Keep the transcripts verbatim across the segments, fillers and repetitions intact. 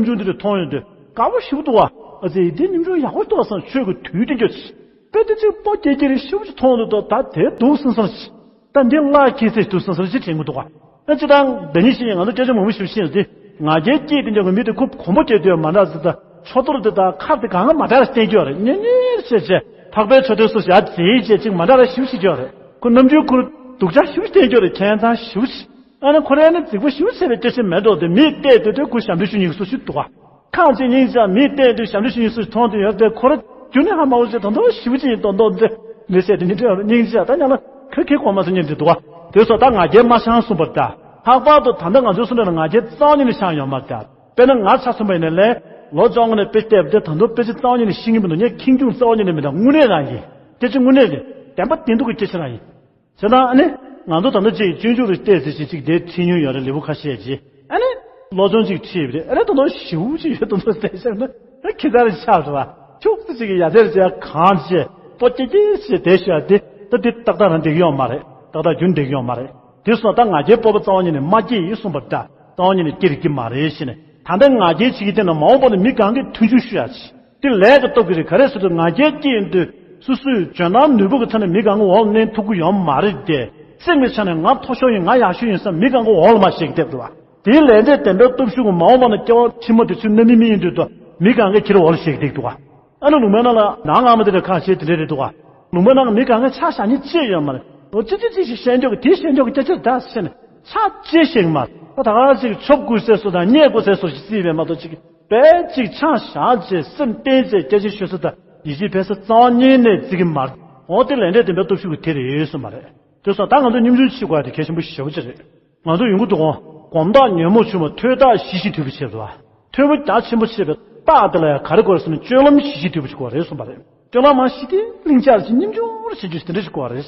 ཆུང་འདི་རུ་མཐོང་ཡོང་དུས་དགའ་པོ་ཞིག་འདུག་བ། ཨ་ཙི་འདི་སྙིང་རྗེ་ཡག་པོ་འདུག་བསམ། ཆོས་ཀྱི་དུས་དེ་འགྱོ་ཆི། དཔེ་དེ་ཚོས་སྤོ་སྐྱེ་སྐྱེ་རེ་ཞིབ་ཅིག་མཐོང་འདུག་ད་དེ་འདུག་སེམས་སར་ཆི། ད་འདི་བརླག་ཁྱེད་ཚེ་འདུག་སེམས་སར་ཅི་དྲན་གི་འདུག་བ། ཨ་ཅི་དང་འདི་ཉིད་ཤེས་ང་ཚོ་སྐད་ཆ་མང་པོ་ཞིབ་ཤེས་ཏེ་ང་རྒྱལ་སྐྱེས་དེ་འགྱོ་གི་མི་དེ་ཁོ་གོམ་པ་སྐྱེ་དུས་མ་འདྲ་ཟེར། ད་ཆོ་ཐོར་དེ་དང་ཁབ་དེ་གང་ག་མ་འདྲ་བསྟན་རྒྱུ་རེད། ཉེ་ཉེ་བྱས་བྱས་འཕགས་པའི་ཆོ་ཐོར་སུ་ཞག་རྗེས་བྱས་ཅིག་མ་འདྲ་ར་ཞིབ་ཤེས་རྒྱུ་རེད། ཁོ་ནམ་རྒྱུན་ཁོར་སྡུག་ཅག་ཞིབ་བསྟན་རྒྱུ་རེད། ཁྱད་མཚར་ཞིབ་ཤེས། ཨ་ནི་ཁོ་རའི་ནི་རྫིག་པོ་ཞིབ་བྱས་པའི་སྐད་ཆ་མེད་འགྲོ་དེ་མིས་བལྟས་དུས་དེ་ཁོ་ཞབས་འདྲེན་ཞུ་སྙིང་སུ་ཞིག་འདུག་བ། ཁག་ཅིག་སྙིང་རྗེ་མིས་བལྟས་དུས་ཞབས་འདྲེན་ཞུ་སྙིང་སུ་ཞིག་མཐོང་དུས་ཡོད་དེ་ཁོ་ར་རྒྱུ་ནི་ཧ་མ་གོ་ཞིག་དོན་དུ་ཞིབ་ཅིག་ཡིན་དོན་དུ་འདི་མི་བཤད་དེ་ཉིན་དེ་སྙིང་རྗེ་ད་ཉག་ལ་ཁོས་ཁེ་གོ་མ་སོང་ཉིན་དེ་འདུག་བ། དེ་སོགས་ད་ང་རྒྱལ་མ་ཆང་གསུངས་པར་ད་ལྷག་པར་དུ་ད་ལྟ་ང་ཚོའི་སུ་འདྲ་ལ་ང་རྒྱལ་རྩ་བ་ཉིད་ནས་ཆང་ཡོད་མ་ད། དཔེར་ན་ང་ཆ་གསུངས་པ་ཡིན་ན་ལས་ལོ་བཅོ་ལྔ་ནས་དཔེ་བལྟས་པ་དེ་ད་དུང་དཔེ་ཆ་རྩ་བ་ཉིད་ནས་ཤེས་ཀྱི་མི་འདུག་ངས་ཁེངས་སྐྱུང་རྩ་བ་ཉིད་ནས་མི་འདུག་དངོས་གནས་རང་ཡིན། སྐད་ཆ་དངོས་གནས་རེད། བདེན་པ་བདེན་སྡུག་གི་སྐད་ཆ་རང་ཡིན། བྱས་ཙང་ཨ་ནི། ང་ཚོ་ད་ལྟ་ཅིག་སྤྱོད་འཇུག་ལ་བལྟས་ཚེ་ཞིག་ཅིག་དེ་ཁྲིད་མྱོང་ཡོད་རེད། ལེའུ་ཁ་ཤས་ཅིག་ཨ་ནི། བློ་སྦྱོང་ཅིག་ཁྲིད་པ་རེད། ཨ་ནི་ད་དུང་ཞིའུ་ཅིག་ཡོད་དུ་འདུག་བལྟས་ཤག་ན་ཨ་ཁྱི་ཚ་རེ་ཆགས་འགྲོ་བ། ཁྱུག་ཙི་ཅིག་གི་ཡ་རྩེར་བྱས་གང་བྱས་པོ་སྐྱེ་སྐྱེ་བྱས་བསྡད་ཤག་དེ་ད་དེ་ཏག་ཏག་རང་འགྲིག་ཡོད་མ་རེད། ཏག་ཏག་རྒྱུན་འགྲིག་ཡོད་མ་རེད། དེ་སོང་ད་ང་རྒྱལ་སྤོབས་པ་རྩ་བ་ཉིད་ནས་མ་སྐྱེས་ཡིན་གསུངས་པ་འདྲ། རྩ་བ་ཉིད་ནས་སྐྱེ་རིགས་ཀྱི་མ་རེད་ཞེས་ནས་ད་ལྟ་ང་རྒྱལ་བྱེད་ཀྱི་བསྟན་ན་མ་འོངས་པ་ལ་མི་གང་གིས་མཐུན་འཇུག་ཞུ་ཡ་ཆེ། དེ་ལས་ཀ་སྟོབས་ཀྱི་རེད། ག་རེ་ཟེར་དུས་ང་རྒྱལ་སྐྱེས་ཡིན་དུས་སོ་སོའི་འཇོན་ཐང་ནུས་པ་གི་ཐོག་ནས་མི་གང་གི་འོག་ལ་གནས་ཐུབ་ཀྱི་ཡོད་མ་རེད་དེ། སེམས་ཀྱི་ཆ་ནས་ང་མཐོ་ཤོས་ཡིན། ང་ཡག་ཤོས་ཡིན་བསམ་མི་གང་གི་འོག་ལ་མ་བཞེས་ཀྱི་བསྡད་འདུག་བ། དེའི་ལས་འབྲས་བདེན་པའི་སྟོབས་ཤུགས་ཀྱིས་མ་འོངས་པ་ན་སྐྱེ་བ་ཕྱི་མ་དེ་ཚོའི་རྣམ་སྨིན་མི་ཡིན་དུས་དོ་མི་གང་གིས་ཁྱེད་འོག་ལ་བཞེས་ཀྱི་བསྡད་འདུག་བ། ཨ་ནི་ལུང་པའི་ནང་ལ་ནང་ལྔ་མ་དེ་འདྲ་ཁ་ཤས་དེ་འདྲ་རེད་འདུག་བ། ལུང་པའི་ནང་མི་གང་གིས་ཆ་བཞག་མཁན་ཅི་ཡོད་མ་རེད། འོ་ཅི་ཅི་ཅི་ཞིག་བཤད་འཇོག་གི་དེ་བཤད་འཇོག་གི་སྐད་ཆ་ད་བཤད་ནས་ཆ་ཅི་ཞིག་མ་རེད། ད་ག་ཅིག་ཆོབ་ཀུ་སེ་སོ་དང་བརྙས་ཀུ་སེ་སོ་ཞིག་བརྩིས་པས་མ་གཏོགས་ཅིག་དཔེ་གཅིག་ཆང་བཞག་བྱས་སེམས་བརྟན་བྱས་སྐད་ཆ་ཤོད་ས་དང་ཡིད་ཆེས་འཕེར་ས་རྩ་བ་ཉིད་ནས་བརྩི་གི་མ་རེད། འོ་དེ་ལས་འབྲས་བདེན་པའི་སྟོབས་ཤུགས་ཀྱི་དེ་རེད་གསུངས་པ་རེད། དེ་སོང་ད་ང་ཚོ་སྙོམས་འཇུག་བྱེད་དགོས་ཡ་དེ་གལ་ཆེན་པོ་ཞེ་པོ་ཅིག་རེད། ང་ཚོ་ཡོང་གི་འདུག་གོ། གོམ་སྟབས་ཉོན་མོངས་ཆུང་བ་ཐོས་རྟགས་ཞི་ཞིང་དུལ་བའི་ཕྱིར་དུ་བ། ཐོས་པ་རྒྱ་ཆེན་པོ་བྱེད་པའི་རྟགས་དེ་ལ་ཡང་ག་རེ་དགོས་རེད་ཟེར་ན་སྤྱོད་ལམ་ཞི་ཞིང་དུལ་བ་ཞིག་དགོས་རེད་གསུངས་པ་རེད། སྤྱོད་ལམ་མ་ཞི་སྟེ་ལྷིང་འཇགས་ཀྱི་སྙོམས་འཇུག་བྱེད་རྒྱུ་ཞིག་དེ་འདྲ་ཞིག་དགོས་རེད།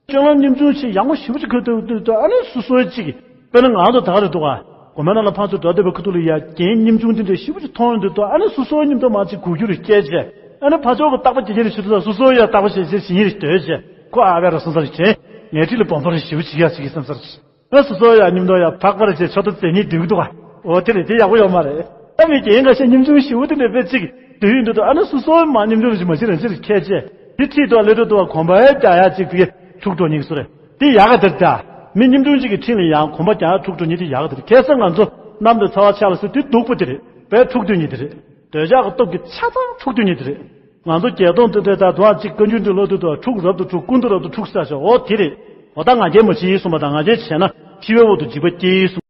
སྤྱོད་ལམ་སྙོམས་འཇུག་ཆེས་ཡག་མོ་ཞེ་པོ་ཅིག་གོ་ཐུབ་དུས་དུས་ཨ་ནི་སོ་སོའི་གཅིག་དཔེར་ན་ང་ཚོ་ད་ག་རེ་འདུག་ག་གོ་མ་ན་ལ་ཕར་ཚུར་འགྲོ་བསྡད་པའི་ཁ་ཐུག་ལ་ཡ་རྒྱན་སྙོམས་འཇུག་འདི་འདྲ་ཞེ་པོ་ཅིག་མཐོང་ཡོང་དུས་དུས་ཨ་ནི་སོ་སོའི་སྙིང་སྟོབས་མ་ཅིག་གུ་གྱུར་སྐྱེས་བྱས་ཨ་ནི་ཕར་ཕྱོགས་ཀྱི་རྟག་པ་རྒྱ་ཁྱེར་ཞུ་དུས་སོ་སོའི་ཡ་རྟག་པ་ཞེ་ཞེ་ཞིག་ཡིན་རེ་འདོད་བྱས་ཁོ་ཨ་བས་ར་སོང་ས་རེ་བྱས་ངས་ཁྲིད་ལ་སྦོམ་པ་རེ་ཞེ་པོ་ཅིག་ཡ་ཞིག་གི་སེམས་སར། ང་སོ་སོ་ཡང་མཉམ་དུ་ཡང་ཕག་པར་བྱས་ཆོ་ཐུབ་མཛད་ཉིན་འདུག་འདུག་ག་འོ་དེ་རེད། དེ་ཡག་པོ་ཡོད་མ་རེད། ད་མི་རྒན་འགའ་ཤས་སྙོམས་ཆུང་ཞེ་པོ་དེ་འདྲ་དཔེ་གཅིག་འདུག་ཡིན་འདུག་འདུག་ཨ་ནི་སོ་སོའི་མ་སྙོམས་ཆུང་ཞིག་མ་ཤེས་རང་ཤེས་རེད་ཁྱད་ཆེ། དེ་ཁྲིད་དུ་ལས་འགྲོ་འདུག་ག་གོམ་པ་ཡང་རྒྱག་ཡ་གཅིག་དེ་འཁྲུག་འགྲོ་ཉིན་སུ་རེད། དེ་ཡག་ག་དེར་ད། མི་སྙོམས་ཆུང་གཅིག་གི་འཕྲིན་ལ་ཡང་གོམ་པ་རྒྱག་ཡ་འཁྲུག་འགྲོ་ཉིན་དེ་ཡག་ག་དེར་ཁ་སང་ང་ཚོ་གནམ་དང་ཚ་བ་ཆགས་ལ་སུ་དེ་སྡུག་པོ་དེ་རེད། དཔེ་འཁྲུག་འདོད་ཉིན་དེ་རེད། འདོད་ཆགས་ཀྱི་སྟོབས་ཀྱིས་ཆ་ཚང་འཁྲུག་འདོད་ཉིན་དེ་རེད། ང་ཚོ་བརྒྱད་སྟོང་དེ་འདྲའི་ད་དུང་ཅིག་བཀའ་འགྱུར་འདི་ལོ་དུ་དུ་འཁྲུག་རབ་ཏུ་འཁྲུག་ཀུན་ཏུ་རབ་ཏུ་འཁྲུག་ས་ཞོག་འོ་དེ་རེད། འོ་ད་ང་རྒྱལ་མ་བྱེད་གསུངས་པ་དང་ང་རྒྱལ་བྱས་ན་འཆི་བའི་འོག་ཏུ་འཇིགས་པ་སྐྱེ་གསུངས།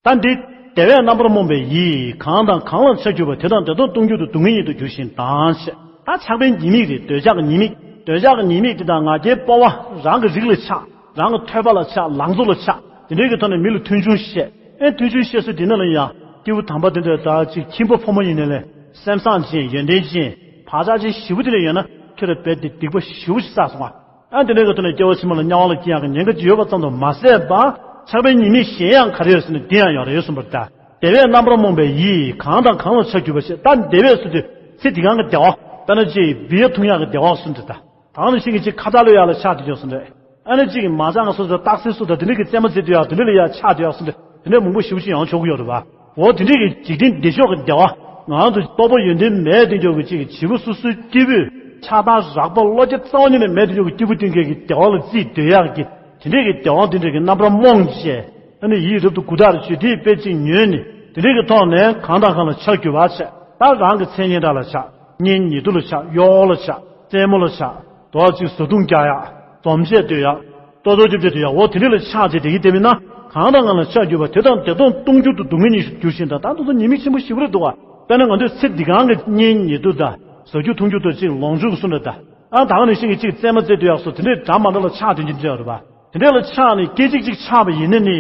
ད་འདི་དེ་བས་རྣམ་པར་རྨོངས་པའི་ཡིད་གང་དང་གང་ལ་ཆགས་གྱུར་པ་དེ་དང་དེ་དག་སྟོང་གྱུར་དུ་སྡུག་བསྔལ་ཉིད་དུ་འགྱུར་ཞིང་དང་ཞེས། ད་ཆགས་པའི་ཉེས་དམིགས་རེད། འདོད་ཆགས་ཀྱི་ཉེས་དམིགས། འདོད་ཆགས་ཀྱི་ཉེས་དམིགས་དེ་དང་ང་རྒྱལ་སྤོབས་པ་རང་གི་རིགས་ལ་ཆགས། རང་གི་ཐོས་པ་ལ་ཆགས། ལང་ཚོ་ལ་ཆགས། དེ་འདྲའི་གི་ཐོག་ནས་མི་ལ་མཐུན་ཆུང་བཤད། ཨེ་མཐུན་ཆུང་བཤད་སྲོལ་འདི་ནང་ལ་ཡང་སྐྱེས་བུ་དམ་པ་དེ་འདྲ་ད་ཅིག་ཁྱིམ་པ་ཕོ་མོ་ཡིན་ནའི་ལས་སེམས་བཟང་ཅན་ཡོན་ཏན་ཅན་བག་ཆགས་ཅན་ཞེ་པོ་དེ་འདྲ་ཡོད་ན་ཁྱོད་ར་རྦད་དེ་སྡིག་པ་ཞེ་པོ་ཞིག་བསགས་སོང་ང་། ཨ་དེ་འདྲའི་གི་ཐོག་ནས་སྐྱེ་བ་ཕྱི་མ་ལ་དམྱལ་བ་ལ་སྐྱེ་ཡག་གི་ཉེན་ཁ་ཅིག་ཡོད་པ་ཙམ་དུ་མ་ཟད་པ་ཆགས་པའི་ཉེས་དམིགས་གཞན་ཡང་ག་རེ་ཡོད་ཟེར་ན་འདི་ཡང་ཡོད་རེད་གསུངས་པར་གདའ། དེ་བས་རྣམ་པར་རྨོངས་པའི་ཡིད་གང་དང་གང་ལ་ཆགས་གྱུར་པ་ཞེས། ད་དེ་བས་སུ་དུས་ཚེ་འདི་གང་གི་བདེ་བ་དཔེར་ན་ཅིག་བི་ཡ་འཐུང་ཡག་གི་བདེ་བ་གསུངས་ཏེ་ད། ད་ནི་ཤིང་གི་ཅིག་ཁ་བཏགས་ལོས་ཡག་ལ་ཆགས་དེ་འཇོག་སོང་རེད། ཨ་ནི་ཅིག་མ་ཅང་སོ་སོ་རྟགས་གསལ་སོ་དང་དེ་འདྲ་གི་རྩེད་མོ་རྩེ་དུས་ཡག་དེ་འདྲ་ལ་ཡག་ཆགས་དེ་ཡག་སོང་རེད། དེ་འདྲ་མང་པོ་ཞེ་པོ་ཅིག་ཡང་ཆོག་གི་ཡོད་རེད་བ། འོ་དེ་འདྲ་གི་འཇིག་རྟེན་བདེ་མཆོག་གི་བདེ་བ་ང་ཚོ་སྤོབས་པ་ཡོན་ཏན་མེད་དེ་འཇོག་གི་ཅིག་བྱིས་པ་སོ་སོའི་སྐྱེས་བུས་ཆགས་སྡང་རགས་པ་བློ་སྐྱེད་རྩ་བ་ཉིད་ནས་མེད་དེ་འཇོག་གི་སྐྱེས་བུ་དེ་འདྲ་གི་བདེ་བ་ལ་རྩིས་འདོད་ཡག་གི་དེ་འདྲ་གི་བདེ་བ་དེ་འདྲ་གི་རྣམ་པར་རྨོངས་བྱས། ཨ་ནི་ཡིད་རབ་ཏུ་མགུ་དག་རེ་བྱོས་དེའི་དཔེ་གཅིག་ཉོས་ནས་དེ་འདྲའི་གི་ཐོག་ནས་གང་དང་གང་ལ་ཆགས་གྱུར་པ་བྱས། ད་རང་གི་མཚན་སྙན་གྲགས་ལ་ཆགས། གཉེན་ཉེ་དུ་ལ་ཆགས། གཡོག་ལ་ཆགས། རྩེད་མོ་ལ་ཆགས། དོ་གཅིག་བཟའ་བཏུང་རྒྱག་ཡག་འཛོམས་བྱས་སྡོད་ཡག་ལྟོ་ཚོ་རྒྱབ་བྱས་སྡོད་ཡག་འོ་དེ་འདྲ་ལ་ཆགས་བྱས་བསྡད་ཀྱི་བསྡད་པས་ན་གང་དང་གང་ལ་ཆགས་གྱུར་པ་དེ་དང་དེ་དག་སྟོང་གྱུར་དུ་སྡུག་བསྔལ་ཉིད་དུ་འགྱུར་ཞིང་དང་ད་དུང་ཉེས་དམིགས་ཆེན་པོ་ཞེ་པོ་རེད་འདུག་བ། དཔེར་ན་ང་ཚོས་ཚེ་འདི་གང་གི་གཉེན་ཉེ་དུ་དང་བཟའ་རྒྱུ་འཐུང་རྒྱུ་དང་གཅིག་ལོངས་སྤྱོད་ཀྱི་སུ་འདྲ་དང་ཨང་དང་ནི་ཤིང་གི་གཅིག་རྩེད་མོ་རྩེ་སྡོད་ཡག་སོགས་དེ་འདྲའི་འདྲ་མ་འདྲ་ལ་ཆགས་དོན་གྱི་འདྲ་བ་རེད་བ། དེ་འདྲ་ལ་ཆགས་ནས་སྐད་ཅིག་གཅིག་ཆགས་པ་ཡིན་ན་ནི།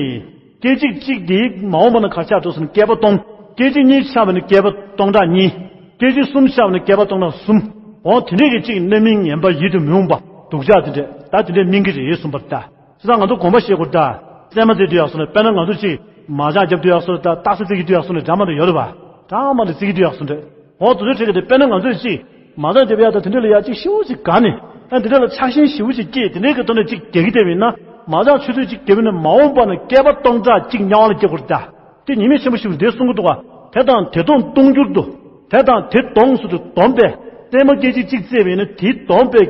སྐད་ཅིག་གཅིག་དེའི་མ་འོངས་པ་ན་ག་ཆགས་འགྲོ་ཟེར་ན་བསྐལ་པ་སྟོང་། སྐད་ཅིག་གཉིས་ཆགས་པ་ན་བསྐལ་པ་སྟོང་ཕྲག་གཉིས། སྐད་ཅིག་གསུམ་ཆགས་པ་ན་བསྐལ་པ་སྟོང་ཕྲག་གསུམ། འོ་དེ་འདྲའི་གི་གཅིག་རྣམ་སྨིན་ངན་པ་ཡིད་དུ་མི་འོང་པ་སྡུག་ཅག་དེ་འདྲས་ད་དེ་འདྲས་སྨིན་གྱི་རེད་གསུངས་པར་གདའ། བྱས་ཙང་ང་ཚོ་དགོངས་པ་བཞེས་དགོས་གདའ། རྩེད་མོ་རྩེ་དུས་ཡག་སོང་ན་དཔེར་ན་ང་ཚོ་གཅིག་མ་ཅང་རྒྱབ་དུས་ཡག་སོང་ན་ད་རྟགས་གསལ་རྩེ་གི་དུས་ཡག་སོང་ན་འདྲ་མ་འདྲ་ཡོད་རེད་བ། འདྲ་མ་འདྲ་རྩེ་གི་དུས་ཡག་སོང་རེད། འོ་དེ་ཚོའི་གྲས་ཀྱི་དེ་དཔེར་ན་ང་ཚོས་ཅིག་མ་ཅང་རྒྱབ་ཡག་དང་དེ་འདྲ་ལ་ཡག་ཅིག་ཤི་བོ་ཅིག་ག་ནས་ཨ་དེ་འདྲ་ལ་ཆགས་ཞེན་ཞི་བོ་ཅིག་སྐྱེས་དེ་འདྲའི་གི་ཐོག་ནས་ཅིག་རྒྱག་གི་བསྡད་པ་ཡིན་ན་མ་ཅང་ཆུ་ཚོད་ཅིག་རྒྱབ་ཡིན་ན་མ་འོངས་པ་ན་བསྐལ་པ་སྟོང་ཕྲག་གཅིག་དམྱལ་བ་ལ་སྐྱེ་དགོས་རེད་ད། དེ་ཉི་མས་ཆེན་པོ་ཞིག་འདི་གསུང་གི་འདུག་བ། དེ་དང་དེ་སྡོམ་གཏོང་འགྱུར་དུ། དེ་དང་དེ་སྡོམ་ཟེར་དུས་སྡོམ་པས། བཙས་མ་སྐད་ཅིག་གཅིག་བཙས་པས་ན་དེའི་སྡོམ་པས་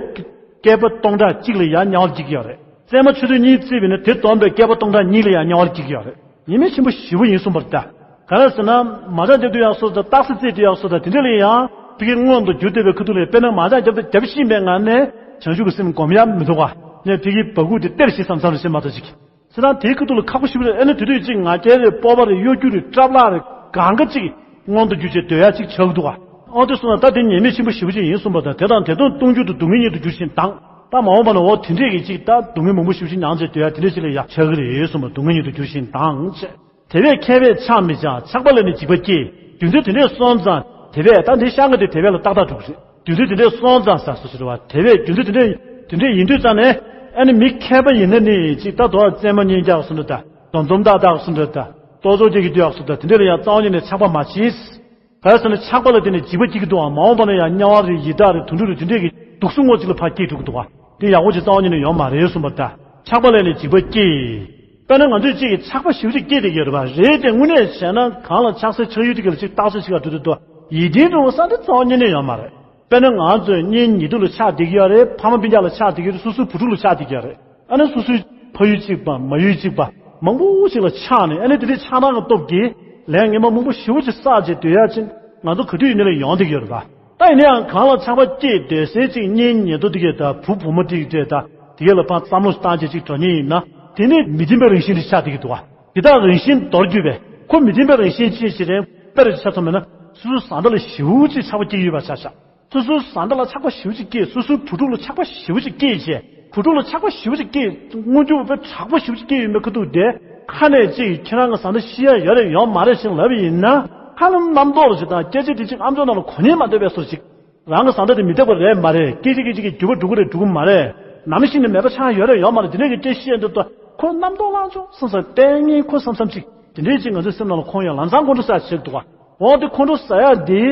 བསྐལ་པ་སྟོང་ཕྲག་གཅིག་ལ་ཡང་དམྱལ་བར་སྐྱེ་གི་ཡོད་རེད། བཙས་མ་ཆུ་ཚོད་གཉིས་བཙས་པས་ན་དེའི་སྡོམ་པས་བསྐལ་པ་སྟོང་ཕྲག་གཉིས་ལ་ཡང་དམྱལ་བར་སྐྱེ་གི་ཡོད་རེད། ཉེས་དམིགས་ཆེན་པོ་ཞེ་པོ་ཡིན་གསུངས་པ་རེད་ད། ག་རེ་ཟེར་ན། མ་ཆག་རྒྱབ་དུས་ཡག་སོ་དང་རྟགས་གསལ་བཙས་དུས་ཡག་སོ་དང་དེ་འདྲ་ལ་ཡང་ཕ་གི་སྔོན་དུ་འགྱུར་བསྡད་པའི་ཁ་ཐུག་ལ། དཔེར་ན་མ་ཆག་རྒྱབ་དུས་རྒྱབ་བཞིན་པའི་ངང་ནས་བྱང་ཆུབ་ཀྱི་སེམས་སྒོམ་ཡག་མི་འདུག་ག་ངས་ཕ་གི་བ་ཁུག་དེ་སྟེར་ཞིག་བསམ་བསམ་རེ་བྱེད་མ་གཏོགས་ཅིག་ཟེར་ན་དེའི་ཁ་ཐུག་ལ་ཁག་པོ་ཞེ་པོ་རེད། ཨ་ནི་དེ་དུས་ཅིག་ང་རྒྱལ་རེད། སྤོབས་པ་རེད། གཡོ་སྒྱུ་རེད། སྐྲག་སྣང་རེད། གང་ག་ཅིག་མངོན་དུ་གྱུར་བྱས་སྡོད་ཡག་ཅིག་ཆགས་འདུག་ག་ཨོ་དེ་སོང་ན་ད་དེ་ཉེས་དམིགས་ཆེན་པོ་ཞེ་པོ་ཅིག་ཡིན་གསུངས་པ་དང་། དེ་དང་དེ་སྡོམ་གཏོང་འགྱུར་དུ་སྡུག་བསྔལ་ཉིད་དུ་འགྱུར་ཞིང་སྡང་། ད་མ་འོངས་པ་ན་འོ་དེ་འདྲས་ཀྱི་ཅིག་ད་སྡུག་བསྔལ་མང་པོ་ཞེ་པོ་ཅིག་མྱངས་བྱས་སྡོད་ཡག་དེ་འདྲས་ཅིག་ལ་ཡང་ཆགས་ཀྱི་རེད་གསུངས་པ། སྡུག་བསྔལ་ཉིད་དུ་འགྱུར་ཞིང་སྡང་བྱས། དེ་བས་མཁས་པས་ཆགས་མི་བྱ། ཆགས་པ་ལས་ནི་འཇིགས་པ་སྐྱེ། དུས་ཚོད་དེ་འདྲས་སོང་ཙང་། དེ་བས་ད་འདི་ཤང་གི་དེ་དེ་བས་ལ་ཏག་ཏག་འགྲོ་གི་རེད། དུས་ཚོད་དེ་འདྲས་སོང་ཙང་ཟེར་སོ་ཞེས་རེད་བ། དེ་བས་རྒྱུ་མཚན་དེ་འདྲས་དེ་འདྲས་ཡིན་དུས་ཙང་ནས། ཨ་ནི་མི་མཁས་པ་ཡིན་ན་ནི་ཅིག་ད་དོ་བཙས་མ་གཉིས་རྒྱག་སུ་འདྲ་ད། འཛོམས་འཛོམས་ཏག་ཏག་སུ་འདྲ་ད། ལྟོ་ཚོགས་ཀྱི་རྒྱུ་ཡག་སུ་འདྲ་དེ་འདྲས་ལ་ཡང་རྩ་བ་ཉིད་ནས་ཆགས་པ་མ་བྱེད། ག་རེ་ཟེར་ན་ཆགས་པ་ལ་བརྟེན་ནས་འཇིགས་པ་སྐྱེ་གི་འདུག་བ། མ་འོངས་པ་ན་ཡང་དམྱལ་བ་རེད། ཡི་དྭགས་རེད། དུད་འགྲོ་རེད། དེ་འདྲས་ཀྱི་དུག་གསུམ་ངོ་གཅིག་ལ་ཕར་སྐྱེ་འགྲོ་གི་འདུག་བ། དེ་ཡག་པོ་ཅིག་རྩ་བ་ཉིད་ནས་ཡོད་མ་རེད་གསུངས་པ་ད། ཆགས་པ་ལས་ནི་འཇིགས་པ་སྐྱེ། དཔེར་ན་ང་ཚོས་གཅིག་གི་ཆགས་པ་ཞེ་པོ་ཅིག་སྐྱེས་བསྡད་ཀྱི་ཡོད་རེད་པ། རེད་དེ་དངོས་གནས་བྱས་ན་གང་ལ་ཆགས་སའི་ཆགས་ཡུལ་དེ་ག་ལ་ཅིག་རྟགས་གསལ་ཅིག་ག་འགྲོ་དུས་དོ། ཡིད་བརྟན་འགྲོ་བ་ས་དེ་རྩ་བ་ཉིད་ནས་ཡོད་མ་རེད། དཔེར་ན་ང་ཚོས་གཉེན་ཉེ་དུ་ལ་ཆགས་བསྡད་ཀྱི་ཡོད་རེད། ཕ་མ་སྤུན་ཀྱག་ལ་ཆགས་བསྡད་ཀྱི་ཡོད་རེད། སོ་སོའི་བུ་ཕྲུག་ལ་ཆགས་བསྡད་ཀྱི་ཡོད་རེད། ཨ་ནི་སོ་སོའི་ཕ་ཡུལ་གཅིག་པ་མ་ཡུལ་གཅིག་པ་མང་པོ་ཞིག་ལ་ཆགས་ནས། ཨ་ནི་དེ་འདྲའི་ཆགས་སྣང་གི་སྟོབས་ཀྱིས་ལས་ངན་པ་མང་པོ་ཞེ་པོ་ཅིག་བསགས་བྱས་སྡོད་ཡག་ཅིག་ང་ཚོ་ག་དུས་ཡིན་ནའི་ལ་ཡོང་བསྡད་ཀྱི་ཡོད་རེད་པ། ད་ཡིན་ན་ཡང་གང་ལ་ཆགས་པ་སྐྱེས་སྡོད་སའི་ཅིག་གཉེན་ཉེ་དུ་དེ་གས་དང་བུ་བུ་མོ་དེ་གས་དང་དེ་གས་ལ་ཕར་བསམ་བློ་བཏང་བྱས་ཅིག་འགྲོ་མཁན་ཡིན་ན། དེ་ནི་མི་བདེན་པའི་རང་བཞིན་དེ་ཆགས་བསྡད་ཀྱི་འདུག་བ། དེ་དག་རང་བཞིན་མདོར་བསྡུས་པས། ཁོ་མི་བདེན་པའི་རང་བཞིན་ཅན་ཞིག་རེད། དཔེར་ཆ་མཚོན་པ་ན་སོ་སོའི་བཟའ་ཟླ་ལ་ཞེ་པོ་ཅིག་ཆགས་པ་སྐྱེ་ཡོད་པ་ཆ་བཞག་སོ་སོའི་བཟའ་ཟླ་ལ་ཆགས་པ་ཞེ་པོ་ཅིག་སྐྱེས། སོ་སོའི་བུ་ཕྲུག་ལ་ཆགས་པ་ཞེ་པོ་ཅིག་སྐྱེས་བྱས། བུ་ཕྲུག་ལ་ཆགས་པ་ཞེ་པོ་ཅིག་སྐྱེས། མངོན་འགྱུར་བ་དཔེ་དྲག་པོ་ཞེ་པོ་ཅིག་སྐྱེས་ཡོད་མེད་ཁ་ཐུག་དེ་ཁ་ནས་ཅིག་ཁྱེད་རང་གི་བཟའ་ཟླ་ཤི་ཡ་ཡོད་རེད་ཡོད་མ་རེད་ཞེས་ལབ་པ་ཡིན་ན། ཁ་ལ་རྣམ་རྟོག་ལ་ཅིག་དང་སྐད་ཆ་དེ་ཅིག་ཨམ་ཅོག་ནང་ལ་གོ་ཉན་མ་འདོད་པའི་བཟོ་ཅིག་རང་གི་བཟའ་ཟླ་དེ་མི་རྟག་པ་རེད་མ་རེད། སྐད་ཅིག་སྐད་ཅིག་གིས་འགྱུར་བ་འགྲོ་གི་རེད་འགྲོ་གི་མ་རེད། ནམ་ཞིག་ནས་མེད་པ་ཆགས་ཡོད་རེད་ཡོད་མ་རེད། དེ་འདྲས་ཀྱི་སྐད་བཤད་འདུག་ཏོ། ཁོ་རྣམ་རྟོག་ལངས་བྱུང་བསམ་བསམ་ལྟས་ངན་ཁོ་བསམ་བསམ་ཅིག་དེ་འདྲས་ཅིག་ང་ཚོའི་སེམས་ནང་ལ་འཁོར་ཡོང་། ལམ་སང་ཁོང་ཁྲོ་ཟ་བྱེད་འདུག་བ། འོ་དེ་ཁོང་ཁྲོ་ཟ་ཡ་དེ་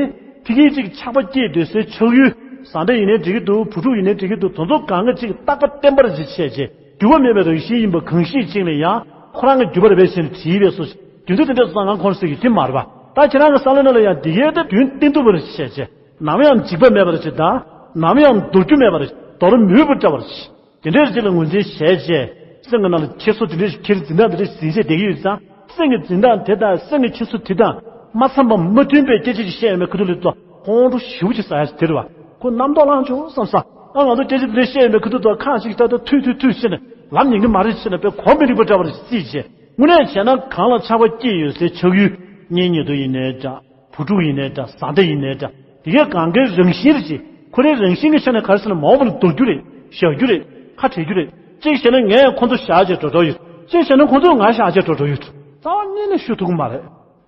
ཕ་གིའི་ཅིག་ཆགས་པ་སྐྱེས་སྡོད་སའི་ཆགས་ཡུལ། བཟའ་ཟླ་ཡིན་ནའི་འགྲིག་གི་འདུག་བུ་ཕྲུག་ཡིན་ནའི་འགྲིག་གི་འདུག་དེ་ཚོ་གང་ག་ཅིག་རྟག་པ་བརྟན་པར་ཅིག་བྱས་རྗེས་འགྱུར་བ་མེད་པའི་རང་བཞིན་ཡིན་པ་གང་ཞིག་ཅིག་ལ་ཡང་ཁོ་རང་གི་འགྱུར་བ་རེད་པས་ཟེར་ནས་དྲིས་པའི་སོ། དུས་ཚོད་དེ་འདྲས་སོང་ཙང་ང་ཁོང་ཁྲོ་ཟ་གི་དེ་མ་རེད་པ། ད་ཁྱེད་རང་གི་བསམ་བློ་ནང་ལ་ཡང་འདི་གའི་ད་དུས་བརྟན་ཐུབ་པར་བྱས་རྗེས། ནམ་ཡང་འཇིགས་པ་མེད་པར་བྱེད་དང་། ནམ་ཡང་འདོར་རྒྱུ་མེད་པར་འདོར་མི་འོས་པ་འདྲ་བར་བྱེད། དེ་འདྲའི་རྗེས་ལ་ངོས་འཛིན་བྱས་རྗེས་སེམས་ཀྱི་ནང་ལ་འཁྱེར་སོ་དེ་འདྲའི་འཁྱེར་འཛིན་སྟངས་དེ་འདྲའི་འཛིན་བྱས་བསྡད་ཀྱི་ཡོད་ཙང་། སེམས་ཀྱི་འཛིན་སྟངས་དེ་དང་སེམས་ཀྱི་འཁྱེར་སོ་དེ་དང་མ་འཚམས་པ་མ་མཐུན་པའི་སྐད་ཆ་ཞིག་བཤད་ཡོང་བའི་ཁ་ཐུག་ལ་ཏོ་ཁོང་ཁྲོ་ཞེ་པོ་ཅིག་ཟ་ཡ་ཞིག་དེ་རེད་བ། ཁོ་རྣམ་རྟོག་ལངས་བྱུང་བསམ་ས། ཨ་ང་ཚོ་སྐད་ཆ་དེ་འདྲའི་བཤད་ཡོང་བའི་ཁ་ཐུག་ཏོ་ཁ་ཞིག་ད་ལྟ་ཐུད་ཐུད་ཐུད་བྱས་ནས་ལབ་ཉན་གྱི་མ་རེད་བྱས་ནས་དཔེ་གོ་མི་རིག་པ་འདྲ་བར་བརྩིས་བྱས། དངོས་གནས་བྱས་ན་གང་ལ་ཆགས་པ་སྐྱེས་ཡོད་སའི་ཆགས་ཡུལ། གཉེན་ཉེ་དུ་ཡིན་ནའི་འདྲ། བུ་ཕྲུག་ཡིན་ནའི་འདྲ། བཟའ་ཟླ་ཡིན་ནའི་འདྲ། དེ་གའི་གང་གའི་རང་བཞིན་རེད་ཅེས། ཁོ་རའི་རང་བཞིན་གྱི་ཆ་ནས་ག་རེ་ཟེར་ན་མ་འོངས་པ་ལ་འདོར་རྒྱུ་རེད། བཞག་རྒྱུ་རེད། ཁ་བྲལ་རྒྱུ་རེད། གཅིག་བྱས་ན་ངས་ཁོ་ཚོ་བཞག་བྱས་འགྲོ་འགྲོ་ཡོད། གཅིག་བྱས་ན་ཁོ་ཚོ་ང་བཞག་བྱས་འགྲོ་འགྲོ་ཡོད། རྩ་བ་ཉིད་ནས་ཤོད་ཐུབ་ཀྱི་མ་རེད།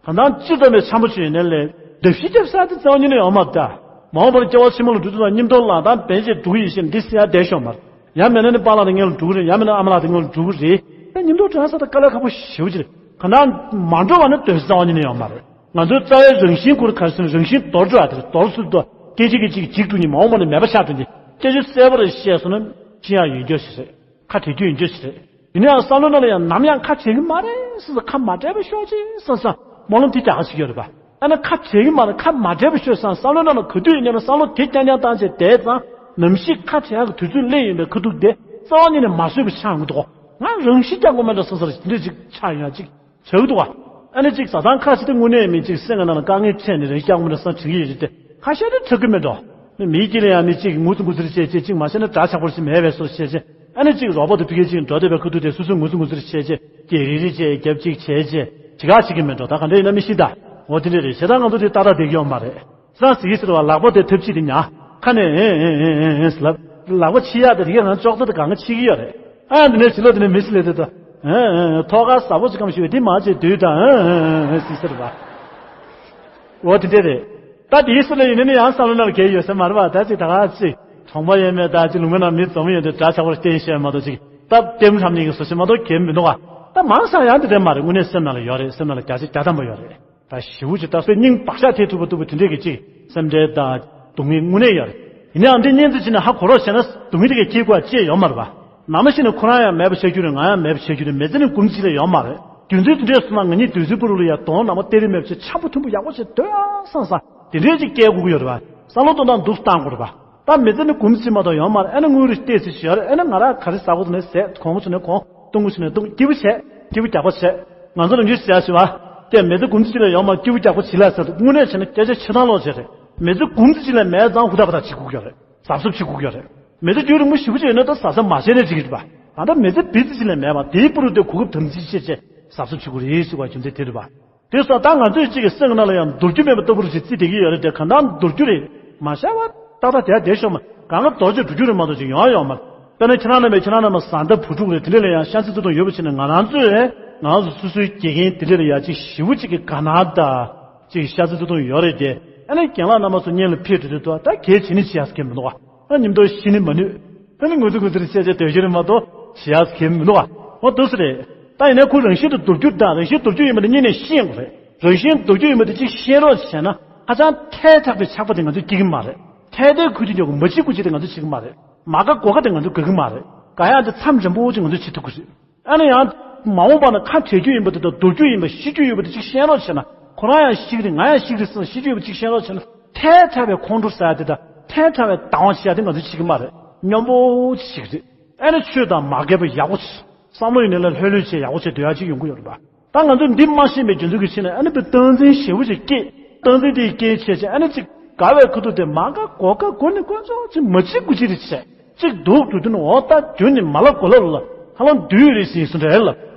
གང་ལྟར་སྤྱི་ཙམ་པའི་འཆམ་པོ་བྱས་ཡོད་ནའི་ལས་འདབ་བཞི་རྒྱབ་ས་དེ་རྩ་བ་ཉིད་ནས་ཡོད་མ་རེད་ད། མ་འོངས་པར་སྐྱེ་བ་ཕྱི་མ་ལ་འགྲོ་དུས་ལ་མཉམ་དུ་ལངས་དང་བན་ཆད་འགྲོ་གི་ཡིན་ཞེས་འདི་ཟེར་ཡ་བསྡད་ཤོག་མ་རེད། ཡང་མིན་ན་ནི་པཱ་ལགས་དང་ངེད་ལ་འགྲོ་གི་རེད། ཡང་མིན་ན་ཨ་མ་ལགས་དང་ངེད་ལ་འགྲོ་གི་རེད། ཡང་མཉམ་དུ་འགྲོ་ས་དེ་དཀའ་ལས་ཁག་པོ་ཞེ་པོ་ཅིག་རེད། གང་ལྟར་མ་འགྲོ་བ་ནི་སྡོད་ས་རྩ་བ་ཉིད་ནས་ཡོད་མ་རེད། ང་ཚོའི་རྩ་བའི་རང་བཞིན་ཁུར་ག་རེ་ཟེར་ན་རང་བཞིན་དོར་འགྲོ་ཡ་དེ་རེད། དོར་ཚུལ་དུ་སྐད་ཅིག་གིས་གཅིག་འཇིག་འགྲོ་ནི་མ་འོངས་པ་ནས་མེད་པ་ཆགས་འགྲོ་ནི། སྐད་ཆ་གསལ་པོ་རེ་བཤད་སོང་ན་ཅི་ཡང་ཡོད་རྒྱུ་ཞིག་རེད། ཁ་བྲལ་རྒྱུ་ཡོད་རྒྱུ་ཞིག་རེད། ཡིན་ནའང་བསམ་བློ་ནང་ལ་ཡང་ནམ་ཡང་ཁ་བྲལ་གི་མ་རེད་བསམ་ས། ཁ་མ་བྲལ་བ་ཤོག་ཅིག་བསམ་ས་སྨོན་ལམ་དེ་རྒྱག་ག་ཞིག་ཡོད་རེད་པ། ཨ་ན་ཁ་བྲལ་གི་མ་རེད། ཁ་མ་བྲལ་བ་ཤོག་བསམ། བསམ་བློ་ནང་ལ་ག་དུས་ཡིན་ནའང་བསམ་བློ་དེ་རྐྱང་རྐྱང་བཏང་བྱས་བསྡད་ཙང་ནམ་ཞིག་ཁ་བྲལ་ཡག་གི་དུས་ཚོད་སླེབས་ཡོང་བའི་ཁ་ཐུག་དེ་རྩ་བ་ཉིད་ནས་མ་བཟོད་པ་ཆགས་ཡོང་གི་འདུག་ང་རང་ཤི་རྒྱག་དགོས་མེད་འགྲོ་བསམ་ས་རེད། དེ་འདྲ་ཅིག་ཆགས་ཡོང་ཡ་ཅིག་བྱེད་ཀྱི་འདུག་བ། ཨ་ནི་ཅིག་བཟའ་ཚང་ཁ་ཅིག་དེ་དངོས་གནས་མིན་ཅིག་སེམས་ཀྱི་ནང་ལ་དཀའ་ངལ་འཕྲད་ནས་རང་ཤི་རྒྱག་དགོས་མེད་འགྲོ་བསམ་དྲན་གྱི་ཡོད་རེད་དེ། ཁ་ཤས་དེ་ཁྲག་གི་མེད་འགྲོ། མིའི་དཀྱིལ་ལ་ཡང་ནི་གཅིག་ངུ་ཙི་ངུ་ཙིར་བྱས་བྱས། གཅིག་མ་བྱས་ན་འདྲ་ཆགས་པོ་ཞིག་མེད་པའི་བཟོ་བྱས་བྱས། ཨ་ནི་གཅིག་རོགས་པ་དང་ཕ་གི་གཅིག་འགྲོ་བསྡད་པའི་ཁ་ཐུག་དེ་སོ་སོས་ངུ་ཙི་ངུ་ཙིར་བྱས་བྱས། སྐད་རིལ་རིལ་བྱས། རྒྱབ་གཅིག་བྱས་བྱས། ཅི་ག་བྱེད་ཀྱི་མེད་འགྲོ། ད་ག་འདྲ་ཡིན་ན་མི་ཤེས་ད། འོ་དེ་འདྲ་རེད། བྱས་ཙང་ང་ཚོ་དེ་ཏག་ཏག་བསྡད་ཀྱི་ཡོད་མ་རེད། སང་ཟེར་གྱི་ཟེར་བ་ལག་པ་དེ་ཐབས་ཅིག་དེ་ཉར། ཁ་ནས་ཨེ་ཨེ་ཨེ་ཨེ་ཨེ་ལབ། ལག་པ་ཕྱི་ཡག་དེ་དེ་གས་ང་ཅོག་ཙེ་དེ་གང་ག་ཕྱི་གི་ཡོད་རེད། ཨ་འདི་ནས་ཕྱི་ལོགས་དེ་ནས་མི་སི་ལེ་དེ་ད། ཨེ་ཨེ་ཨེ་ཐོག་ཁ་ཟབ་པོ་ཅིག་གམ་ཞིག་དེ་མ་བྱས་དུས་ད་ཨེ་ཨེ་ཨེ་ཟེར་ཟེར་བ། འོ་དེ་འདྲ་རེད། ད་དེའི་སུ་ལ་ཡིན་ནའི་ཡང་བསམ་བློ་ནང་ལ་གལ་ཡོད་ས་མ་རེད་པ། ད་ཅིག་ད་ག་ཅིག་གྲོང་པ་ཡོད་མེད་ད་ཅིག་ལུང་པ་ནང་མི་འཛོམས་ཡོད་དེ་འདྲ་ཆགས་པར་བསྟན་བཤད་མ་གཏོགས་ཅིག་སྟབས་ལྟེམ་ཧྲམ་ནས་ཀྱི་བཟོ་བྱེད་མ་གཏོགས་གལ་མི་འདུག་ག་ད་མང་ས་ཡང་དེ་འདྲ་མ་རེད། དངོས་གནས་སེམས་ནང་ལ་ཡོད་རེད། སེམས་ནང་ལ་བརྒྱ་ཆ་བརྒྱ་ཐམ་པ་ཡོད་རེད། ད་ཞེ་པོ་ཅིག་ད་སོའི་སྙིང་བག་ཆགས་ཐེབས་ཐུབ་པ་ཐུབ་པ་དེ་འདྲས་ཀྱི་ཅིག་སེམས་ཁྲལ་དང་སྡུག་བསྔལ་དངོས་གནས་ཡོད་རེད། ཡིན་ནའང་འདི་གཉིས་ཚེ་ཕྱིན་ནས་ཧ་གོ་རོགས་བྱས་ན་སྡུག་བསྔལ་དེ་གས་སྐྱེ་དགོས་ཅེས་ཡོད་མ་རེད་པ། ནམ་ཞིག་ནས་ཁོ་རང་ཡང་མེད་པ་ཆགས་རྒྱུ་རེད། ང་ཡང་མེད་པ་ཆགས་རྒྱུ་རེད། མི་ཚེ་ནི་འགུམ་གཅིག་ལས་ཡོད་མ་རེད། རྒྱུ་མཚན་དེ་འདྲས་སོང་ན་ང་གཉིས་རྡོ་རྗེ་སྤུ་རུ་ལ་ཡ་གདོང་ལ་མ་སྟེར་རེ་མེད་པ་བྱས་འཆམ་པོ་མཐུན་པོ་ཡག་པོ་བྱས་སྡོད་ཨ་བསམ་བསམ་དེ་འདྲས་ཅིག་སྐྱེལ་དགོས་ཀྱི་ཡོད་རེད་པ། བསམ་བློ་གཏོང་སྟངས་འདུག་སེ་བཏང་དགོས་རེད་པ། ད་མི་ཚེ་ནི་གུང་ཚིགས་མ་གཏོགས་ཡོད་མ་རེད། ཨ་ནི་དངུལ་རེ་སྟེར་ཚེ་ཞིག་ཡོད་རེད། ཨ་ནི་ང་རང་ག་རེ་ཟ་དགོས་འདུག་ནས་ཟས། གོན་དགོས་བྱུང་ན་གོན། གཏོང་དགོས་བྱུང་ན་གཏོང་། སྐྱིད་པོ་བྱས། སྐྱིད་པོ་རྒྱག་པ་བྱས། ང་ཚོ་རང་ཚོའི་ཟས་ཞུ་བ། ཀྱེ་མི་ཚེ་གུང་ཚིགས་ཅིག་ལ་ཡོད་མ་སྐྱིད་པོ་རྒྱག་པོ་བྱེད་ལ་ཟེར་དུས་དངོས་གནས་བྱས་ན་སྐད་ཆ་ཆེ་ཐང་ལོག་བྱས་རེད། མི་ཚེ་གུང་ཚིགས་ཅིག་ལ་མེད་ཙང་ཧུར་ཐག་པ་ཐག་བྱེད་དགོས་ཀྱི་ཡོད་རེད། གཟབ་གཟབ་བྱེད་དགོས་ཀྱི་ཡོད་རེད། མི་ཚེ་རྒྱུན་རིང་པོ་ཞེ་པོ་ཅིག་ཡོད་ན་ད་གཟབ་གཟབ་མ་བྱས་ནས་འགྲིག་གི་རེད་པ། ད་ལྟ་མི་ཚེ་བི་ཙི་ཅིག་ལས་མེད་པ་དེའི་པུ་རུ་དེ་གོ་སྐབས་དམ་འཛིན་བྱེད་ཆེད་གཟབ་གཟབ་བྱེད་དགོས་རེད་ཟེར་བ་རྒྱུ་མཚན་དེ་རེད་པ། དེ་སོང་ད་ང་ཚོས་གཅིག་གི་སེམས་ནང་ལ་ཡང་འདོར་རྒྱུ་མེད་པ་ལྟ་བུ་རུ་ཞིག་བརྩིས་བསྡད་ཀྱི་ཡོད་རེད་དེ། གང་ལྟར་འདོར་རྒྱུ་རེད་མ་བྱ་བ་ཏག་ཏག་དེ་དེ་ཤོག་མ་གང་ག་འདོར་རྒྱུ་འགྲོ་རྒྱུ་རེད་མ་གཏོགས་ཅིག་ཡོང་ཡ་ཡོད་མ་རེད། དཔེར་ན་ཁྱེད་རང་རྣམ་པས་ཁྱེད་རང་རྣམ་པ་བཟའ་ཟླ་བུ་ཕྲུག་རེད། དེ་འདྲ་ལ་ཡང་ཤ་ཚ་བརྩེ་དུང་ཡོད་པ་བྱས་ན་ང་རང་ཚོས་ང་རང་ཚོ་སོ་སོའི་དགེ་རྒན་དེ་འདྲ་ལ་ཡང་གཅིག་ཞེ་པོ་གཅིག་གི་དགའ་སྣང་དང་། ཅིག་ཤ་ཚ་བརྩེ་དུང་ཡོད་རེད་དེ། ཨ་ནི་རྒན་ལགས་རྣམ་པ་ཚོ་སྔོན་ལ་ཕེབས་འགྲོ་དུས་ད་གལ་ཆེ་ནི་བྱེད་ཡག་གི་མི་འདུག་ག་ཨ་ཉིན་ཐོ་ཤི་ནི་མ་ནུས། ཨ་ནི་ངུ་ཚུ་ངུ་ཚུ་རེ་བཤད་བྱས་སྡོད་ཤེས་རེད་མ་གཏོགས་བྱེད་ཡག་གི་མི་འདུག་ག་འོ་འདུག་སེ་རེད། ད་ཡིན་ནའི་ཁོ་རང་བཞིན་དུ་འདོར་རྒྱུ་དང་རང་བཞིན་འདོར་རྒྱུ་ཡིན་པ་དེ་གཉིས་ནས་ཤེས་དགོས་རེད། རང་བཞིན་འདོར་རྒྱུ་ཡིན་པ་དེ་གཅིག་ཤེས་རོགས་བྱས་ན་ཧ་ཅང་ཐལ་དྲགས་པའི་ཆགས་པ་དེ་ང་ཚོས་སྐྱེ་གི་མ་རེད། ཐལ་ཐལ་ཁུ་ཆུ་ཉོག་གི་མ་བྱེད་དགོས་ཆེད་དེ་ང་ཚོས་བྱེད་གི་མ་རེད། མ་དགའ་གོ་དགའ་དེ་ང་ཚོས་དགའ་གི་མ་རེད། དགའ་ཡག་དེ་མཚམས་འཇམ་པོ་ཅིག་ང་ཚོས་བྱེད་ཐུབ་ཀྱི་རེད། ཨ་ནི་ཡང་། མ་འོངས་པ་ན་ཁ་བྲལ་རྒྱུ་ཡིན་པ་དེ་དང་འདོར་རྒྱུ་ཡིན་པ་ཤི་རྒྱུ་ཡོད་པ་དེ་གཅིག་ཤེས་རོགས་བྱས་ན། ཁོ་རང་ཡང་ཤི་གི་རེད། ང་ཡང་ཤི་གི་རེད་བསམ་ཤི་རྒྱུ་ཡོད་པ་གཅིག་ཤེས་རོགས་བྱས་ན། ཐལ་དྲགས་པའི་ཁོང་ཁྲོ་ཟ་ཡ་དེ་དང་ཐལ་དྲགས་པའི་སྡང་བ་བྱེད་ཡ་དེ་ང་ཚོས་བྱེད་ཀྱི་མ་རེད། སྙོམས་པོ་ཅིག་ཤི་གི་རེད། ཨ་ནི་ཆོས་དང་མ་འགལ་བ་ཡག་པོ་བྱས། བསམ་བློ་ཡིན་ནའི་ལ་ལྷོད་ལྷོད་བྱས་ཡག་པོ་བྱས་སྡོད་ཡ་ཅིག་ཡོང་གི་ཡོད་རེད་པ། ད་ང་ཚོས་འདི་མ་ཤེས་པའི་རྒྱུ་མཚན་གྱི་ཕྱིར་ནས་ཨ་ནི་དཔེ་སྟངས་འཛིན་ཞེ་པོ་ཅིག་སྐྱེས། སྟངས་འཛིན་དེའི་རྐྱེན་བྱས་བྱས་ཨ་ནི་ཅིག་དགའ་བའི་ཁ་ཐུག་དེ་མ་དགའ་གོ་དགའ་གོ་ནི་དཀོན་མཆོག་ཅིག་མ་བྱེད་དགོས་ཅི་རེད་བྱས། གཅིག་སྡུག་འགྲོ་དུས་ནི་འོ་ད་རྒྱུ་ནི་མ་ལབ་གོ་ལབ་ལ་ཧ་ལམ་སྡུག་རེད་ཟིན་སོང་འདྲ་ལབ།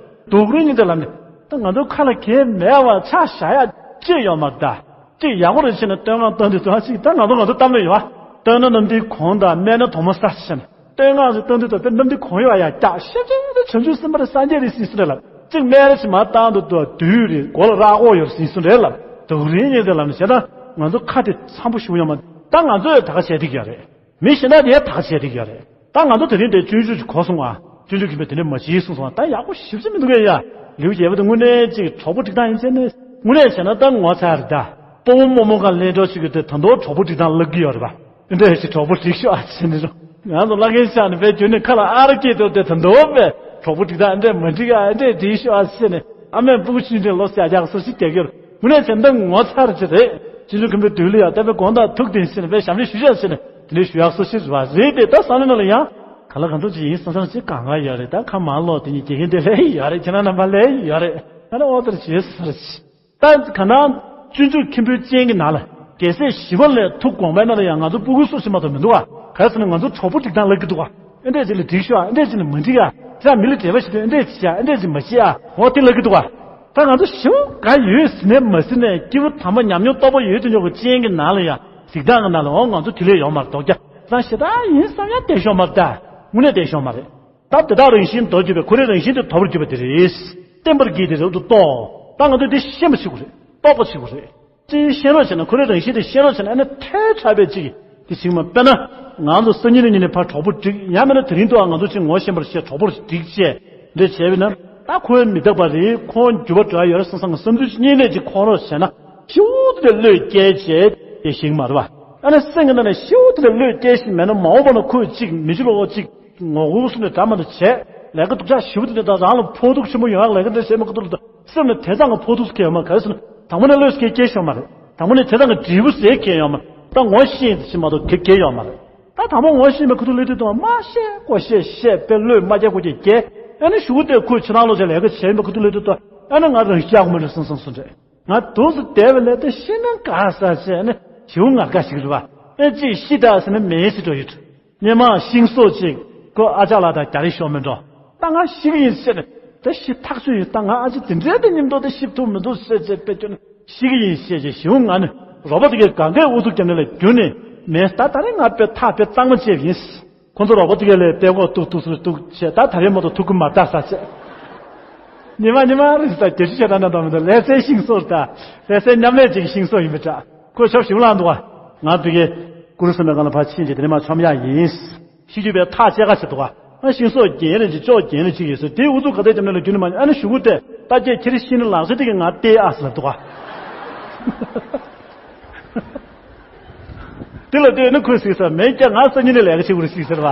སྡུག་རུས་གཉིས་དེ་ལབ་ནས་ད་ང་ཚོ་ཁ་ལ་གལ་མེད་པ་ཆ་བཞག་ཡ་ཅི་ཡོད་མ་རེད་ད། གཅིག་ཡག་པོ་རེད་བྱས་ན་བསྟོད་བསྔགས་བཏང་དུས་ད་ཅིག་ད་ང་ཚོ་ང་ཚོ་གཏམ་ལ་ཡོད་བ། བསྟོད་ན་གནམ་བདེ་གོང་དང་སྨད་ན་དོག་མོ་ས་བྱས་ནས་བསྟོད་བསྔགས་ཞིག་བཏང་དུས་ད་དཔེ་གནམ་བདེ་གོང་ཡོད་ཡ་ཀྱག་ཤེས་བྱས་ད་བྱང་ཆུབ་སེམས་དཔའ་རེད་སངས་རྒྱས་རེད་ཟིན་སོང་འདྲ་ལབ། གཅིག་སྨད་རེད་ཅིག་མ་བཏང་དུས་ད་སྡུག་རེད་མགོ་ལ་རག་གོ་ཡོད་ཟིན་སོང་འདྲ་ལབ། སྡུག་རུས་གཉིས་དེ་ལབ་ནས་བྱས་ད་ང་ཚོ་ཁ་དེ་འཆམ་པོ་ཞིག་ཡོད་མ་ད་ང་ཚོ་ཡང་ད་ག་བྱས་ཐིག་ཡོད་རེད། མི་གཞན་དག་དེ་ད་བྱས་ཐིག་ཡོད་རེད། ད་ང་ཚོ་དེ་རིང་དེ་སྤྱོད་འཇུག་ཅིག་གོ་སོང་ང་། སྤྱོད་འཇུག་མཁན་པོས་དེ་འདྲ་མ་བྱེད་གསུངས་སོང་ང་། ད་ཡག་པོ་ཞིབ་ཅིག་མི་འདུག་གས་ཡ། ལེའུ་བརྒྱད་པ་དེ་དངོས་གནས་ཅིག་གྲོགས་པོ་སྒྲིག་སྟངས་ཡིན་ཟེར་ནས་དངོས་གནས་བྱས་ན་ད་ངོ་ཚ་རེད་ད། སྤོ་བོ་རྨོ་མོ་ག་ལས་འགྲོ་ཞིག་གི་དེ་ད་དུང་གྲོགས་པོ་སྒྲིག་སྟངས་བརླག་གི་ཡོད་རེད་པ། འདྲ་ཞིག་གྲོགས་པོ་སྒྲིག་ཤོག་ཨ་ཟེར་ནས་རོ། ང་ཚོ་བླ་རྒན་ཤག་ནས་དཔེ་རྒྱུན་ནས་ཁ་ལ་ཨ་ར་སྐད་དུ་དེ་ད་དུང་བས་གྲོགས་པོ་སྒྲིག་སྟངས་འདྲ་མ་འགྲིག་ཨ་འདྲ་སྒྲིག་ཤོག་ཨ་ཟེར་ནས། ཨ་མས་སྤུ་གུ་ཆུང་ཆུང་ལོ་བརྒྱད་ཅུ་སོ་བཞི་བསྡད་ཀྱི་ཡོད་རེད། དངོས་གནས་བྱས་ན་ད་ངོ་ཚ་རེད་ཅེས་རེད། སྤྱི་ཚོགས་ཀུན་པོའི་དུས་ལ་ཡང་ད་དཔེ་དགོངས་དག་ཐུགས་བདེན་ཞེས་ནས་དཔེ་ཞབས་འདྲེན་ཞུ་བྱ་ཞེས་ནས་དེ་འདྲའི་ཞུ་ཡག་སོ་ཞེས་རེད་པ། རེད་དེ་ད་བསམ་བློ་ནང་ལ་ཡང་ག་ལ་གང་འདྲ་ཅིག་ཡིན་བསམ་བསམ་ཅིག་གང་ག་ཡོད་རེད། ད་ཁ་མང་ལོག་དེ་གཉིས་དགེ་རྒན་དེ་ལས་ཡོད་རེད། ཁྱེད་རང་རྣམ་པ་ལས་ཡོད་རེད། ད་ནི་ཨོ་ཏར་བྱེད་ས་རེད། ད་ག་ན་སྤྱི་ཚོགས་ཀུན་པོའི་སྤྱན་གྱི་ནང་ལ་རྒྱལ་སྲས་ཞི་བ་ལྷས་ཐུགས་དགོངས་པའི་ནང་ལ་ཡང་ང་ཚོ་སྤུ་གུ་སུ་ཞིག་མ་གཏོགས་མི་འདུག་ག་ག་རེ་ཟེར་ན་ང་ཚོ་གྲོགས་པོ་སྒྲིག་སྟངས་བརླག་གི་འདུག་ག་ཨེ་འདྲས་ཅིག་ལ་འགྲིག་ཤོག་ཨ། ཨེ་འདྲས་ཅིག་ལ་མ་འགྲིག་ཨ། ཁྱེད་རང་མི་ལ་འབྲེལ་བ་བྱེད་དུས་ཨེ་འདྲས་ཅིག་བྱ་ཨེ་འདྲས་ཅིག་མ་བྱེད་ཨ། འོ་དེ་ལབ་ཀྱི་འདུག་ག་ད་ང་ཚོ་ཞེ་པོ་དགའ་ཡོད་ཟེར་ནས་མ་ཟེར་ནས་སྐྱེས་བུ་དམ་པ་ཉམས་མྱོང་རྟོགས་པ་ཡོད་དུ་ཉོག་གི་སྤྱན་གྱི་ནང་ལ་ཡང་གཟིགས་སྟངས་ཀྱི་ནང་ལ་འོ་ང་ཚོ་དེ་ལས་ཡོང་མར་ལྡོག་རྒྱ་ཚང་ཞེ་དྲག་ཡིན་བསམ་ཡང་བསྡད་ཤོག་མར་ད། དངོས་གནས་བསྡད་ཤོག་མ་རེད། སྟབས་དེ་དག་རང་བཞིན་དོར་གྱུར་པས་ཁོ་རའི་རང་བཞིན་དེ་དོར་བར་གྱུར་པ་དེ་རེད། བརྟན་པར་གྱིས་དེ་རབ་ཏུ་རྟོགས། ད་ང་ཚོས་དེ་ཤེས་པ་བྱེད་དགོས་རེད། རྟོགས་པ་བྱེད་དགོས་རེད། ཅིག་ཤེས་རོགས་བྱས་ན་ཁོ་རའི་རང་བཞིན་དེ་ཤེས་རོགས་བྱས་ན་ཨ་ནི་ཐལ་དྲགས་པའི་ཅིག་དེ་ཞིག་མ་དཔེར་ན། ང་ཚོ་སང་ཉིན་ནས་ཉིན་ནས་ཕར་གྲོགས་པོ་སྒྲིག་ཡང་མིན་ན་དེ་རིང་དུའང་ང་ཚོ་ཅིག་ངོ་ཤེས་པར་བྱས་གྲོགས་པོ་སྒྲིག་བྱས་འདྲ་བྱས་པས་ན། ད་ཁོའི་མི་རྟག་པ་རེད། ཁོང་འགྱུར་བ་འགྲོ་ཡ་ཡོད་རེད་བསམ་བསམ་གི་བསམ་ཚུལ་གཉིས་ལས་ཅིག་ཁོང་རོགས་བྱས་ན་ཤིའུ་དེ་ལ་བློས་སྐྱེལ་བྱས་དེ་ཞིག་མ་རེད་བ། ཨ་ནི་སེམས་ཀྱི་ནང་ནས་ཤིའུ་དེ་ལ་བློས་སྐྱེལ་ཞིག་མེད་ན་མ་འོངས་པ་ན་ཁོས་ཅིག་མི་ཆུ་ལོག་ཅིག་ངོ་རྒོལ་སུ་ནས་འདྲ་མ་འདྲ་བྱས་ལས་ཀ་སྡུག་ཅག་ཞེ་པོ་དེ་འདྲ་དང་རང་ལ་ཕོག་ཐུག་ཆེན་པོ་ཡོང་ཡག་ལས་ཀ་འདྲ་བྱས་མ་ཁ་ཐུག་ལ་དང་སེམས་ནས་དེ་ཙམ་གྱི་ཕོག་ཐུག་སྐྱེ་ཡོད་མ་ག་རེ་ཟེར་ན་དང་པོ་ནས་བློས་སྐྱེལ་སྐྱེལ་ཤོར་མ་རེད། དང་པོ་ནས་དེ་ཙམ་གྱི་འབྲས་བུ་ཟེར་སྐྱེལ་ཡོད་མ་རེད། ད་ངོ་ཤེས་ཡིན་ཟེར་མ་གཏོགས་སྐྱེལ་སྐྱེལ་ཡོད་མ་རེད། ད་དང་པོ་ངོ་ཤེས་མ་ཁ་ཐུག་ལས་དུས་དང་མ་ཤེས་ཀོ་ཤེས་ཤེས་པའི་བློས་མ་སྐྱེལ་ཀོ་སྐྱེལ་སྐྱེལ་ཨ་ནི་གཞུག་གུ་དེ་ཁོས་ཕྱི་ནང་ལོག་ཅིག་ལས་ཀ་བྱས་མ་ཁ་ཐུག་ལས་དུས་དང་ཨ་ནི་ང་རང་སྐྱག་མ་རེད་བསམ་བསམ་སོང་རེད། ང་དུས་སུ་བསྡད་པ་ལས་ད་ཤི་ན་དགའ་ས་ཆེ་ནི་ཞིའུ་ངར་དགའ་ཞིག་རེད་བ། ཨེ་ཅིག་ཤི་དྲག་ཟེར་ན་མེད་ཟེར་འགྲོ་ཡོད། སྔོན་མ་ཤིང་སོགས་ཅིག་ཁོ་ཨ་ཅག་ལགས་དང་རྒྱ་རི་ཤོག་མི་འགྲོ། ད་ང་ཤི་གི་ཡིན་ཟེར་ནས་ད་ཤི་ཐག་ཆོད་ཡོད། ད་ང་ཨ་ཅག་དེ་འདྲའི་དེ་མཉམ་དུ་ད་ཤི་ཐུབ་མི་འདུག་ཟེར་བྱས་དཔེ་སྐྱོན་ཤི་གི་ཡིན་ཟེར་བྱས་ཞིའུ་ང་ནི་རོགས་པ་དེ་གའི་གང་གའི་ཨུ་ཚུགས་རྒྱབ་ནས་ལ་རྒྱུ་ནི་མེད། ད་ད་རེས་ང་དཔེ་ཐག་དཔེ་གཙང་མ་བཅད་ཡིན། ཁོ་ཚོ་རོགས་པ་དེ་ག་ལས་དཔེ་ཁོག་ཏུག་ཏུག་སུ་ཏུག་བྱས་ད་ད་རེས་མ་གཏོགས་ཐུག་གི་མ་ད་ས་བྱས། ཉི་མ་ཉི་མ་རེ་ད་རྒྱལ་སྤྱི་བྱས་ད་ན་ད་མི་འདུག་ལས་སའི་ཤིང་སོར་ད་ལས་སའི་མཉམ་ལས་ཅིག་ཤིང་སོར་ཡིན་པའི་འདྲ། ཁོས་ཆོབ་ཞིམ་ལངས་འདུག་བ། ང་དེ་གའི་ཀུ་རུ་སེམས་པའི་སྒང་ལ་ཕར་ཕྱིན་བྱས་དེ་ནས་མ་ཆོམ་ཡག་ཡིན། ཤི་རྒྱུ་བའི་ཐག་བཅད་ཁ་བྱེད་འདུག་བ། ཨ་ཤིང་སོར་རྒྱན་རེ་ཅིག་ཅོག་རྒྱན་རེ་ཅིག་ཡོད་ཟེར་དེའི་ཨུ་ཚུགས་ག་དེ་རྒྱབ་ན་ལ་རྒྱུ་ནི་མ་ཨ་ནི་གཞུག་གུ་དེ་ད་ཀྱེ་ཁྱེད་རི་ཤི་ནི་ལག་ས་དེ་གི་ང་བལྟས་ཨ་ཟེར་ལབ་འདུག་བ། དེ་ལ་ལྟོས་ན་ཁོས་ཟིག་ས་མེད་ཀྱང་ང་སང་ཉིན་ནས་ལས་ཀ་བྱེད་དགོས་རེད་ཟིག་ཟེར་བ།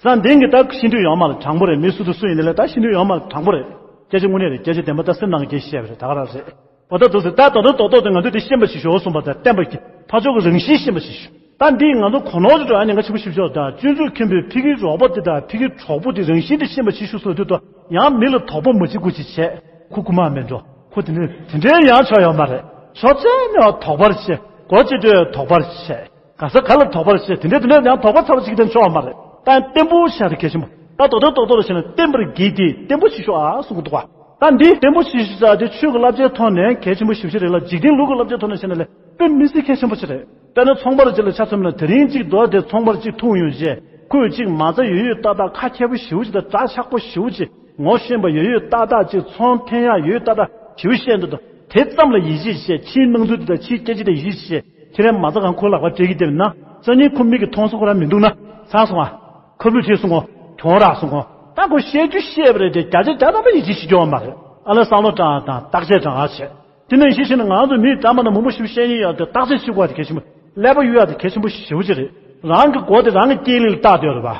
ས་འདི་གི་ད་ཤེས་འདོད་ཡོད་མ་རེད། དྲང་པོ་རེད། མི་སུ་དང་སུ་ཡིན་ནའི་ལས་ད་ཤེས་འདོད་ཡོད་མ་རེད། དྲང་པོ་རེད། སྐད་ཆ་དངོས་གནས་རེད། སྐད་ཆ་བདེན་པ་ད་སེམས་ནང་གི་བཤད་པ་རེད། ད་ག་རང་རེད། འོ་ད་འདུག་ཟེར། ད་ད་ད་རྡོག་རྡོག་དེ་ང་ཚོས་དེ་ཤེས་པ་ཞིག་ཤོག་གསུངས་པ་དང་བསྟན་པ་གི་ཕ་ཕྱོགས་ཀྱི་རང་བཞིན་ཤེས་པ་ཞིག་ཤོག་ད་འདི་ང་ཚོ་གོ་ནོར་ཅིག་འགྲོ་ཡ་ཉེན་ཁ་ཆེན་པོ་ཞིག་ཤོག་ད་སྤྱོད་འཇུག་མཁན་པོས་ཕ་གིའི་རོགས་པ་དེ་དང་ཕ་གིའི་གྲོགས་པོ་དེ་རང་བཞིན་དེ་ཤེས་པ་ཞིག་ཤོག་གསུངས་དུས་ད་ཡང་མི་ལ་དོགས་པ་མ་བྱེད་དགོས་ཅིག་བྱས། ཁོ་རྐུ་མ་མེད་འགྲོ། ཁོ་དེ་ནས་དེ་འདྲའི་ཡང་ཆོག་ཡོད་མ་རེད། ཆོག་ཚད་ནས་དོགས་པར་བྱེད། སྒོ་ཕྱེ་དུས་དོགས་པར་བྱེད། ག་ས་ག་ལ་དོགས་པར་བྱེད། དེ་འདྲ་དེ་འདྲ་ཡང་དོགས་པ་ཚ་བ་ཅིག་དེ་ཆོག་མ་རེད། ད་བརྟན་པོ་བྱ་དེ་གལ་ཆེན་པོ། ད་རྡོག་རྡོག་རྡོག་རྡོག་ལ་བྱས་ན་བརྟན་པར་གྱིས་ཏེ་བརྟན་པོ་བྱེད་ཤོག་ཨ་གསུང་གི་འདུག་ག་ད་འདི་བརྟན་པོ་བྱེད་ཤོག་ཟེར་དེ་ཆོས་ཀྱི་བསླབ་བྱའི་ཐོག་ནས་གལ་ཆེན་པོ་ཞེ་པོ་ཅིག་རེད་ལ། འཇིག་རྟེན་ལུགས་ཀྱི་བསླབ་བྱའི་ཐོག་ནས་བྱས་ན་ལས་དཔེ་མི་སྲིད་གལ་ཆེན་པོ་ཅིག་རེད། དཔེར་ན་ཚོང་པ་ཅིག་ལ་ཆ་མཚོན་ན་དེ་རིང་གཅིག་རྡོ་དེ་ཚོང་པ་གཅིག་འཐུང་ཡོང་རྗེས་ཁོས་གཅིག་མ་རྩ་ཡོད་ཡོད་ཏག་ཏག་ཁ་མཁས་པོ་ཞེ་པོ་ཅིག་དང་གྲྭ་ཆག་པོ་ཞེ་པོ་ཅིག་ངོ་ཤེས་པ་ཡོད་ཡོད་ཏག་ཏག་ཅིག་ཚོང་འཐེན་ཡག་ཡོད་ཡོད་ཏག་ཏག་ཞེ་པོ་བཤད་འདུག་དོ། དེ་ཙམ་ལ་ཡིད་ཆེས་བྱས། ཕྱིའི་སྣང་ཚུལ་དེ་དང་ཕྱིའི་སྐད་ཆ་དེ་ཡིད་ཆེས་བྱས། ཁྱེད་རང་མ་རྩ་གང་ཁོའི་ལག་པར་སྤྲད་ཀྱི་བསྡད་ན་སང་ཉིན་ཁོ་མིག་གིས་མཐོང་ས་ཁོ་རང་མི་འདུག་ན་ཚར་སོང་ཨ། ཁབ་ལུད་བྱས་སོང་ངོ་། གྱོང་རག་སོང་ངོ་། ད་ཁོ་བཤད་རྒྱུ་བཤད་པ་རེད་དེ་བརྒྱ་ཆ་བརྒྱ་ཐམ་པ་ཡིད་ཆེས་བྱེད་རྒྱུ་ཡོད་མ་རེད། ཨ་ལ་བསམ་བློ་དྲང་དང་བརྟག་དཔྱད་དྲང་ཨ་བྱས། དེ་ནས་ཤེས་བཞིན་ང་ཚོ་མིའི་འདྲ་མ་ན་མང་པོ་ཞིག་བཤད་ཉེན་ཡོད་དེ་བརྟག་དཔྱད་བྱེད་དགོས་པ་དེ་གལ་ཆེན་པོ། ཀླད་པ་གཡུག་ཡག་དེ་གལ་ཆེན་པོ་ཞེ་པོ་ཅིག་རེད། རང་གི་མགོ་དེ་རང་གི་སྐྱེས་ལུས་ལ་བཏགས་བསྡད་ཡོད་རེད་པ།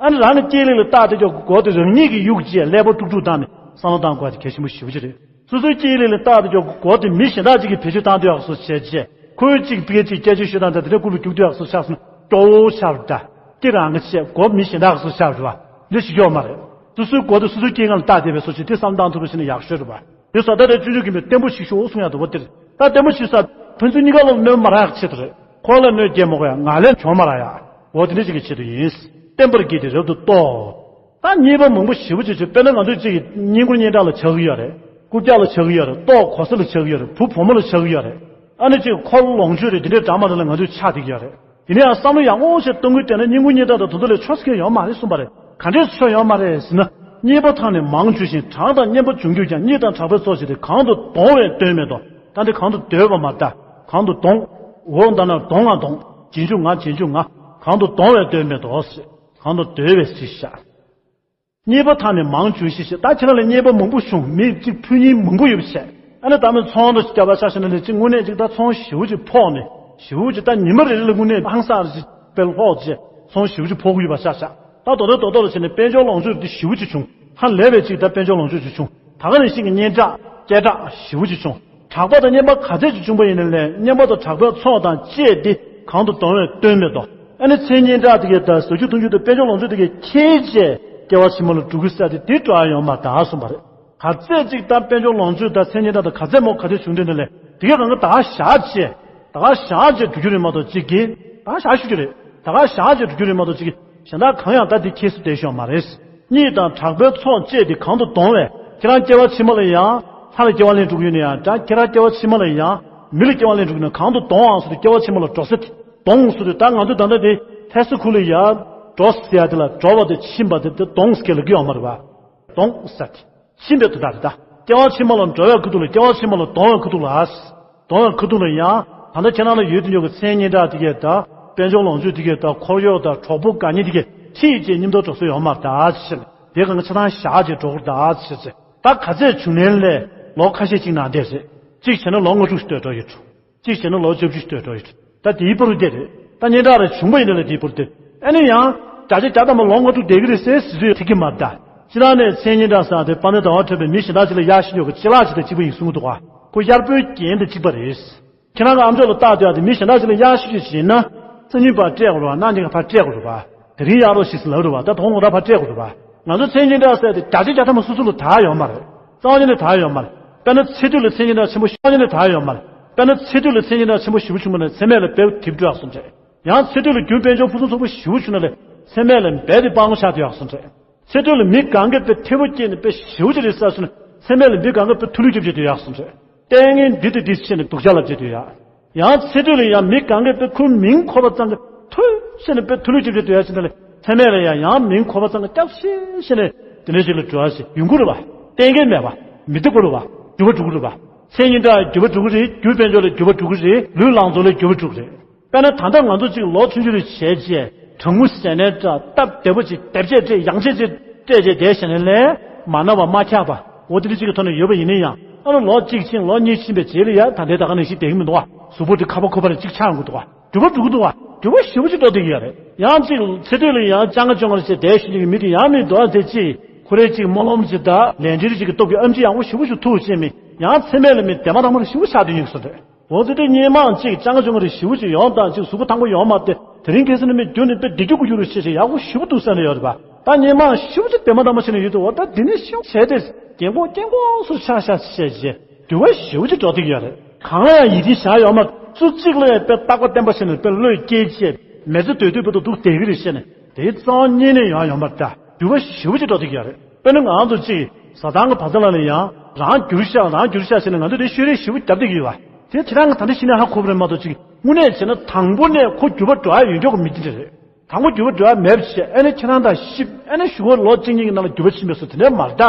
ཨ་ནི་རང་གི་སྐྱེས་ལུས་ལ་བཏགས་བསྡད་ཀྱོག་མགོ་དེ་རང་ཉིད་ཀྱིས་གཡུག་རྗེས་ཀླད་པ་དཀྲུག་དཀྲུག་བཏང་ནས་བསམ་བློ་བཏང་དགོས་པ་དེ་གལ་ཆེན་པོ་ཞེ་པོ་ཅིག་རེད། སོ་སོའི་སྐྱེས་ལུས་ལ་བཏགས་བསྡད་ཀྱོག་མགོ་དེ་མི་གཞན་དག་ཅིག་གིས་བེད་སྤྱོད་བཏང་བསྡད་ཡག་བཟོ་བྱས་རྗེས་ཁོའི་གཅིག་ཕ་གི་གཅིག་སྐད་ཆ་ཤོད་སྟངས་དང་དེ་འདྲ་ཀུ་ལུ་རྒྱུག་བསྡད་ཡག་བཟོ་ཆགས་སོང་། སྐྱོ་བོ་ཆགས་རེད་ད། སྐྱེ་རང་གི་བྱས་མགོ་མི་གཞན་དག་གིས་བཟོ་ཆགས་རེད་པ། འདི་ཞིག་ཡོད་མ་རེད། སོ་སོའི་མགོ་དེ་སོ་སོའི་སྐྱེ་ཁམས་ལ་བཏགས་བསྡད་པའི་བཟོ་ཅིག་དེ་བསམ་བཏང་ཐུབ་པ་ཞིག་ནི་ཡག་ཤོས་རེད་པ། དེ་སོ་ད་ལྟ་སྤྱོད་འཇུག་མཁན་པོས་བརྟན་པོ་བྱེད་ཤོག་གསུང་ཡག་འདུག་པ། དེར་ད་བརྟན་པོ་བྱེད་ས་ཕན་ཚུན་གཉིས་ཀ་ལ་གནོད་མ་རག་ཡག་ཆེད་དུ་རེད། ཁོ་ལ་གནོད་སྐྱེལ་མ་དགོས་ཡ། ང་ལས་གྱོང་མ་རག་ཡ། འོ་དེ་འདྲ་ཞིག་གི་ཆེད་དུ་ཡིན། བརྟན་པར་གྱིས་ཏེ་རབ་ཏུ་རྟོགས། ད་རྙེད་པ་མང་པོ་ཞེ་པོ་ཅིག་བྱུང་། དཔེར་ན་ང་ཚོས་གཅིག་གི་བསྙེན་བཀུར་སྙན་གྲགས་ལ་ཆགས་ཀྱི་ཡོད་རེད། རྐུབ་བཀྱག་ལ་ཆགས་ཀྱི་ཡོད་རེད། ལྟོ་གོས་ས་ལ་ཆགས་ཀྱི་ཡོད་རེད། བུ་བུ་མོ་ལ་ཆགས་ཀྱི་ཡོད་རེད། ཨ་ནི་གཅིག་འཁོར་ལོངས་སྤྱོད་རེད། དེ་འདྲའི་འདྲ་མ་འདྲ་ལ་ང་ཚོས་ཆགས་བསྡད་ཀྱི་ཡོད་རེད། ཡིན་ན་ཡང་བསམ་བློ་ཡག་པོ་ཞིག་གཏོང་གི་བསྡད་ན་བསྙེན་བཀུར་སྙན་གྲགས་དང་དེ་ཚོ་ལས་ཆོག་ས་གང་ཡོད་མ་རེད་གསུངས་པ་རེད། ག་འདྲས་ཆོག་ཡོད་མ་རེད་ཟེར་ན། རྙེད་པ་ཐང་ནས་མང་བྱུང་ཞིང་གྲགས་དང་སྙན་པ་བྱུང་གྱུར་ཀྱང་། རྙེད་དང་གྲགས་པའི་ཚོགས་བཞི་སྟེ། གང་དུ་དོང་བས་སྟོན་མེད་དོ། ད་འདི་གང་དུ་སྡོད་པ་མ་ད། གང་དུ་དོང་། འོ་ད་ན་དོང་ང་དོང་། རྗེས་འཇུག་ང་། རྗེས་འཇུག་ང་། གང་དུ་དོང་བས་སྟོན་མེད་དོ། གང་དུ་སྡོད་པས་ཞེས་བྱ། རྙེད་པ་ཐང་ནས་མང་བྱུང་ཞེས་བྱ། ད་ཁྱེད་རང་ལ་རྙེད་པ་མང་པོ་བྱུང་། མི་གཅིག་ཕུལ་མཁན་མང་པོ་ཡོད་པ་བྱས། ཨ་ནི་ད་མི་ཚོང་དུ་སྐྱབས་པ་ཆ་བཞག་ན་ནི་གཅིག་དངོས་གནས་གཅིག་ད་ཚོང་ཞེ་པོ་ཅིག་ཕོག་ནས་ཞེ་པོ་ཅིག་ད་ཉི་མ་རེ་རེ་ལ་དངོས་གནས་ཧང་སང་རེ་ཅིག་དཔེ་ལྷོག་བྱས་ཚོང་ཞེ་པོ་ཅིག་ཕོག་གི་ཡོད་པ་ཆ་བཞག་ད་མདོ་དོན་རྡོག་རྡོག་ལ་བྱས་ནས་དཔལ་འབྱོར་ལོངས་སྤྱོད་འདི་ཞེ་པོ་ཅིག་བྱུང་། ཧ་ལས་པའི་ཅིག་ད་དཔལ་འབྱོར་ལོངས་སྤྱོད་ཅིག་བྱུང་། ད་ག་ནང་བཞིན་གྱི་སྙན་གྲགས་སྐད་གྲགས་ཞེ་པོ་ཅིག་བྱུང་། གྲགས་པ་དང་སྙན་པ་ག་ཚད་ཅིག་བྱུང་པ་ཡིན་ན་ལས་སྙན་པ་དང་གྲགས་པའི་ཚོགས་དང་བཅས་ཏེ་གང་དུ་དོང་བས་སྟོན་མེད་དོ། ཨ་ནི་མཚན་སྙན་གྲགས་དེ་གས་དང་ཟ་རྒྱུ་འཐུང་རྒྱུ་དང་དཔལ་འབྱོར་ལོངས་སྤྱོད་དེ་གས་ཁྱེར་བྱས་སྐྱེ་བ་ཕྱི་མ་ལ་འགྲོ་གི་ས་དེ་དེ་འགྲོ་ཡ་ཡོད་མ་རེད་གསུངས་པ་རེད། ག་ཚད་ཅིག་ད་དཔལ་འབྱོར་ལོངས་སྤྱོད་དང་མཚན་སྙན་གྲགས་དང་ག་ཚད་མོ་ག་ཚད་བྱུང་དུས་ནས་ལས་དེ་གས་གང་ག་ད་ག་བཞག་བྱས། ད་ག་བཞག་བྱས་འགྲོ་རྒྱུ་རེད་མ་གཏོགས་གཅིག་གིས་ད་ག་བཞག་ཞུ་རྒྱུ་རེད། ད་ག་བཞག་བྱས་འགྲོ་རྒྱུ་རེད་མ་གཏོགས་གཅིག་གིས་གཞན་དག་གང་ཡང་ད་དེ་ཁྱེར་སུ་བསྡད་ཤོག་མ་རེད། རྙེད་དང་གྲགས་པའི་ཚོགས་བཅས་ཏེ་གང་དུ་དོང་བས། ཁྱེད་རང་སྐྱེ་བ་ཕྱི་མ་ལ་ཡང་ལྷ་ལ་སྐྱེ་བ་ལེན་འགྲོ་གི་ཡོད་ན་ཡང་འདྲ། ཁྱེད་རང་སྐྱེ་བ་ཕྱི་མ་ལ་ཡང་མི་ལ་སྐྱེ་བ་ལེན་འགྲོ་གི་ཡོད་ན་གང་དུ་དོང་ཨང་སོ་དེ་སྐྱེ་བ་ཕྱི་མ་ལ་འགྲོ་ས་དེ་དོང་སོ་དེ་ད་ང་ཚོ་ད་ལྟ་དེ་ལྷ་ས་ཁུལ་ལ་ཡང་འགྲོ་ཟེར་ཡ་དེ་ལ་འགྲོ་བ་དེ་ཕྱིན་པ་དེ་དེ་དོང་སྐད་ལ་གི་ཡོད་མ་རེད་པ། དོང་ས་དེ། ཕྱིན་པའི་དོན་དག་རེད་ད། སྐྱེ་བ་ཕྱི་མ་ལ་འགྲོ་བའི་ཁ་ཐུག་ལ་སྐྱེ་བ་ཕྱི་མ་ལ་དོང་བའི་ཁ་ཐུག་ལ། དོང་བའི་ཁ་ཐུག་ལ་ཡང་ད་ལྟ་ཁྱེད་རང་ལ་ཡོད་དུ་ཡོད་ཀྱི་མཚན་སྙན་གྲགས་དེ་གས་དང་དཔལ་འབྱོར་ལོངས་སྤྱོད་དེ་གས་དང་འཁོར་གཡོག་དང་གྲོགས་པོ་དགའ་ཉེ་དེ་གས་ཁྱེད་ཀྱི་སྙིང་སྟོབས་གྲོགས་སུ་ཡོད་མ་རེད་ད་ཟེར། དེ་གང་ཆ་ཚང་བཞག་ཅེས་འགྲོ་གི་རེད་ད་ཟེར། ད་ག་ཚད་བྱུང་ནའི་ལས་ལོ་ཁ་ཤས་ཅིག་ནང་བསྡད་རེད། གཅིག་བྱས་ན་ལོ་ལྔ་དྲུག་ཞིག་སྡོད་འགྲོ་ཡོད་འགྲོ། གཅིག་བྱས་ན་ལོ་བཅུ་བཅུ་སྡོད་འགྲོ་ཡོད། ད་དེའི་བར་དེ་རེད། ད་སྙན་གྲགས་རེ་བྱུང་པ་ཡིན་ན་ལ་དེའི་བར་དེ། ཨ་ནི་ཡང་། བརྒྱ་ཆ་བརྒྱ་ཐམ་པ་ལོ་ལྔ་དྲུག་བསྡད་ཀྱི་རེད་ཟེར་ཟེར་ཚོད་ཐིག་གི་མ་གདའ། སྤྱིར་བཏང་ནས་མཚན་སྙན་གྲགས་ཟེར་དེ་དཔལ་ལྡན་ཟླ་བ་གྲགས་པས་མི་གཞན་དག་ཅིག་ལ་གཡར་ཤེས་ཀྱི་ཡོད་ཀྱི་ཅི་ལགས་ཅིག་དང་གཅིག་པ་ཡིན་གསུང་གི་འདུག་ག་ཁོ་གཡར་པོའི་རྒྱན་དང་གཅིག་པ་རེད། ཁྱེད་རང་གི་ཨམ་ཅོག་ལ་བཏགས་བསྡད་ཡ་དེ་མི་གཞན་དག་ཅིག་ལ་གཡར་ཤེས་ཀྱི་བྱས་ན། སང་ཉིན་ཕར་སྤྲད་དགོས་རེད་པ། གནངས་ཉིན་ཕར་སྤྲད་དགོས་རེད་པ། དེ་རིང་གཡར་རོགས་ཞེས་ལབ་རེད་པ། ད་དོ་ངོ་ད་ཕར་སྤྲད་དགོས་རེད་པ། ང་ཚོ་མཚན་སྙན་གྲགས་ཟེར་དེ་བརྒྱ་ཆ་བརྒྱ་ཐམ་པ་སོ་སོ་ལ་དར་ཡོད་མ་རེད། རྩ་བ་ཉིད་ནས་དར་ཡོད་མ་རེད། དཔེར་ན་ཚེ་སྟོད་ལ་མཚན་སྙན་གྲགས་ཆེན་པོ་ཞིག་ཉིད་ནས་དར་ཡོད་མ་རེད། དཔེར་ན་ཚེ་སྟོད་ལ་མཚན་སྙན་གྲགས་ཆེན་པོ་ཞེ་པོ་བྱུང་བ་ན་མཚན་སྨད་ལ་དཔེ་དེབ་འགྲོ་ཡག་སོང་རེད། ཡང་ཚེ་སྟོད་ལ་རྒྱུན་དཔལ་འབྱོར་ཕུན་སུམ་ཚོགས་པོ་ཞེ་པོ་བྱུང་ན་ལས་མཚན་སྨད་ལ་རྦད་དེ་སྤྲང་པོ་ཆགས་བསྡད་ཡག་སོང་རེད། ཚེ་སྟོད་ལ་མི་གང་གས་དཔེ་མཐེ་བོ་སྐྱེས་ནས་དཔེ་ཞེ་པོ་ཅིག་རེད་ཟེར་སོང་ན་མཚན་སྨད་ལ་མི་གང་གས་དཔེ་མཐོ་ལུས་རྒྱབ་བྱས་སྡོད་ཡག་སོང་རེད། ལྟས་ངན་འདི་དང་འདི་བྱས་ནས་སྡུག་ཅག་ལབ་བྱས་སྡོད་ཡག་ཡང་ཚེ་སྟོད་ལ་ཡང་མི་གང་གས་དཔེ་ཁོའི་མིང་གོ་བ་ཙམ་གྱིས་ཐུལ་བྱས་ནས་དཔེ་མཐོ་ལུས་རྒྱབ་བྱས་སྡོད་ཡག་ཕྱིན་ན་ལས་མཚན་སྨད་ལ་ཡང་ཡང་མིང་གོ་བ་ཙམ་གྱིས་སྐྱབས་ཤེས་བྱས་ནས་དེ་འདྲ་ཞིག་ལ་འགྲོ་ཡག་ཞིག་ཡོང་གི་རེད་པ། ལྟས་ངན་མེད་པ། མི་སྡུག་པ་རེད་པ། འགྱུར་བ་འགྲོ་གི་རེད་པ། མཚན་སྙན་གྲགས་འགྱུར་བ་འགྲོ་གི་རེད། རྒྱུ་དཔལ་འབྱོར་ལ་འགྱུར་བ་འགྲོ་གི་རེད། ལུས་ལང་ཚོ་ལ་འགྱུར་བ་འགྲོ་གི་རེད། དཔེར་ན་ད་ལྟ་ང་ཚོ་གཅིག་ལོ་ཆུང་ཆུང་རེ་བྱས་རྗེས་གྲང་མོ་ཟས་ནས་འདྲ་སྟབས་བདེ་པོ་ཅིག་དེབ་ཆས་སྤྲད་ཡང་ཆས་ཅིག་སྤྲད་རྗེས་བསྡད་བྱས་ནས་ལས་མ་ན་བ་མ་འཁྱག་པ་འོ་དེ་འདྲ་ཅིག་གི་ཐོག་ནས་ཡོད་པ་ཡིན་ན་ཡང་ཨ་ནི་ལོ་གཅིག་ཕྱིན་ལོ་གཉིས་ཕྱིན་པའི་རྗེས་ལ་ཡ་ད་ལྟའི་ད་ག་ནང་བཞིན་བསྡད་ཀྱི་མི་འདུག་བ། གཟུགས་པོ་དེ་ཁ་པོ་ཁོ་པ་ནས་གཅིག་ཆགས་ཡོང་གི་འདུག་བ། འགྱུར་བ་འགྲོ་གི་འདུག་བ། འགྱུར་བ་ཞེ་པོ་ཅིག་འགྲོ་བསྡད་ཀྱི་ཡོད་རེད། ཡང་ཅིག་ཚེ་སྟོད་ལ་ཡང་ཅང་ག་ཅོང་ག་ལ་བྱས་བསྡད་ཞུ་ཅིག་མི་དེ་ཡང་མི་འདུག་ཨ། དེ་ཅིག་ཁོ་རེ་ཅིག་སྨོན་ལམ་ཅིག་དང་ལས་འབྲེལ་ཅིག་གི་སྟོབས་ཀྱིས་ཨེམ་ཆི་ཡག་པོ་ཞེ་པོ་ཞིག་ཐུག་བྱས་མི་ཡང་ཚེ་སྨད་ལ་མི་དེ་མ་དང་མ་རེ་ཞེ་པོ་ཆགས་བསྡད་ཉེན་ཁ་སོང་རེད། འོ་ཙི་ཏེ་སྔོན་མ་ཅིག་ཅང་ག་ཅོང་ག་རེ་ཞེ་པོ་ཅིག་ཡོང་དང་ཅིག་གཟུགས་པོ་ཐང་པོ་ཡོང་མ་དེ་དེ་རིང་ཁ་སང་ནི་མི་རྒྱུན་ནས་དཔེ་བདེ་རྒྱུ་དགུ་རྒྱུ་རུ་ཤེས་ཤེས་ཡག་པོ་ཞེ་པོ་འདུག་བསམ་ནས་ཡོད་རེད་པ། ད་སྔོན་མ་ཞེ་པོ་ཅིག་དེ་མ་དང་མ་བྱས་ནས་ཡོད་དུས་འོ་ད་དེ་ནས་ཤེས་བྱས་ཏེ་རྒན་གོག་རྒན་གོག་སུ་ཆགས་ཤག་བྱས་བྱས་འགྱུར་བ་ཞེ་པོ་ཅིག་འགྲོ་བསྡད་ཀྱི་ཡོད་རེད། གང་ལ་ཡང་ཡིད་ཆེས་བྱ་ཡོད་མ་སུ་གཅིག་ལ་ཡང་དཔེ་རྟག་པ་བརྟན་པ་བྱས་ནས་དཔེ་བློས་སྐྱེལ་བྱས་མི་ཚེ་སྡོད་དུས་བར་དུ་འདུག་བསྡད་ཀྱི་རེད་བཤད་ནས་དེའི་རྩ་བ་ཉིད་ནས་ཡང་ཡོད་མ་རེད། ད་འགྱུར་བ་ཞེ་པོ་ཅིག་འགྲོ་བསྡད་ཀྱི་ཡོད་རེད། དཔེར་ན་ང་རང་ཚོ་གཅིག་བཟའ་ཚང་གི་བར་མཚམས་ལ་ཡང་རང་འགྱུར་ཤག་རང་འགྱུར་ཤག་ཟེར་ནས་ང་ཚོ་དེ་ཤོད་རེས་ཞེ་པོ་རྒྱབ་བསྡད་ཀྱི་ཡོད་པ། དེ་ཁྱེད་རང་གིས་ད་ལྟ་ཤེས་ན་ཧ་གོ་བ་རེད་མ་གཏོགས་གཅིག་དངོས་གནས་བྱས་ན་དང་པོ་ནས་ཁོ་འགྱུར་བ་འགྲོ་ཡ་ཡོད་མཁན་གྱི་མི་དེ་འདྲ་རེད། དང་པོ་འགྱུར་བ་འགྲོ་ཡ་མེད་པ་བྱས་ཨ་ནི་ཁྱེད་རང་དང་གཤིབ་ཨ་ནི་གཞུག་གུ་ལོ་གཅིག་གཉིས་ཀྱི་ནང་ལ་འགྱུར་བ་ཕྱིན་པའི་སུ་དེ་འདྲ་མ་རེད་ད།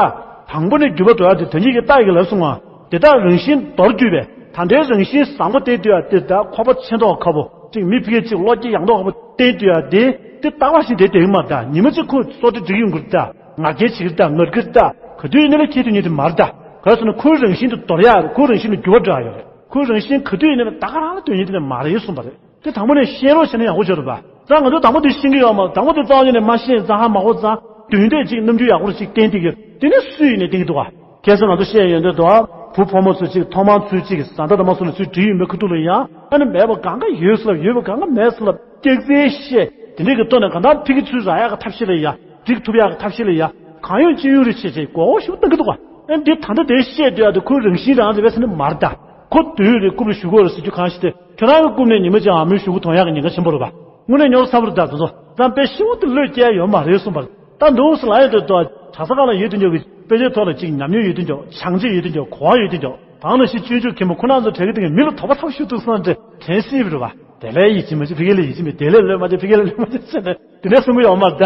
དང་པོ་ནས་འགྱུར་བ་འགྲོ་ཡ་དེ་དོན་གཉིས་ཀྱི་རྟགས་ཀྱི་ལབ་སོང་ང་། དེ་དག་རང་བཞིན་མདོར་བསྡུས་པས་ད་ལྟའི་རང་བཞིན་བཟང་པོ་བསྟན་དུས་ཡ་དེ་ད་ཁོག་པ་ཆེ་མདོག་ཁ་པོ་གཅིག་མི་ཕ་གི་གཅིག་བློ་སྐྱེད་ཡག་མདོག་ཁ་པོ་བསྟན་དུས་ཡ་དེ་དེ་རྟག་པ་བཞིན་དེ་བསྡད་ཀྱི་མ་རེད་ད། ཉི་མ་གཅིག་ཁོ་སོ་ཏི་འགྲིག་ཡོང་གི་རེད་ད། ང་རྒྱལ་བྱེད་ཀྱི་རེད་ད། ངར་གྱི་རེད་ད། ག་དུས་ཡིན་ནའི་ཁྱེད་དུས་ཉིད་དེ་མ་རེད་ད། ག་རེ་ཟེར་ན་ཁོའི་རང་བཞིན་དེ་འདོར་ཡ་ཁོའི་རང་བཞིན་དེ་འགྱུར་བ་འགྲོ་ཡ་ཡོད་རེད། ཁོའི་རང་བཞིན་ག་དུས་ཡིན་ནའི་ད་ག་རང་ལ་དོན་ཡིན་དེ་ནས་མ་རེད་གསུངས་པ་རེད། དེ་དང་པོ་ནས་ཤེས་རོགས་བྱས་ན་ཡག་པོ་ཆགས་རེད་པ། ད་ང་ཚོ་དང་པོ་དེ་ཤེས་ཀྱི་ཡོད་མ་རེད། དང་པོ་དེ་རྩ་བ་ཉིད་ནས་མ་ཤེས་ཙང་ཧ་མ་གོ་ཙང་དུས་འདས་ཅིག་རྣམ་འགྱུར་ཡག་པོ་ཅིག་བསྟན་ཏེ་ཡོད། དེ་ནས་སུ་ཡིན་ནས་བསྟན་གྱི་འདུག་ག་གལ་སྲིད་ང་ཚོ་བཤད་ཡོད་འདོད་འདུག་ག་བུ་ཕོ་མོ་ཚོས་ཅིག་ཐོག་མར་ཚུལ་ཅིག་བཟའ་ཟླ་དང་མ་སོང་ནས་ཚུལ་བྲིས་ཡོད་མེད་ཁུ་ཐུག་ལ་ཡང་ཨ་ནི་མེད་པ་གང་ག་ཡོད་ཟེར་ལབ་ཡོད་པ་གང་ག་མེད་ཟེར་ལབ་སྐྱག་རྫུན་བཤད་དེ་འདྲས་ཀྱི་ཐོག་ནས་གང་ལྟར་ཕ་གི་ཚུལ་རག་ཡག་གི་ཐབས་ཤེས་ལ་ཡ་འགྲིག་ཐུབ་ཡག་གི་ཐབས་ཤེས་ལ་ཡ་གང་ཡོང་ཅི་ཡོང་རེ་བྱས་བྱས་མགོ་སྐོར་ཞིག་བཏང་གི་འདུག་ག་ཨ་ནི་འདི་ད་ལྟ་དེ་བཤད་འདོད་ཡག་དེ་ཁོའི་རང་བཞིན་རང་རེད་པས་ཟེར་ནི་མ་རེད་ད། ཁོ་དུས་རེ་རྐུབ་ལ་གཞུ་དགོས་རེད་ཟེར་རྒྱུ་གང་ཞིག་སྟེ་ཁྱོད་རང་གི་རྐུབ་ནས་ཉི་མ་གཅིག་ཨ་མའི་གཞུ་གུ་དོན་ཡག་གི་ཉེན་ཁ་ཆེན་པོ་རེད་པ། དངོས་གནས་རྙོག་ཚ་པོ་རེད་ད། དེ་ཚོ་ད་དཔེ་ཤི་བོ་དེ་བློས་སྐྱེལ་ཡོད་མ་རེད་གསུངས་པ་རེད། ད་འདུག་སེ་ལ་ཡོད་དེ་ཏོ་གྲྭ་ས་ཁག་ལ་ཡོད་དེ་འཇོག་གི་དཔེ་ཆའི་ཐོག་ལ་གཅིག་ཉམས་མྱོང་ཡོད་དེ་འཇོག་བྱང་ཆེ་ཡོད་དེ་འཇོག་གོ་བ་ཡོད་དེ་འཇོག་དང་ལ་ཤི་སྤྱོད་འཇུག་མཁན་པོ་ཁོ་རང་ཚོ་གྲས་ཀྱི་དེ་གི་མི་ལ་དོགས་པ་ཐག་ཤུ་འདུག་སེ་འདྲ་དྲན་སྲིད་པ་རེད་པ། དེ་ལས་ཡིད་ཆེས་མ་བྱེད་ཕི་གེ་ལ་ཡིད་ཆེས་མེད་དེ་ལས་ལོས་མ་བྱེད་ཕི་གེ་ལ་ལོས་མ་བྱེད་ཟེར་ནས་དེ་འདྲ་གསུང་གི་ཡོད་མ་རེད་ད།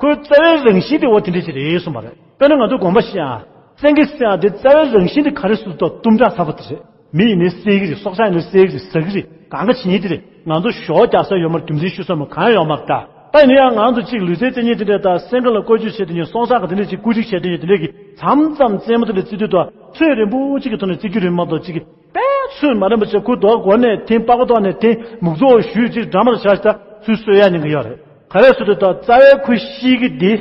ཁོའི་རྩ་བའི་རང་བཞིན་དེ་འོ་དེ་འདྲ་ཅིག་རེད་གསུངས་པ་རེད། དཔེར་ན་ང་ཚོ་དགོན་པ་ཤི་ཡང་བཙན་གྱི་སེ་ཡང་དེ་རྩ་བའི་རང་བཞིན་དེ་ག་རེ་སུ་ཏོ་གཏུམ་དྲག་ཚ་པོ་དེ་རེད། མི་ཡིན་ནའི་བསད་ཀྱི་རེད། སྲོག་ཆགས་ཡིན་ནའི་བསད་ཀྱི་རེད། ཟ་གི་རེད། གང་ག་བྱེད་ཉེན་དེ་རེད། ང་ཚོ་ཞོགས་རྒྱག་ས་ཡོད་མ་རེད། རྒྱུ་མཚན་ཤོད་ས་མ་གང་ཡོད་མ་རེད་ད། ད་ཡིན་ན་ཡང་ང་ཚོ་གཅིག་ལུས་རྩལ་རྩེད་མཁན་དེ་འདྲས་དང་སེང་གེ་ལ་བཀོལ་སྤྱོད་བྱེད་དེ་ཉིད་སྲོག་ཆགས་ཀྱི་དེ་འདྲས་ཅིག་བཀོལ་སྤྱོད་བྱེད་དེ་ཉིད་དེ་འདྲས་ཀྱི་མཚམས་མཚམས་རྩེད་མོ་དེ་འདྲས་རྩེད་དུས་དང་ཚོད་རིང་པོ་གཅིག་གི་ཐོག་ནས་རྩེད་རྒྱུ་རེད་མ་གཏོགས་གཅིག་གི་དཔེ་ཚོད་མ་རན་པ་བྱས་ཁོ་རྡོ་སྒོ་ནས་འཐེན། པགས་པ་ཐོག་ནས་འཐེན། མུག་ཚོགས་ཞུས་ཅིག་འདྲ་མར་བཞག་ཤི་ད་ཚུར་གསོད་ཡ་ཉེན་ཁ་ཡོད་རེད། ག་རེ་ཟེར་དུས་ད་རྩ་བའི་ཁོའི་ཤི་གི་འདི་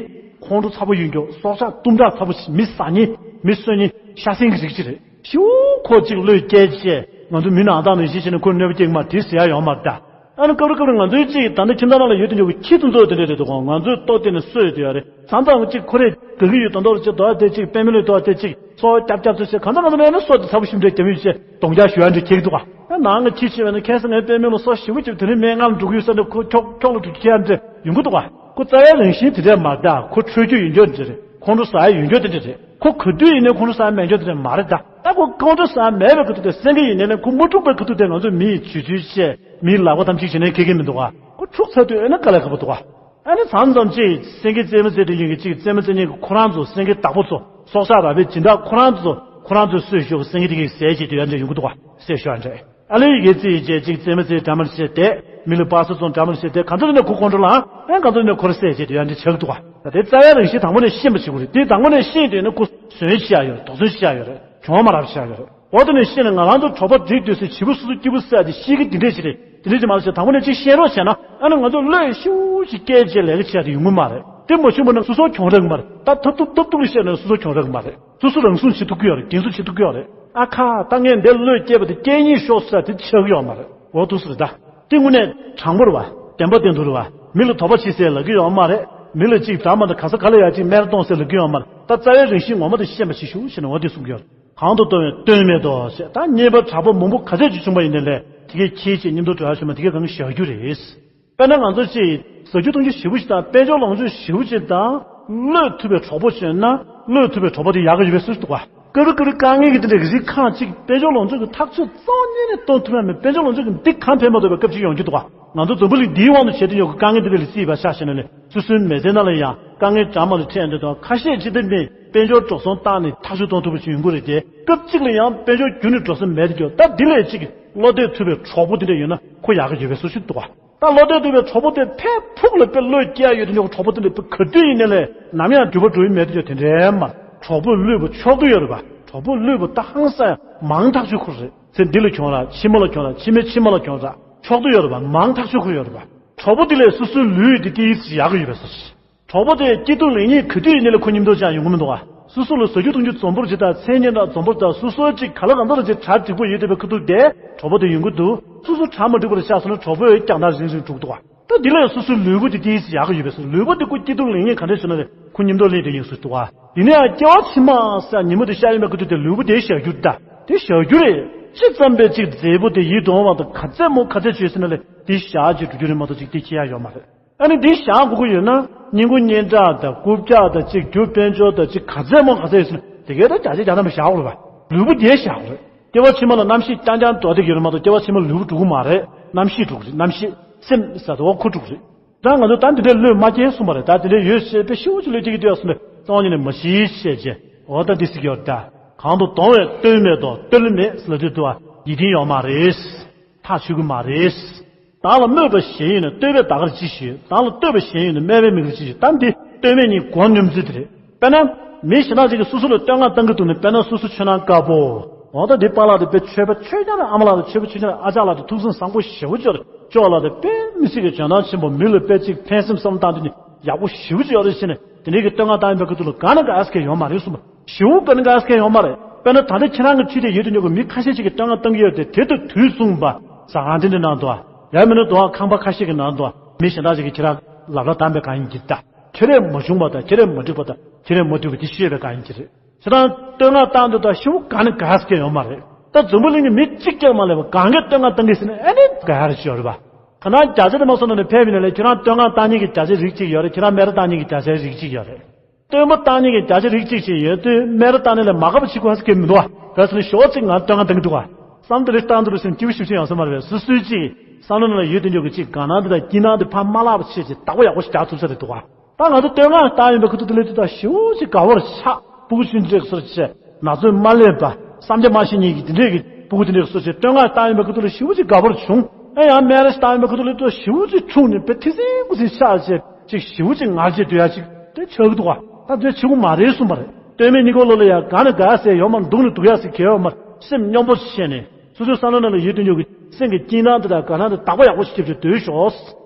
ཁོང་ཁྲོ་ཚ་པོ་ཡོད་མཁན་སྲོག་ཆགས་གཏུམ་དྲག་ཚ་པོ་ཞིག་མི་ཟ་མཁན་མི་གསོད་མཁན་ཤ་ཟན་གྱི་རིགས་ཅིག་རེད། ཤི་བོ་ཁོ་གཅིག་བློས་བསྐྱལ་བྱས་ང་ཚོ་མི་ནང་བཏང་ནས་ཤི་ཤི་ནས་ཁོ་གནོད་པ་སྐྱེལ་གི་མ་དེ་ཟེར་ཡ་ཡོད་མ་རེད་ད། ཨ་ནི་སྐབས་རེ་སྐབས་རེ་ང་ཚོའི་གཅིག་ད་ལྟ་ཁྱིམ་ཚང་ནང་ལ་ཡོད་དུས་འཇོག་གི་ཁྱི་དེ་ཚོ་དེ་འདྲ་རེད་འདུག་གོ། ང་ཚོས་ལྟོ་བསྟན་ནས་གསོད་ཡོད་དུས་ཡ་རེད། མཚམས་མཚམས་གཅིག་ཁོ་རེ་དགའ་གི་ཡོད་དོན་དག་རེད། གཅིག་དོ་དེ་གཅིག་པད་མི་ལོས་དོ་དེ་གཅིག་སོ་རྒྱབ་རྒྱབ་ཚོ་བྱས་གང་ཚ་གང་ཚ་མེད་ན་སོ་དེ་ཚ་པོ་ཞིམ་འདྲ་རྒྱབ་ཡོད་བྱས་གདོང་རྒྱག་ཞུ་ཡ་འདྲ་ཁྱེར་གི་འདུག་ག་ཨ་ནང་ང་ཁྱི་ཤི་བས་ན་ཁ་སང་ངའི་པད་མི་ལོ་སོ་ཞིམ་པོ་རྒྱབ་དེ་ནས་སྨན་ཁང་ལ་འགྲོ་གི་ཡོད་ས་འདྲ་ཁོ་ཁྱོག་ཁྱོག་ལ་འགྲོ་ཁྱེར་ཡ་འདྲ་ཡོང་གི་འདུག་ག་ཁོ་རྩ་བའི་རང་བཞིན་དེ་འདྲ་མ་རེད་ད། ཁོ་འཕྲོད་རྒྱུ་ཡོད་མཁན་དེ་འདྲ་རེད། ཁོང་ཁྲོ་ཟ་ཡ་ཡོད་མཁན་དེ་འདྲ་རེད། ཁོ་ག་དུས་ཡིན་ནའི་ཁོང་ཁྲོ་ཟ་ཡ་མེད་མཁན་དེ་འདྲ་མ་རེད་ད། ད་ཁོ་ཁོང་ཁྲོ་ཟ་ཡ་མེད་པའི་ཁ་ཐུག་དེ་སེང་གེ་ཡིན་ནའི་ཁོ་མ་འཁྲུག་པའི་ཁ་ཐུག་དེ་ང་ཚོ་མི་ཡི་ཇུས་ཚུལ་བཤད་མིའི་ལག་པ་ཐམས་ཅད་བྱེད་ནའི་ཁེ་ཁེ་མི་འདུག་ག་ཁོ་འཁྲུག་ཚར་དུས་ཨེ་ན་དཀའ་ལས་ཁག་པོ་འདུག་ག་ཨ་ནི་མཚམས་མཚམས་ཅིག་སེང་གེ་རྩེད་མོ་རྩེ་དུས་ཡིན་གྱི་ཅིག་རྩེད་མོ་རྩེ་མཁན་གྱི་ཁོ་རང་ཚོ་སེང་གེ་བདག་པོ་ཚོ་སྲོག་ཆགས་ར་བའི་སྦྱིན་བདག་ཁོ་རང་ཚོ་ཁོ་རང་ཚོས་གསོས་ཤོག་སེང་གེ་དེ་གས་ཟས་བྱེད་དུས་ཡ་འདྲ་ཡོང་གི་འདུག་ག་ཟས་ཤོག་ཨ་འདྲ། ཨ་ལེ་ཡི་གེ་རྩིས་ཡི་བྱས་ཅིག་རྩེད་མོ་རྩེ་འདྲ་མར་བྱས་བསྡད། མི་ལ་པ་སོ་ཚོང་འདྲ་མར་བྱས་བསྡད། གང་ཚོད་ནས་ཁོ་ཁོང་ཁྲོ་ལངས་ཨེ་གང་ཚོད་ནས་ཁོར་བསད་བྱས་དུས་ཡ་འདྲ་ཆགས་འདུག་ག་ད་དེ་རྩ་བའི་རང་བཞིན་དང་པོ་ནས་ཤེས་པ་བྱེད་དགོས་རེད། དེ་དང་པོ་ནས་ཤེས་དུས་ན་ཁོ་ཟོན་བྱེད་ཡ་ཡོད་རེད། དོགས་ཟོན་བྱེད་ཡ་ཡོད་རེད། གྱོང་མ་རག་བྱེད་ཡ་ཡོད་རེད། འོ་དེ་ནས་ཤེས་ནས་ང་རང་ཚོ་གྲོགས་པོ་འགྲིག་འདོད་སའི་བྱིས་པ་སོ་སོ་སྐྱིད་པོ་བསད་དེ་ཤེས་ཀྱི་འདི་འདྲས་ཞིག་རེད། དེ་འདྲས་ཅིག་མ་རེད་ཟེར་དང་པོ་ནས་ཅིག་ཤེས་རོགས་བྱས་ན་ཨ་ནི་ང་ཚོ་བློས་ཤུགས་ཤིག་སྐྱེལ་བྱས་ལས་ཀ་བྱེད་ཡ་དེ་ཡོང་གི་མ་རེད། དེ་མ་བྱུང་བ་ན་སོ་སོ་གྱོང་རག་གི་མ་རེད། ད་ཐབས་སྡུག་ཐབས་སྡུག་ལ་བཤད་ན་སོ་སོ་གྱོང་རག་གི་མ་རེད། སོ་སོ་རང་སྲུང་བྱེད་ཐུབ་ཀྱི་ཡོད་རེད། འགན་སྲུང་བྱེད་ཐུབ་ཀྱི་ཡོད་རེད། ཨ་ཁ་ད་ངས་འདི་བློས་སྐྱེལ་བ་དེ་སྐྱེལ་ཉེས་ཤོར་ས་དེ་ཆགས་ཀྱི་ཡོད་མ་རེད། འོ་འདུག་སེ་རེད་ད། དེ་དངོས་གནས་དྲང་པོ་རེད་བ། བདེན་པ་བདེན་ཐུག་རེད་བ། མི་ལ་དོགས་པ་བྱེད་སའི་ལབ་ཀྱི་ཡོད་མ་རེད། མི་ལ་ཅིག་དྲག་མ་དང་ག་ས་ག་ལ་ཡ་ཅིག་སྨད་ར་གཏོང་སའི་ལབ་ཀྱི་ཡོད་མ་རེད། ད་རྩ་བའི་རང་བཞིན་ངོ་མ་དེ་ཤེས་པ་བྱེད་ཤོག་ཞེས་ནས་འོ་དེ་གསུང་གི་ཡོད་རེད། གང་དུ་གཏོང་བའི་དོན་མེད་དོ་ཞེས། ད་རྙེད་པ་དྲག་པོ་མང་པོ་ག་ཚད་ཅིག་བྱུང་པ་ཡིན་ནའི་ལས་དེ་གས་ཁྱེད་ཀྱིས་མཉམ་དུ་འགྲོ་ཡ་བྱུང་མ་དེ་གས་གང་གི་བཞག་རྒྱུ་རེད། དཔེར་ན་ང་ཚོ་ཅིག་ཟ་རྒྱུ་འཐུང་རྒྱུ་ཞེ་པོ་ཞིག་དང་དཔལ་འབྱོར་ལོངས་སྤྱོད་ཞེ་པོ་ཅིག་དང་བློས་ཐུབ་པའི་གྲོགས་པོ་བྱོན་ན་བློས་ཐུབ་པའི་གྲོགས་པོ་དེ་ཡག་གི་ཡོད་པའི་སུ་ཞིག་འདུག་ག་སྐབས་རེ་སྐབས་རེ་དཀའ་ངལ་གྱི་དེ་འདྲ་གི་རིགས་ཁག་ཅིག་དཔལ་འབྱོར་ལོངས་སྤྱོད་ཀྱི་ཐག་གཅོད་རྩ་བ་ཉིད་ནས་གཏོང་ཐུབ་ཡ་མེད། དཔལ་འབྱོར་ལོངས་སྤྱོད་ཀྱི་འདི་གང་ཕན་མ་ཐོགས་པའི་སྐབས་ཅིག་ཡོང་རྒྱུ་འདུག་ག་ང་ཚོ་འཛམ་བུ་གླིང་འདིའི་དབང་དུ་བྱས་ཏེ་ཡོད་ཀྱི་དཀའ་ངལ་འདི་འདྲ་ལ་བརྩིས་པ་ཆ་བཞག་ན་ནི་སོ་སོའི་མི་ཚེ་ནང་ལ་ཡང་དཀའ་ངལ་གྲངས་མང་དུ་འཕྲད་འདོད་དང་ཁ་ཤས་ཅིག་དེ་ནི་དཔལ་འབྱོར་འགྲོ་སོང་བཏང་ནས་ཐག་གཅོད་གཏོང་ཐུབ་པ་ཞིག་ཡོང་གི་རེད་དེ། སྐབས་གཅིག་ལ་ཡང་དཔལ་འབྱོར་རྒྱུན་ནས་འགྲོ་ས་མེད་དེ་འགྱོ། ད་འདི་ལས་ཅིག་བློ་གཏད་ཐུབ་པའི་གྲོགས་པོ་དེ་འདྲ་ཡོད་ན་ཁོ་ཡག་གི་ཡོད་པའི་སུ་ཞིག་འདུག་ག་ད་བློ་གཏད་ཐུབ་པའི་གྲོགས་པོ་དེ་ཕར་ཕུགས་ལ་དཔེ་བློས་སྐྱེལ་ཡ་ཡོད་དེ་འགྱོ། གྲོགས་པོ་དེ་འདྲ་དཔེ་ག་དུས་ཡིན་ནའི་ལས་ནམ་ཡང་འགྱུར་བ་འགྲོ་ཡི་མེད་དེ་འགྱོ། དེ་འདྲའི་མ་གྲོགས་པོ་བློས་པོ་ཕྱོགས་བསྡུ་ཡོད་རེད་པ། གྲོགས་པོ་བློས་པོ་ད་ཧང་སང་ཡ་མང་ཐག་ཆོད་ཁོ་རེད། ཚེ་འདི་ལ་གྱོང་རག་ཕྱི་མ་ལ་གྱོང་རག་ཕྱི་མའི་ཕྱི་མ་ལ་གྱོང་རག་ཕྱོགས་བསྡུ་ཡོད་རེད་པ། མང་ཐག་ཆོད་ཁོ་ཡོད་རེད་པ། གྲོགས་པོ་དེ་ལས་སོ་སོའི་ལུས་དེ་ཏིས་ཡག་གི་ཡོད་པའི་བཟོ་ཞིག་གྲོགས་པོ་དེ་སྐྱིད་སྡུག་ལེགས་ཉེས་ག་དུས་ཡིན་ནའི་ལ་ཁོ་མཉམ་དུ་ཅང་ཡོང་གི་མི་འདུག་ག་སོ་སོ་ལ་བཟོ་རྒྱུ་གཏོང་རྒྱུ་འཛོམས་པོར་ཅིག་དང་མཚན་སྙན་གྲགས་འཛོམས་པོར་དང་སོ་སོའི་ཅིག་ག་ལ་གང་འདྲ་ལ་ཅིག་གྲ་འགྲིག་པོ་ཡོད་བསྡད་པའི་ཁུ་ཐུག་དེ་གྲོགས་པོ་དེ་ཡོང་གི་འདུག་སོ་སོ་གྲ་མ་འགྲིག་པ་ལ་ཆགས་སོང་ན་གྲོགས་པོས་རྒྱང་ཐག་རིང་རིང་འགྲོ་གི་འདུག་ག་ད་འདི་ལས་སོ་སོའི་ལུས་པོ་དེ་ཏིས་ཡག་གི་ཡོད་པའི་བཟོ། ལུས་པོ་དེ་ཁོ་སྐྱིད་སྡུག་ལེགས་ཉེས་ག་འདྲ་བྱུང་ན་རེད་ཁོ་མཉམ་དུ་སླེབས་བསྡད་ཡོང་སྲིད་འདུག་ག་ཡིན་ན་ཡང་སྐྱེ་བ་ཕྱི་མ་ཟེར་ཉིན་མོ་དེ་ཤར་ཡོང་བའི་ཁུ་ཐུག་དེ་ལུས་པོ་དེ་ཞག་རྒྱུ་ད། དེ་ཞག་རྒྱུ་རེད། ཅི་ཙམ་པའི་ཅིག་མཛེས་པོ་དེ་ཡིད་དུ་འོང་བ་དང་ག་ཚད་མོ་ག་ཚད་བྱོས་ཟིན་ན་ལས་དེ་ཞག་ཅིག་འགྲོ་རྒྱུ་རེད་མ་གཏོགས་ཅིག་དེ་ཁྱེར་ཡ་ཡོད་མ་རེད། ཨ་ནི་འདི་བཞག་དགོས་ཀྱི་ཡོད་ན་སྙིང་ཁུ་སྙན་གྲགས་དང་རྐུབ་བཀྱག་དང་ཅིག་རྒྱུ་དཔལ་འབྱོར་དང་ཅིག་ག་ཚད་མོ་ག་ཚད་ཡོད་ཟེར་ན་དེ་གའི་ད་བརྒྱ་ཆ་བརྒྱ་ཐམ་པ་བཞག་དགོས་རེད་པ། ལུས་པོ་དེ་བཞག་དགོས་རེད། སྐྱེ་བ་ཕྱི་མ་ལ་རྣམ་ཤེས་རྐྱང་རྐྱང་འགྲོ་བསྡད་ཀྱི་ཡོད་རེད་མ་གཏོགས་སྐྱེ་བ་ཕྱི་མ་ལུས་པོ་འགྲོ་གི་མ་རེད། རྣམ་ཤེས་འགྲོ་གི་རེད། རྣམ་ཤེས་སེམས་ཟེར་དུས་ཁོ་འགྲོ་གི་རེད། ད་ང་ཚོ་ད་འདི་འདྲའི་བློས་མ་སྐྱེལ་གསུངས་པ་རེད། ད་འདི་འདྲའི་ཡོད་ཞེས་པའི་ཤི་བོ་ཅིག་བློས་སྐྱེལ་གྱི་འདུག་ཡ་གསུངས་པས་གཙང་ཉིད་ནས་མ་ཤི་ཞེས་བྱས་འོ་ད་འདི་སྲིད་ཀྱི་ཡོད་ད། གང་དུ་དོང་བས་བརྟོལ་མེད་དོ། བརྟོལ་མེད་ཟེར་ལ་དུས་དུ་བ་ཡིད་བརྟན་ཡོད་མ་རེད། ཐག་ཆོད་གི་མ་རེད། བདག་ལ་སྨོད་པ་གཞན་ཡོད་ན་བསྟོད་པས་བདག་གར་ཅི་ཞིག་ཡོད། བདག་ལ་བསྟོད་པ་གཞན་ཡོད་ན་སྨད་པས་མི་དགར་ཅི་ཞིག་ད་འདི་བསྟོད་སྨད་གཉིས་མགོ་སྙོམས་ཚུལ་དེ་རེད། དཔེར་ན། མི་གཞན་དག་ཅིག་གིས་སོ་སོ་ལ་བསྟོད་བསྔགས་གཏང་གི་འདུག་ནས་དཔེར་ན་སོ་སོ་ཆོས་ནང་དཀར་པོ། འོ་ད་འདི་པཱ་ལགས་དེ་དཔེ་ཆོས་པ་ཆོས་རྒྱལ་ནས་ཨ་མ་ལགས་དང་ཆོས་པ་ཆོས་རྒྱལ་ནས་ཨ་ཅག་ལགས་དེ་ཐུགས་བསམ་བཟང་པོ་ཞེ་པོ་ཅིག་ཡོད་རེད། ཅོག་ལགས་དེ་དཔེ་མི་སྲིད་ཀྱི་འཇོན་ཐང་ཆེན་པོ། མི་ལ་དཔེ་ཅིག་ཕན་སེམས་བསམ་བློ་བཏང་དུས་ནི་ཡག་པོ་ཞེ་པོ་ཅིག་ཡོད་རེད་ཟེར་ནས་དེ་འདྲའི་གི་བསྟོད་བསྔགས་བཏང་ཡོད་པའི་ཁུ་ཐུག་ལ་ག་ན་ག་ཨ་སྐད་ཡོད་མ་རེད་གསུངས་པ། ཞེ་པོ་ག་ན་ག་ཨ་སྐད་ཡོད་མ་རེད། དཔེར་ན་ད་ལྟ་ཁྱེད་རང་གི་འཁྲིས་དེ་ཡོད་དུ་ཉོ་གི་མི་ཁ་ཤས་ཅིག་གིས་བསྟོད་བསྔགས་བཏང་གི་ཡོད་དེ་དེ་དུས་དུས་གསུངས་པ་ཟ་ཁང་དེ་འདྲ་ནང་དུ་ཡང་མིན་ན་དུ་བ་ཁང་པ་ཁ་ཤས་ཀྱི་ནང་དུ་མི་གཞན་དག་ཅིག་གིས་ཁྱེད་རང་ལབ་ལ་བཏང་པའི་གང་ཡིན་གྱི་ད། ཁྱེད་རས་མ་བྱུང་བ་དང་ཁྱེད་རས་མ་འགྲིག་པ་དང་ཁྱེད་རས་མ་འགྲིག་པ་དེ་ཤེས་པའི་གང་ཡིན་གྱི་རེད། ཁྱེད་རང་བསྟོད་བསྔགས་བཏང་དུས་ད་ཞེ་པོ་ག་ནས་ག་སྐད་ཡོད་མ་རེད། ད་འཛམ་བུ་གླིང་གི་མི་གཅིག་ཀྱང་མ་སླེབས་པ་གང་གིས་བསྟོད་བསྔགས་བཏང་གི་ཟེར་ན་ཨ་ནི་ག་ཡ་རེ་ཅིག་ཡོད་རེད་པ། ག་ན་བརྒྱ་ཆ་དེ་མ་སོང་ན་ནི་ཕེབས་ཡིན་ན་ལས་ཁྱེད་རང་བསྟོད་བསྔགས་བཏང་མཁན་གྱི་བརྒྱ་ཆ་རིགས་གཅིག་ཡོད་རེད། ཁྱེད་རང་སྨད་ར་བཏང་མཁན་གྱི་བརྒྱ་ཆ་རིགས་གཅིག་ཡོད་རེད། བསྟོད་པ་བཏང་མཁན་གྱི་བརྒྱ་ཆ་རིགས་གཅིག་ཅིག་ཡོད་དུས་སྨད་ར་བཏང་མཁན་ལས་མ་དགའ་བ་ཅིག་གོ་ཧ་སྐད་མི་འདུག་བ། ག་ཟེར་ན་ཞོགས་ཅིག་ང་བསྟོད་བསྔགས་བཏང་གི་འདུག་བ། བསམ་དེ་རེ་བཏང་དུ་རུ་སེམས་སྐྱིད་པོ་ཞིག་ཅིག་ཡོང་ས་མ་རེད་པས། སོ་སོའི་ཅིག་བསམ་བློ་ནང་ལ་ཡོད་དུ་འཇོག་གི་ཅིག་དགའ་སྣང་དེ་དང་སྐྱིད་སྣང་དེ་ཕར་མ་བརླག་པ་བྱས་ཅིག་བདག་པོ་ཡག་པོ་ཞིག་རྒྱག་ཐུབ་ས་རེད་འདུག་བ། ད་ང་ཚོ་བསྟོད་བསྔགས་བཏང་ཡོད་པའི་ཁུ་ཐུག་དེ་ལས་དུས་ད་ཞེ་པོ་ཅིག་དགའ་བོར་ཆགས། སྤུ་གུ་ཆུང་ཆུང་སོར་བྱས་ན་ཚོད་མ་སླེབས་པ་བསམ་རྒྱ་མ་ཤེས་ཉིད་ཀྱི་དེ་འདྲས་ཀྱི་སྤུ་གུ་དེ་འདྲས་སོར་བྱས་བསྟོད་བསྔགས་བཏང་ཡོད་པའི་ཁུ་ཐུག་ལ་ཞེ་པོ་ཅིག་དགའ་བོར་བྱུང་། ཨེ་ཡང་སྨད་ར་ཞིག་བཏང་ཡོད་པའི་ཁུ་ཐུག་ལ་དུས་ཞེ་པོ་ཅིག་འཁྲུངས་ནས་དཔེ་ཐི་སིང་ཁུ་སིང་ཆགས་བྱས་ཅིག་ཞེ་པོ་ཅིག་ངར་བྱས་སྡོད་ཡ་ཅིག་དེ་ཆགས་ཀྱི་འདུག་བ། ད་དེ་ཆགས་ཀྱི་མ་རེད་གསུངས་པ་རེད། བསྟོད་སྨད་གཉིས་ཀ་ལོ་ལ་ཡང་ག་ནས་ག་ཟེར་ཡོད་མ་འདུག་ནས་འདུག་ཡ་ཟེར་གལ་ཡོད་མ་རེད། སེམས་སྙོམས་པོ་བྱས་ནས་སོ་སོའི་བསམ་བློ་ནང་ལ་ཡོད་དུ་འཇོག་གི་སེམས་ཀྱི་སྐྱིད་སྣང་དེ་དང་དགའ་སྣང་དེ་བདག་པོ་ཡག་པོ་ཞིག་བརྒྱབ་བྱས་སྡོད་ཤོག་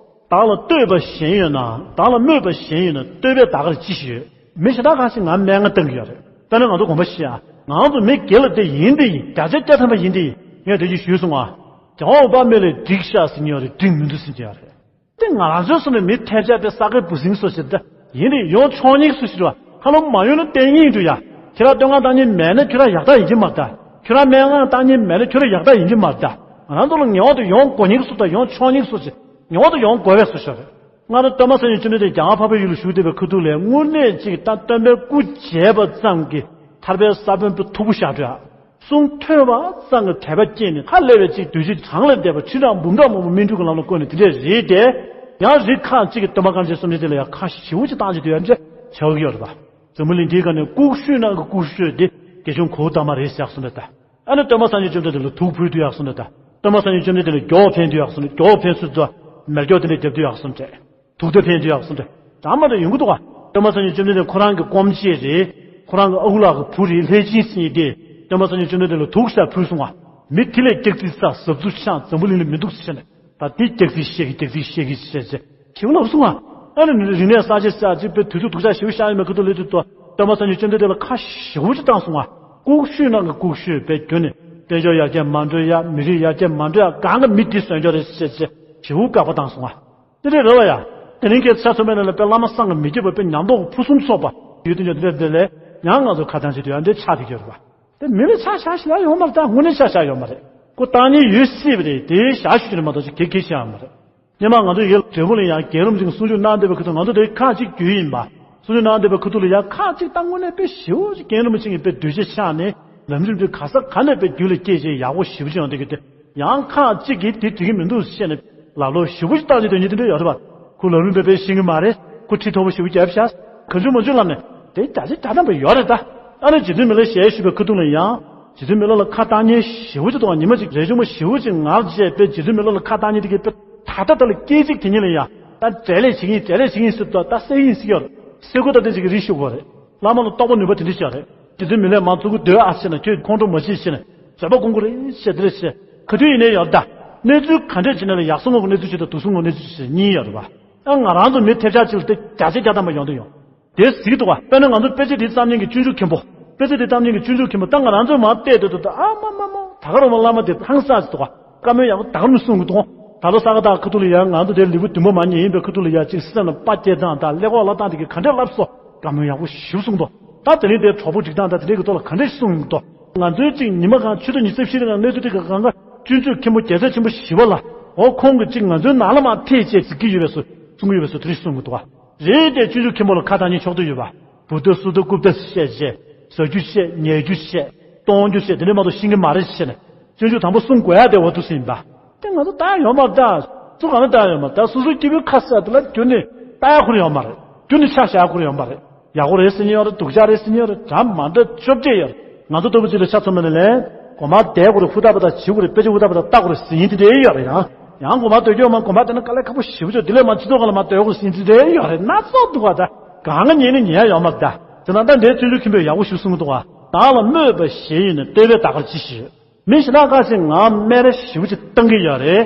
བདག་ལ་བསྟོད་པ་གཞན་ཡོད་ན། བདག་ལ་སྨོད་པ་གཞན་ཡོད་ན། བསྟོད་པས་བདག་གར་ཅི་ཞིག་ཡོད། མི་གཞན་དག་གང་ཞིག་ང་སྨད་བསྔགས་བཏང་གི་ཡོད་རེད། དཔེར་ན་ང་ཚོ་དགོངས་པ་བཞེས་ཨ། ང་ཚོ་མི་སྒེར་ལ་དེ་ཡིན་དེ་ཡིན། བརྒྱ་ཆ་བརྒྱ་ཐམ་པ་ཡིན་དེ་ཡིན། ངས་དེ་ཅིག་ཞུས་སོང་ཨ། རྒྱལ་བ་འོད་དཔག་མེད་ལས་འགྲིག་ཤག་ཟེར་མཁན་ཡོད་རེད། འགྲིག་མི་འདུག་ཟེར་མཁན་ཡོད་རེད། དེ་ང་རང་ཚོའི་སོ་ནས་མི་ཐལ་ཆ་དེ་ས་དགའི་འབུ་སྲིན་སོ་ཞིག་ད་ཡིན་དེ་ཡོང་ཆོག་ཉིག་སུ་ཞིག་རེད་བ། ཁ་ལོ་མ་ཡོང་ན་བསྟན་ཉིག་འདུག་ཡ། ཁྱེད་རང་བསྟོད་བསྔགས་བཏང་ཉིག་མེད་ན་ཁྱོད་རང་ཡག་ཐག་ཡིན་གྱི་མ་རེད་ད། ཁྱོད་རང་སྨད་བསྔགས་བཏང་ཉིག་མེད་ན་ཁྱོད་རང་ཡག་ཐག་ཡིན་གྱི་མ་རེད་ད། ང་རང་ཚོ་ལ་ངེས་པར་དུ་ཡོང་དགོས་ཉིག་སུ་དང་ཡོང་ཆོག་ཉིག་སུ་ཞིག་ངེས་པར་དུ་ཡོང་དགོས་པའི་སོ་ཞིག་རེད། སྔར་སྟོན་པ་སངས་རྒྱས་བཅོམ་ལྡན་འདས་རྒྱ་གར་འཕགས་པའི་ཡུལ་ལ་བཞུགས་བསྡད་པའི་ཁུ་ཐུག་ལས་དངོས་གནས་ཅིག་ད་སྟོན་པའི་སྐུ་མཇལ་བ་ཙམ་གྱིས་ཐར་པའི་ས་བོན་པོ་མཐུག་པོ་བཞག་འགྲོ་ཡ། གསུང་ཐོས་པ་ཙམ་གྱིས་དད་པ་སྐྱེས་ནས་ཧ་ལས་པའི་ཅིག་བདུད་རྩི་གྲངས་ལས་འདས་པ་ཁྲི་ཕྲག་འབུམ་ཕྲག་མང་པོ་སྨིན་དྲུག་གི་ལམ་ལ་བཀོད་ནས་དེ་འདྲས་རེད་དེ། ཡང་རིགས་ཁག་ཅིག་གིས་སྟོན་པ་དཀར་ཆེན་བཅོམ་ལྡན་འདས་ལ་ཡང་ཁ་ཞེ་པོ་ཅིག་བཏང་བྱས་དུས་ཡང་འདྲ་བྱ་བ་ཡོད་རེད་པ། འཛམ་བུ་གླིང་འདིའི་སྒང་ནས་ལྐུགས་ཤོས་ནང་གི་ལྐུགས་ཤོས་དེ་དགེ་སྦྱོང་གཽ་ཏ་མ་རེད་ཟེར་གསུངས་པས་ད། ཨ་ནི་སྟོན་པ་སངས་རྒྱས་བཅོམ་ལྡན་འདས་ལ་དུག་ཕུལ་དུས་ཡག་སོང་ནས་ད། སྟོན་པ་སངས་རྒྱས་བཅོམ་ལྡན་འདས་ལ་མགྱོགས་ཕན་དུས་ཡག་སོང་ནས་མགྱོགས་ཕན་ཚུལ་དུ་མེ་སྒྱོགས་དེ་འདྲ་བརྒྱབ་དུས་ཡག་སོང་དྲན། དུག་དེ་ཕན་དུས་ཡག་སོང་དྲན། ད་མ་འདྲ་ཡོང་གི་འདུག་ག་སྟོན་པ་སངས་རྒྱས་བཅོམ་ལྡན་འདས་ཁོ་རང་གི་སྐོམ་བྱེད་རེད། ཁོ་རང་གི་ཨ་ཁུ་ལགས་ཀྱི་བུ་རེད་ལྷས་སྦྱིན་ཟེར་མཁན་དེ་སྟོན་པ་སངས་རྒྱས་བཅོམ་ལྡན་འདས་ལ་དུག་ཞིག་ཕུལ་སོང་བ། མི་དེ་ལས་སྐྱག་རྫུན་ཟ་ཟབ་ཚུལ་ཤང་འཛམ་བུ་གླིང་ལ་མི་འདུག་ཟེར་ནས། ད་དེ་སྐྱག་རྫུན་བཤད་གི་སྐྱག་རྫུན་བཤད་གི་ཟེར་ཟེར་ཞེ་པོ་ལབ་སོང་ང་། ཨ་ནི་རིག་གནས་གསར་བརྗེ་ཟེར་ཅིག་པའི་དུས་ཚོད་སྡུག་ཅག་ཞེ་པོ་ཤར་ཡོད་མེད་ཁ་ཐུག་ལས་དུས་ཐོག་སྟོན་པ་སངས་རྒྱས་བཅོམ་ལྡན་འདས་ལ་ཁ་ཞེ་པོ་ཅིག་བཏང་སོང་ང་། ལྐུགས་ཤོས་ནང་གི་ལྐུགས་ཤོས་དཔེ་ཁྱོན་ནས་དཔལ་འབྱོར་ཡར་རྒྱས་མ་འགྲོ་ཡ་མི་རིགས་ཡར་རྒྱས་མ་འགྲོ་ཡ་གང་གི་མི་དེ་ཟོན་རྒྱུ་རེད་ཟེར་ཅིག་ཞེ་པོ་བཀག་པ་བཏང་སོང་ང་། དེ་འདྲས་རེད་བ་ཡ། དེ་རིང་ཁའི་ཆ་མཚོན་པ་ནང་ལ་དཔེ་བླ་མ་བསམ་གྱིས་མི་ཁྱབ་པ་དཔེ་ཉམས་རྟོགས་ཕུན་སུམ་ཚོགས་པ་ཡོད་དུས་ཉོ་དེ་འདྲས་དེ་ལས་ཡང་ང་ཚོ་ཁ་བཏང་བྱེད་དུས་ཡང་འདྲས་ཆགས་བསྡད་ཀྱི་ཡོད་རེད་བ། དེ་མི་ལ་ཆ་བཞག་ཞིག་ལ་ཡོང་མ་རེད་ད། དངོས་གནས་ཆ་བཞག་ཡོད་མ་རེད། ཁོ་བཏང་ཉེན་ཡོད་སྲིད་པ་རེད། དེ་བཞག་ཞུ་རྒྱུ་རེད་མ་གཏོགས་ཅིག་གེ་གེ་བྱས་ཡོད་མ་རེད། སྔོན་མ་ང་ཚོ་ཡུལ་འབྲས་སྤུངས་ལ་ཡང་རྒན་རབས་ཅིག་གསུང་ཆོས་གནང་བསྡད་པའི་ཁུ་ཐུག་ང་ཚོ་དེ་ཁག་ཅིག་རྒྱུས་ཡིན་པ། གསུང་ཆོས་གནང་བསྡད་པའི་ཁུ་ཐུག་ལ་ཡང་ཁག་ཅིག་ད་དངོས་གནས་དཔེ་ཞེ་པོ་ཅིག་རྒན་རབས་ཅིག་གིས་དཔེ་འདུས་བྱས་ཆགས་ནས་ལམ་རིམ་དེ་ག་ས་ག་ནས་དཔེ་རྒྱུད་ལ་སྐྱེས་བྱས་ཡག་པོ་ཞེ་པོ་ཅིག་ཡོང་བསྡད་ཀྱི་དེ། ཡང་ཁག་ཅིག་གིས་དེ་འགྲིག་གི་མི་འདུག་ཟེར་ནས་ལབ་ལོ་ཞེ་པོ་ཅིག་བཏང་ནས་དོན་གྱི་དེ་འདྲ་ཡོད་རེད་པ། ཁོ་ལམ་རིམ་དཔེ་དཔེ་ཤེས་ཀྱི་མ་རེད། ཁོ་ཁྲི་མཐོ་པོ་ཞེ་པོ་བརྒྱབ་ཤག་གང་བྱུང་མང་བྱུང་ལབ་ནས་དེ་བརྒྱ་ཆ་བརྒྱ་ཐམ་པ་ཡོད་རེད་ད། ཨ་ནི་རྗེ་བཙུན་མི་ལ་ཞལ་བཞུགས་པའི་ཁ་ཐུག་ལ་ཡང་རྗེ་བཙུན་མི་ལ་ལ་ཁ་བཏང་ཉེན་ཞེ་པོ་ཅིག་འདུག་ཉི་མ་གཅིག་རས་ཆུང་མ་ཞེ་པོ་ཅིག་ངར་བྱས་པའི་རྗེ་བཙུན་མི་ལ་ལ་ཁ་བཏང་ཉེན་དེ་གི་དཔེ་ད་ལྟ་ད་ལ་སྐད་ཅིག་དེ་ཉིད་ལ་ཡང་ད་འབྲེལ་ལས་བྱེད་ཀྱིན་འབྲེལ་ལས་བྱེད་ཀྱིན་ཟེར་དུས་ད་སེ་ཡིན་ཟེར་གྱི་ཡོད་རེད། སེ་གོ་ད་དེ་ཅིག་གི་རིགས་ཞུ་དགོས་རེད། བླ་མ་ལ་རྟོགས་པ་ནུས་པ་དེ་འདྲ་ཞིག་རེད། རྗེ་བཙུན་མི་ལས་མང་ཚུགས་ཀྱི་སྡོད་ཨ་ཟེར་ན་ཁྱོད་ཁོང་ཁྲོ་མ་བྱེད་ཟེར་ན་བཟོད་པ་སྐོང་དགོས་རེད་ཟེར་དེ་རེད་ཟེར་ག་དུས་ཡིན་ནའི་ཡོད་ད། གནས་ཚུལ་ག་འདྲས་བྱས་ན་ལ་ཡག་སོང་ངོ་གི་གནས་ཚུལ་ཅིག་དང་སྡུག་སོང་ངོ་གནས་ཚུལ་ཅིག་ཟེར་གཉིས་ཡོད་རེད་པ། ཨ་ང་རང་ཚོ་མི་ཐེབས་ཆག་ཅིག་ལ་དེ་བརྒྱ་ཆ་བརྒྱ་ཐམ་པ་ཡོང་དུ་ཡོང་། དེ་གཟིགས་འདུག་བ། དཔེར་ན་ང་ཚོ་དཔེ་ཆ་དེ་བརྩམས་མཁན་གྱི་སྤྱོད་འཇུག་མཁན་པོ། དཔེ་ཆ་དེ་བརྩམས་མཁན་གྱི་སྤྱོད་འཇུག་མཁན་པོ་ད་ང་རང་ཚོས་མར་བལྟས་དུས་ད་ཨ་མ་མ་མ་ད་ག་རང་མ་བླ་མ་དེ་ཧང་སངས་ཅིག་འདུག་བ། བཀའ་མོལ་ཡག་པོ་ད་ག་རང་མི་གསུང་གི་འདུག་ད་ལོ་ས་ག་ད་ཁ་ཐུག་ལ་ཡ་ང་ཚོ་དེ་ལུས་པོ་བདུན་པོ་མ་ཉལ་ཡིན་པའི་ཁ་ཐུག་ལ་ཡ་ཅིག་སེམས་ལ་དཔའ་སྐྱེད་སྟངས་དང་ཀླད་ཀོར་ལ་བཏང་དེ་གི་ག་འདྲས་ལབ་སོ། བཀའ་མོལ་ཡག་པོ་ཞིག་གསུང་འདུག་ད་དེ་རིང་དེ་གྲོགས་པོ་སྒྲིག་སྟངས་དང་དེ་འདྲས་ཀྱི་ཐོག་ལ་ག་འདྲས་གསུང་ཡོང་གི་འདུག་ང་ཚོའི་ཅིག་ཉི་མ་གང་ཆུ་ཚོད་ཉི་ཤུ་རྩ་བཞི་རིང་ལ་གནས་ཚུལ་དེ་ག་གང་ག་སྤྱོད་འཇུག་མཁན་པོ་རྒྱལ་སྲས་ཆེན་པོ་ཞི་བ་ལྷ། འོ་ཁོང་གི་ཅིག་ང་ཚོའི་ནང་ལ་མར་ཐེ་བྱས་ཟེར་གྱི་ཡོད་པའི་སུ་གསུང་གི་ཡོད་པའི་སུ་དེ་རིང་གསུང་གི་འདུག་བ། རེད་དེ་སྤྱོད་འཇུག་མཁན་པོ་ལ་ཁ་བཏང་ཉན་ཆོག་ཏུ་ཡོད་པ། བུ་ཏོ་སུ་ཏོ་རྐུབ་ཏོ་བཤད་བྱས། ཟ་རྒྱུ་བཤད་ཉལ་རྒྱུ་བཤད། གཏོང་རྒྱུ་བཤད་དེ་འདྲའི་མ་གཏོགས་ཤེས་ཀྱི་མ་རེད་བཤད་ནས། སྤྱོད་འཇུག་དང་པོ་གསུང་དགོས་ཡ་དེ་འོ་ཐུག་སེ་ཡིན་པ། དེ་ང་ཚོ་ལྟ་ཡ་ཡོད་མ་རེད་ད། སུ་གང་ལ་ལྟ་ཡ་ཡོད་མ་རེད་ད། སོ་སོའི་སྐྱེ་བོའི་ཁ་ཟེར་དེ་ལ་རྒྱུན་ནས་ལྟ་ཡ་ཁོ་རང་ཡོད་མ་རེད། རྒྱུན་ནས་ཆ་བཞག་ཡ་ཁོ་རང་ཡོད་མ་རེད། ཡག་པོ་རེད་ཟེར་མཁན་ཡོད་རེད། སྡུག་ཅག་རེད་ཟེར་མཁན་ཡོད་རེད། འདྲ་མ་འདྲ་བཅོ་བརྒྱད་ཡོད་རེད། ང་ཚོ་ལྟ་བུ་ཅིག་ལ་ཆ་མཚོན་པ་ནི་ལན། གོ་མ་བསྡད་དགོས་རེད། ཧུར་ཐག་པ་དང་བྱེད་དགོས་རེད། དཔེ་ཆ་ཧུར་ཐག་པ་དང་ལྟ་དགོས་རེད་ཟེར་མཁན་དེ་འདྲའི་ཡོད་རེད་ཡང་། ཡང་གོ་མ་སྡོད་རྒྱུ་ཡོད་མ། གོ་མ་བསྡད་ན་དཀའ་ལས་ཁག་པོ་ཞེ་པོ་ཅིག་དེ་ལས་མ་སྤྱི་ཚོགས་སྒང་ལ་མ་སྡོད་དགོས་ཟེར་མཁན་དེ་འདྲའི་ཡོད་རེད། སྣ་ཚོགས་འདུག་བ་ད། གང་ག་ཉན་ནི་ཉན་ཡ་ཡོད་མ་རེད་ད། དེ་ན་ད་འདྲའི་སྤྱོད་འཇུག་མཁན་པོས་ཡག་པོ་ཞིག་གསུང་གི་འདུག་བ། བདག་ལ་སྨོད་པ་ཞེ་ཡིན་ན། བསྟོད་པས་ད་གར་ཅི་ཞིག་ཡོད། མི་གཞན་དག་ཁ་ཅིག་ང་སྨད་ར་ཞེ་པོ་ཅིག་བཏང་གི་ཡོད་རེད།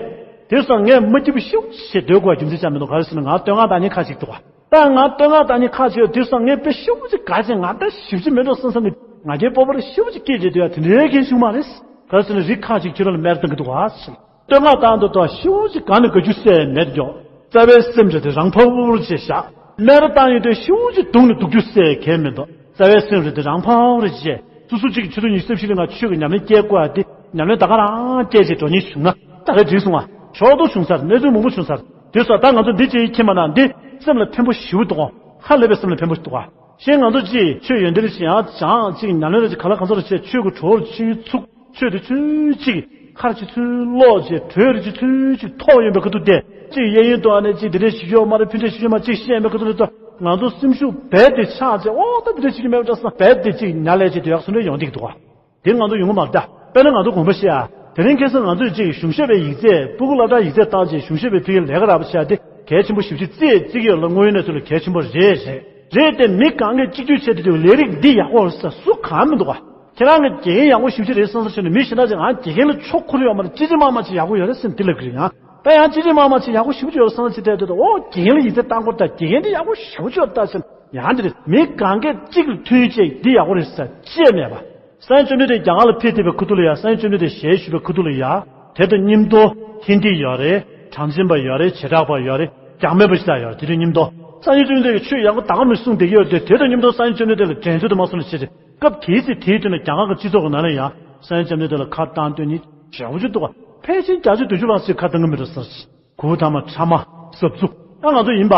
དེ་སོང་ངས་མ་སྐྱིད་པོ་ཞེ་པོ་ཅིག་སྡོད་དགོས་རྒྱུ་མཚན་ཅང་མི་འདུག་ག་རེ་ཟེར་ན་ང་བསྟོད་བསྔགས་བཏང་མཁན་ཁ་ཅིག་འདུག་བ། ད་ང་བསྟོད་བསྔགས་བཏང་མཁན་ཁ་ཅིག་ཡོད་དུས་སང་ངས་དཔེ་ཞེ་པོ་ཅིག་དགའ་བྱས། ང་ད་ཞེ་པོ་ཅིག་མེད་འགྲོ་བསམ་བསམ་ནས་ང་རྒྱལ་སྤོབས་པ་རེ་ཞེ་པོ་ཅིག་སྐྱེས་བྱས་དུས་ཡ་དེ་འདྲའི་མཁན་བྱུང་མ་རེད། ག་རེ་ཟེར་ན་རིགས་ཁ་ཅིག་ཁྱོད་རང་ལ་སྨད་ར་བཏང་གི་འདུག་ག་ཟེར། བསྟོད་བསྔགས་བཏང་དུས་ད་ཞེ་པོ་ཅིག་དགའ་ནས་དགའ་རྒྱུ་སེ་མེད་འགྲོ། རྩ་བའི་སེམས་རེ་དེ་རང་ཕར་བོར་བྱས་བཞག་སྨད་ར་བཏང་ཡོང་དུས་ཞེ་པོ་ཅིག་སྡུག་ནས་སྡུག་རྒྱུ་སེ་གང་མེད་འདུག་རྩ་བའི་སེམས་རེ་དེ་རང་ཕར་བོར་བྱས། སོ་སོ་གཅིག་གིས་ཆུ་ཚོད་ཉི་ཤུ་རྩ་བཞི་ལ་ང་ཆོས་ཀྱི་ཉམས་ལེན་སྐྱེལ་དགོས་ཡ་དེ་ཉམས་ལེན་ད་ག་རང་སྐྱེལ་བྱས་འགྲོ་ཉེན་བྱུང་ན་ད་ག་འགྲིག་སོང་ང་། ཕྱོགས་གཏོགས་བྱུང་ཚར། གནས་ཚུལ་མང་པོ་བྱུང་ཚར། དེ་སོགས་ད་ང་ཚོ་འདི་ཅིག་ཁྱེར་མ་ན་འདི་སེམས་ལ་ཕན་པོ་ཞེ་པོ་འདུག་ག་ཧ་ལས་པའི་སེམས་ལ་ཕན་པོ་ཞིག་འདུག་ག་ཤེས་ང་ཚོ་ཅིག་ཆོས་ཡོན་ཏན་ཅིག་ཡང་སྦྱང་ཅིག་ཉམས་ལེན་རེ་ཅིག་ག་ལ་གང་ཚོ་རེ་བྱས་ཆོས་ཀྱི་གྲོགས་ཅིག་ཚུགས། ཆོས་དེ་ཚུལ་གཅིག་ཁར་ཅིག་ཚུལ་ཀློག་ཅིག་གྲོས་རེ་ཅིག་ཚུལ་གཅིག་ཐོག་ཡོང་པའི་ཁ་ཐུག་དེ་ཅིག་གཡས་གཡོན་དུ་ཨ་ནེ་ཅིག་དེ་འདྲས་ཞིག་ཡོད་མ་རེད། ཕུ་འདྲས་ཞིག་ཡོད་མ་ཅིག་ཤེས་ཡོང་པའི་ཁ་ཐུག་ལ་ད་ང་ཚོ་སེམས་ཤུགས་རྦད་དེ་ཆག་ཅིག་ཨོ་ད་དེ་འདྲས་ཞིག་མེད་པ་འདྲ་བསམ་རྦད་དེ་ཅིག་ཉལ་ལས་ཅིག་དེ་ཡག་སོང་འདྲ་ཡོང་གི་འདུག་ག་དེ་ང་ཚོ་ཡོང་གི་མ་རེད་ད། དཔེར་ན་ང་ཚོ་དགོངས་པ་བཞེས་ཨ། དེ་རིང་ཁ་སང་ང་ཚོས་ཅིག་གཞུང་ཞབས་པའི་ཡིག་ཚད་སྤུ་གུ་སློབ་གྲྭ་ཡིག་ཚད་བཏང་ཅིག་གཞུང་ཞབས་པའི་ཕ་གིའི་ལས་ཀ་རག་པ་བྱས་ཏེ་གལ་ཆེན་པོ་ཞེ་པོ་ཅིག་བརྩིས་བརྩི་གི་ཡོད་ལ་དངོས་ཡོད་གནས་ཚུལ་ལ་གལ་ཆེན་པོ་རེད་རེད། རེད་དེ་མི་གང་གས་གཅིག་གྱུར་བྱས་ཏེ་ལས་རིགས་འདི་ཡག་པོ་རེད་ཟེར་སུ་གང་མི་འདུག་ག་ཁྱེད་རང་གི་དགེ་རྒན་ཡག་པོ་ཞེ་པོ་ཅིག་རེད་བསམ་བསམ་བྱས་ནས་མི་གཞན་དག་ཅིག་ཨང་དགེ་རྒན་ལ་ཆོག་ཁུར་ཡོད་མ་རེད། ཅི་ཅི་མ་མ་ཅིག་ཡག་པོ་ཡོད་རེད་ཟེར་འདི་ལབ་ཀྱི་རེད་ཡང་། ད་ཡང་ཅི་ཅི་མ་མ་ཅིག་ཡག་པོ་ཞེ་པོ་ཅིག་ཡོད་རེད་བསམ་བསམ་བྱས་ཏེ་ཨོ་དགེ་རྒན་ལ་ཡིག་ཚད་བཏང་དགོས་ད་དགེ་རྒན་འདི་ཡག་པོ་ཞེ་པོ་ཅིག་ཡོད་ད་ཟེར་ཡང་འདི་རེད། མི་གང་གས་གཅིག་ལ་མཐུན་ཆེ་འདི་ཡག་པོ་རེད་ཟེར་ཅི་ཡང་མེད་པ། སངས་རྒྱས་བཅོམ་ལྡན་འདས་རྒྱ་གར་ལ་ཕེབས་བསྡད་པའི་ཁུ་ཐུག་ལ་ཡ། སངས་རྒྱས་བཅོམ་ལྡན་འདས་ཞལ་བཞུགས་པའི་ཁུ་ཐུག་ལ་ཡ། དེ་དང་མཉམ་དུ་ཧིན་དི་ཡོད་རེད། གྲངས་ཅན་པ་ཡོད་རེད། བྱེ་བྲག་པ་ཡོད་རེད། རྒྱ་མེད་པ་ཞིག་ད་ཡོད་རེད། དེ་དང་མཉམ་དུ་སངས་རྒྱས་བཅོམ་ལྡན་འདས་ཀྱིས་ཆོས་ཡག་པོ་ད་ག་མི་གསུང་བསྡད་ཀྱི་ཡོད་དེ། དེ་དང་མཉམ་དུ་སངས་རྒྱས་བཅོམ་ལྡན་འདས་ལ་འགྲན་རྩོད་དུ་མ་སོང་ནས་བྱས་ཏེ་སྐབས་དེའི་ཚེ་དེའི་དུས་ན་རྒྱ་གར་གྱི་སྤྱི་ཚོགས་ཀྱི་ནང་ལ་ཡང་སངས་རྒྱས་བཅོམ་ལྡན་འདས་ལ་ཁ་བཏང་སྟོན་མཁན་ཞེ་པོ་ཅིག་འདུག་ག་ཕལ་ཆེར་བརྒྱ་ཆ་བདུན་ཅུ་ལྷག་ཅིག་ཁ་བཏང་གི་མི་འདུག་ཟེར། གུར་ཐ་མ་ཁྲ་མ་ཟབ་ཚུགས། ཨ་ང་ཚོ་ཡིན་པ།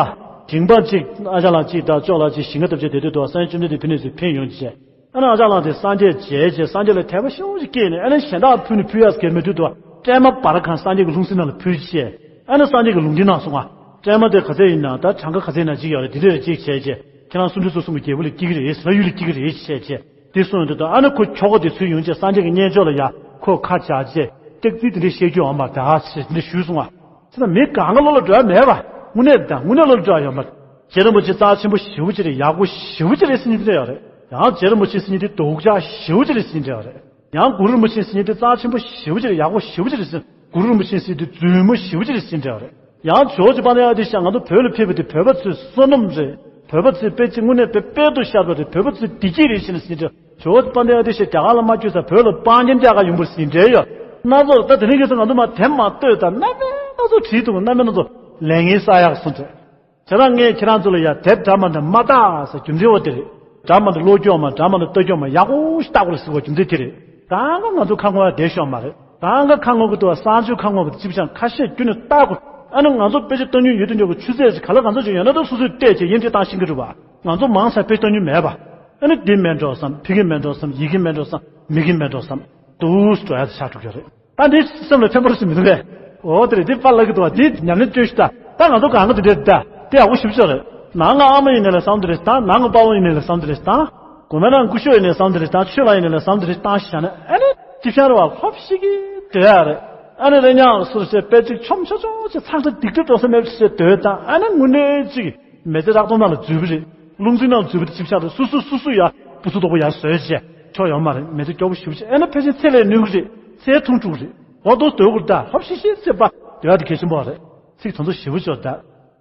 དྲིན་པ་གཅིག་ཨ་ཅག་ལགས་གཅིག་དང་ཅོག་ལགས་གཅིག་ཞིང་ཁ་བཏབ་བྱས་བསྡད་དུས་དུ་སངས་རྒྱས་བཅོམ་ལྡན་འདས་ཕེབས་ནས་ཚུར་ཕེབས་ཡོང་བྱས། ཨ་ནི་ཨ་ཅག་ལགས་དེ་སངས་རྒྱས་མཇལ་བྱས་སངས་རྒྱས་ལ་དད་པ་ཞེ་པོ་ཅིག་སྐྱེས་ནས་ཨ་ནི་གཞན་དག་ཕུལ་ནས་ཕུལ་ཡག་གལ་མེད་དུས་དུ་སྲན་མ་འབར་གང་སངས་རྒྱས་ཀྱི་ལྷུང་བཟེད་ནང་ལ་ཕུལ་བྱས། ཨ་ནི་སངས་རྒྱས་ཀྱིས་ལུང་བསྟན་གནང་སོང་ང་། སྲན་མ་དེ་ག་ཚད་ཡིན་ན་ད་གྲངས་ཀ་ག་ཚད་ན་ཅིག་ཡོད་རེད། དེ་འདྲས་ཅིག་བྱས་བྱས་ཁྱེད་རང་སུམ་ཅུ་སོ་གསུམ་གྱི་རྒྱལ་པོ་ལ་སྐྱེ་གི་རེད། ལྷ་ཡུལ་ལ་སྐྱེ་གི་རེད་བྱས་བྱས། དེ་གསུངས་ཡོང་དུས་དུ་ཨ་ནི་ཁོ་ཁྱོ་ག་དེ་ཚུར་ཡོང་བྱས་སངས་རྒྱས་ཀྱི་སྙན་ཅོག་ལ་ཡ་ཁོ་ཁ་བྱས་བྱས་སྐྱག་རྫུན་དེ་འདྲས་བཤད་རྒྱུ་ཡོད་མ་རེད་ད་ཟེར་དེ་འདྲས་ཞུས་སོང་ང་། ཚེ་ན་མི་གང་ག་བློ་ལ་འགྲོ་ཡ་མེད་པ། དངོས་གནས་དང་དངོས་གནས་བློ་ལ་འགྲོ་ཡ་ཡོད་མ་རེད། རྗེ་རིན་པོ་ཆེ་རྩ་ཆེན་པོ་ཞེ་པོ་ཅིག་རེད། ཡག་པོ་ཞེ་པོ་ཅིག་རེད་ཟེར་མཁན་དེ་འདྲ་ཡོད་རེད། ཡང་རྗེ་རིན་པོ་ཆེ་ཟེར་མཁན་དེ་སྡུག་ཅག་ཞེ་པོ་ཅིག་རེད་ཟེར་མཁན་དེ་འདྲ་ཡོད་རེད། ཡང་གུ་རུ་རིན་པོ་ཆེ་ཟེར་མཁན་དེ་རྩ་ཆེན་པོ་ཞེ་པོ་ཅིག་རེད། ཡག་པོ་ཞེ་པོ་ཅིག་རེད་ཟེར། གུ་རུ་རིན་པོ་ཆེ་ཟེར་དེ་རྫུན་མ་ཞེ་པོ་ཅིག་རེད་ཟེར་མཁན་དེ་འདྲ་ཡོད་རེད། ཡང་ཇོ་བོ་རྗེ་དཔལ་ལྡན་ཨ་ཏི་ཤ་ང་ཚོ་བོད་ལ་ཕེབས་པ་དེ་བོད་པ་ཚོའི་བསོད་ནམས་རེད། བོད་པ་ཚོའི་དཔེ་ཆ་དངོས་གནས་དཔེ་དཔལ་དུ་ཤར་བ་རེད། བོད་པ་ཚོའི་བདེ་སྐྱིད་རེད་ཟེར་ནས་ཟེར་མཁན་དེ་འདྲ་ཡོད། ཇོ་བོ་དཔལ་ལྡན་ཨ་ཏི་ཤ་རྒྱ་གར་ལ་མ་བསྐྱོད་ཙང་བོད་ལ་སྤང་རྒྱན་རྒྱག་ག་ཡོང་བ་ཟིན་འདྲ་ཡོད། སྣ་ཚོགས་ད་དེ་རིང་ཁ་སང་ང་ཚོ་མ་དེ་མ་ལྟོས་དང་རྣམ་པའི་སྣ་ཚོགས་བྲིས་འདུག་རྣམ་པའི་སྣ་ཚོགས་ལས་ངན་བསགས་ཡག་སོང་ཚེ། བྱས་ཙང་ངས་ཁྱེད་རང་ཚོ་ལ་ཡ་དེབ་འདྲ་མ་འདྲ་མ་ལྟ་ཟེར་རྒྱུ་མཚན་འོ་དེ་རེད། འདྲ་མ་འདྲ་ཀློག་རྒྱུ་ཡོད་མ་འདྲ་མ་འདྲ་ལྟ་རྒྱུ་ཡོད་མ་ཡག་པོ་ཞིག་ལྟ་དགོས་རེད་ཟེར་བ་རྒྱུ་མཚན་དེ་རེད། གང་ག་ང་ཚོ་ཁ་ངོ་ཡ་བསྡད་ཤོག་མ་རེད། གང་ག་ཁ་ངོ་གི་འདུག་བ་གསང་སྤྱོད་ཁ་ངོ་གི་ཅིབ་ཤང་ཁ་ཤས་རྒྱུ་ནས་ལྟ་དགོས། ཨ་ནི་ང་ཚོ་དཔེ་ཆ་ལྟ་མྱོང་ཡོད་དུ་འཇོག་གི་ཆུ་ཚད་ཅིག་ག་ལ་གང་ཚོད་ཅིག་ཡོད་ན་ད་སོ་སོས་བལྟས་བྱས་དབྱེ་འབྱེད་བཏང་ཤེས་ཀྱི་རེད་བ། ང་ཚོ་མང་ཆེ་དཔེ་ལྟ་མྱོང་མེད་པ། ཨ་ནི་འདི་མེད་འགྲོ་བསམ་ཕ་གི་མེད་འགྲོ་བསམ་ཡི་གེ་མེད་འགྲོ་བསམ་མི་གི་མེད་འགྲོ་བསམ་འདུག་སེ་འགྲོ་ཡ་དེ་ཆགས་འགྲོ་གི་རེད། ད་འདི་སེམས་ལ་ཕན་པ་རེད་ཟེར་མི་འདུག་གས། འོ་དེ་རེད། འདི་པཱ་ལགས་ཀྱི་འདུག་བ། འདི་ཉམས་ལེན་སྤྲོད་ཤིག་ད། ད་ང་ཚོ་གང་ག་འདི་འདྲས་ད། དེ་ཡག་པོ་ཞེ་པོ་ཅིག་རེད། ནང་ང་ཨ་མ་ཡིན་ནའི་ལ་བསམ་འདི་རེད་ད། ནང་ང་དཔའ་བོ་ཡིན་ནའི་ལ་བསམ་འདི་རེད་ད། དགོན་པ་ནང་སྐུ་ཞབས་ཡིན་ནའི་བསམ་འདི་རེད་ད། ཆོས་ལ་ཡིན་ནའི་ལ་བསམ་འདི་རེད་བཏང་ཤག་ན་ཨ་ནི་ཅི་ཤར་བ་ལྷོབ་ཤིག་གི་སྡོད་ཡ་རེད། ཨ་ནི་རེ་ཉག་སུར་ཟེར་དཔེ་ཅིག་ཆོམ་ཆོ་ཆོ་ཅིག་ཚང་ཚ་སྡིག་སྒྲིབ་འགྲོ་ས་མེད་པ་ཅིག་སྡོད་ད། ཨ་ནི་དངོས་གནས་ཅིག་མི་ཚེ་རག་སྟོང་ནང་ལ་འཛུལ་བ་རེད། རླུང་འཛིན་ནང་འཛུལ་བ་དེ་ཅི་བྱ་རེད། སུ་སུ་སུ་སུ་ཡ་བུ་ཚུགས་དོག་པོ་ཡར་བཟོས་བྱས་ཆོག་ཡོད་མ་རེད། མི་ཚེ་སྐྱོ་པོ་ཞེ་པོ་ཅིག་ཨེ་ན་ཕལ་ཆེར་ཚེ་ལས་ནུས་ཀྱི་རེད། ཚེ་ཐུང་དྲུག་རེད། འོ་དོ་སྡོད་དགོས་ད་ཧོབ་ཤི་ཤི་ཚེ་པ་སྡོད་ཡ་དེ་གལ་ཆེན་པོ་རེད། ཚིག་དོན་དུ་ཞིབ་པོ་ཅོ་ད།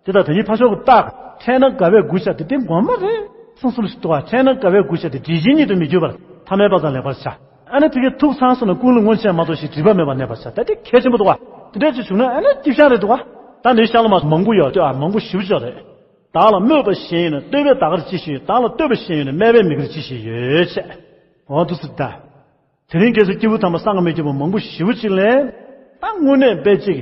དེ་དང་དེ་གཉིས་ཕ་ཤོག་གི་རྟགས་ཕྲད་ན་དགའ་བའི་མགུ་བྱ་དེ་དེ་ངོ་མ་རེད། སོང་སོང་ཞིག་འདུག་བ། ཕྲད་ན་དགའ་བའི་མགུ་བྱ་དེ་འདྲིས་གཞི་ཉིད་དུ་མི་འགྱུར་བར་ཐ་མལ་པ་ཙམ་ལེགས་པར་བྱ། ཨ་ནི་དེ་གའི་ཐུགས་ཚང་སོང་ན་ཀུན་ལ་མངོན་ཤེས་མ་གཏོགས་ཤིག་སྒྲིབ་པ་མེད་པར་གནས་པར་བྱ། ད་དེ་གལ་ཆེན་པོ་འདུག་བ། དེ་འདྲ་ཅིག་བྱུང་ན་ཨ་ནི་སྐྱིད་ཤང་རེད་འདུག་བ། ད་འདི་ཤང་ལ་མ་མང་པོ་ཡོད་ཨ་མང་པོ་ཞིབ་པོ་ཅོ་རེད། བདག་ལ་སྨོད་པ་གཞན་ཡོད་ན་བསྟོད་པས་ད་གར་ཅི་ཞིག་ཡོད། བདག་ལ་བསྟོད་པ་གཞན་ཡོད་ན་སྨད་པས་མི་དགར་ཅི་ཞིག་ཡོད་ཅེས། འོ་འདུག་སེ་ད། དེ་རིང་ཁ་སང་སྐྱེས་བུ་དམ་པ་སངས་རྒྱས་མི་སྐྱེས་བུ་མང་པོ་ཞེ་པོ་ཅིག་ལས། ད་དངོས་གནས་དཔེ་ཅིག་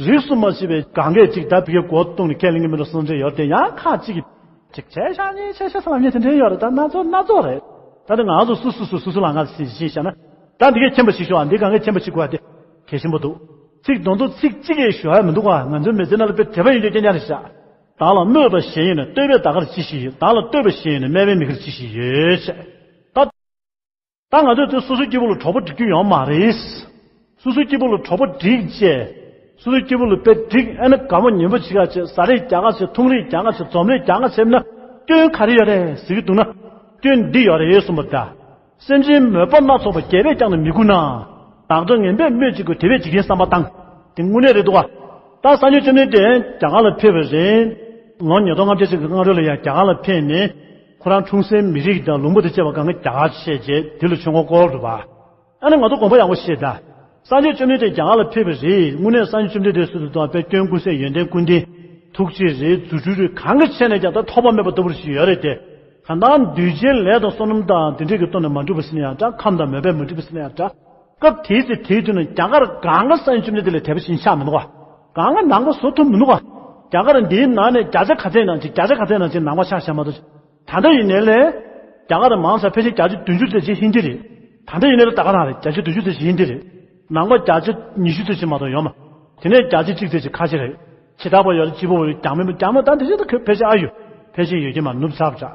རིས་སུ་མ་ཆད་པའི་གང་གས་ཅིག་ད་བི་གའི་གོ་བཏུང་ནས་ཁས་ལེན་གྱི་མི་འདུག་བསམ་བྱས་ཡོད་དེ་ཡང་ཁ་ཅིག་གིས་ཅིག་བྱས་ཤག་ཉེས་བྱས་ཤག་བསམ་ལ་ཉེས་དེ་འདྲ་ཡོད་རེད། ད་སྣ་ཚོགས་སྣ་ཚོགས་རེད། ད་ནི་ང་ཚོ་སུ་སུ་སུ་སུ་སུ་ལ་ང་ཚོ་ཤེས་བཤད་ན། ད་འདི་གས་མཁྱེན་པ་ཞིག་ཤོག་ཨ། འདི་གང་གས་མཁྱེན་པ་ཞིག་དགོས་ཨ། དེ་གལ་ཆེན་པོ་འདུག་ཚིག་དོན་དུ་ཚིག་གཅིག་གིས་ཞུ་ཡ་མི་འདུག་ཨ། ང་ཚོའི་མི་ཚེ་ནང་ལ་དཔེ་དད་པ་ཡོད་རྒྱུ་རྐྱང་རྐྱང་རེད་ཤག་བདག་ལ་སྨོད་པ་གཞན་ཡོད་ན་བསྟོད་པས་ད་གར་ཅི་ཞིག་ཡོད། བདག་ལ་བསྟོད་པ་གཞན་ཡོད་ན་སྨད་པས་མི་དགར་ཅི་ཞིག་ཡོད་ཅེས། ད། ད་ང་ཚོས་དེ་སོ་སོའི་སྐྱེས་བུ་ལ་གྲོགས་པོ་སྒྲིག་རྒྱུ་ཡོད་མ་རེད། སོ་སོའི་སྐྱེས་བུ་ལ་གྲོགས་པོ་སྒྲིག་བྱས། སོ་སོའི་སྐྱེས་བུ་ལ་དཔེ་སྒྲིག་ཨ་ནི་དགའ་མོ་ཉན་པོ་བྱེད་ག་བྱེད། ཟ་རེས་རྒྱག་ག་བྱེད། འཐུང་རེས་རྒྱག་ག་བྱེད། འཛོམས་རེས་རྒྱག་ག་བྱེད་ན་སྐྱོན་ག་རེ་ཡོད་རེད་ཟེར་གྱི་འདུག་ན། སྐྱོན་འདི་ཡོད་རེད་གསུངས་པ་ད། སེམས་ཅན་མོས་པ་སྣ་ཚོགས་པ་རྒྱལ་བས་ཀྱང་ནི་མི་མགུ་ན། བདག་འདྲ་ངན་པས་སྨོས་ཅི་དགོས། དེ་བས་འཇིག་རྟེན་བསམ་པ་བཏང་། དེ་དངོས་གནས་རེད་འདུག་ག་ད་སངས་རྒྱས་བཅོམ་ལྡན་འདས་རྒྱ་གར་ལ་ཕེབས་པ་རེད། ལོ་ཉིས་སྟོང་ལྔ་བརྒྱ་ཅིག་གི་སྔ་རོལ་ལ་ཡང་རྒྱ་གར་ལ་ཕེབས་ནས། ཁོ་རང་འཁྲུངས་སའི་མི་རིགས་དང་ལུང་པ་དང་བཅས་པ་གང་ག་རྒྱ་གར་བཤད་རྗེས་དེ་ལ་ཆོས་འཁོར་བསྐོར་རེད་པ། ཨ་ནི་ང་ཚོ་དགོངས་པ་ཡག་པོ་བཞེས་ད། སངས་རྒྱས་བཅོམ་ལྡན་འདས་རྒྱ་གར་ལ་ཕེབས་པ་རེད། དངོས་གནས་སངས་རྒྱས་བཅོམ་ལྡན་འདས་སུ་དུ་དང་དཔེ་སྐྱོན་ཀུན་ཟད་ཡོན་ཏན་ཀུན་ལྡན། ཐུགས་རྗེ་རེད། རྫུ་འཕྲུལ་རེད། གང་གི་ཆེད་ནས་ཀྱང་ད་ཐོགས་པ་མེད་པ་ལྟ་བུར་ཞིག་ཡོད་རེད་དེ། གང་ལྟར་གདུལ་བྱའི་ལས་དང་བསོད་ནམས་དང་དེ་འདྲས་ཀྱི་སྟོབས་ནས་མ་འགྲུབ་པ་ཟེར་ན་ཡང་འདྲ། ཁམས་དང་མོས་པས་མ་འགྲུབ་པ་ཟེར་ན་ཡང་འདྲ། སྐབས་དེའི་ཚེ་དེའི་དུས་ན་རྒྱ་གར་གང་ག་སངས་རྒྱས་བཅོམ་ལྡན་འདས་ལ་དད་པ་བྱེད་ཆགས་མི་འདུག་ག་གང་ག་ནང་པ་བཟོ་ཐུབ་མི་འདུག་ག་རྒྱ་གར་འདིའི་ནང་ནས་བརྒྱ་ཆ་ག་ཚད་ནང་ཅིག་བརྒྱ་ཆ་ག་ཚད་ནང་ཅིག་ནང་པ་ཆགས་བཞག་མ་གཏོགས། ད་ལྟ་ཡིན་ནའི་ལས། རྒྱ་གར་མང་ས་ཕལ་ཆེར་བརྒྱ་ཆ་བདུན་ཅུ་ཙམ་ཅིག་ཧིན་དི་རེད། ད་ལྟ་ཡིན་ནའི་ལས་ད་ག་རང་རེད། བརྒྱ་ཆ་བདུན་ཅུ་ཙམ་ཅིག་ཧིན་དི་རེད། ནང་པ་བརྒྱ་ཆ་ཉི་ཤུ་ཙམ་ཅིག་མ་གཏོགས་ཡོད་མ། དེ་ནས་བརྒྱ་ཆ་གཅིག་ཙམ་ཅིག་ཁ་ཆེ་རེད། ཇི་ལྟ་བ་ཡོད་རེད། སྐྱིད་པོ་ཡོད་རེད། རྒྱ་མི་རྒྱ་མི་ད་འདི་ཚོ་ད་ཁོས་ཕལ་ཆེར་ཨ་ཡོད། ཕལ་ཆེར་ཡོད་ཀྱི་མ་ནུབ་ཚར་བ་འདྲ།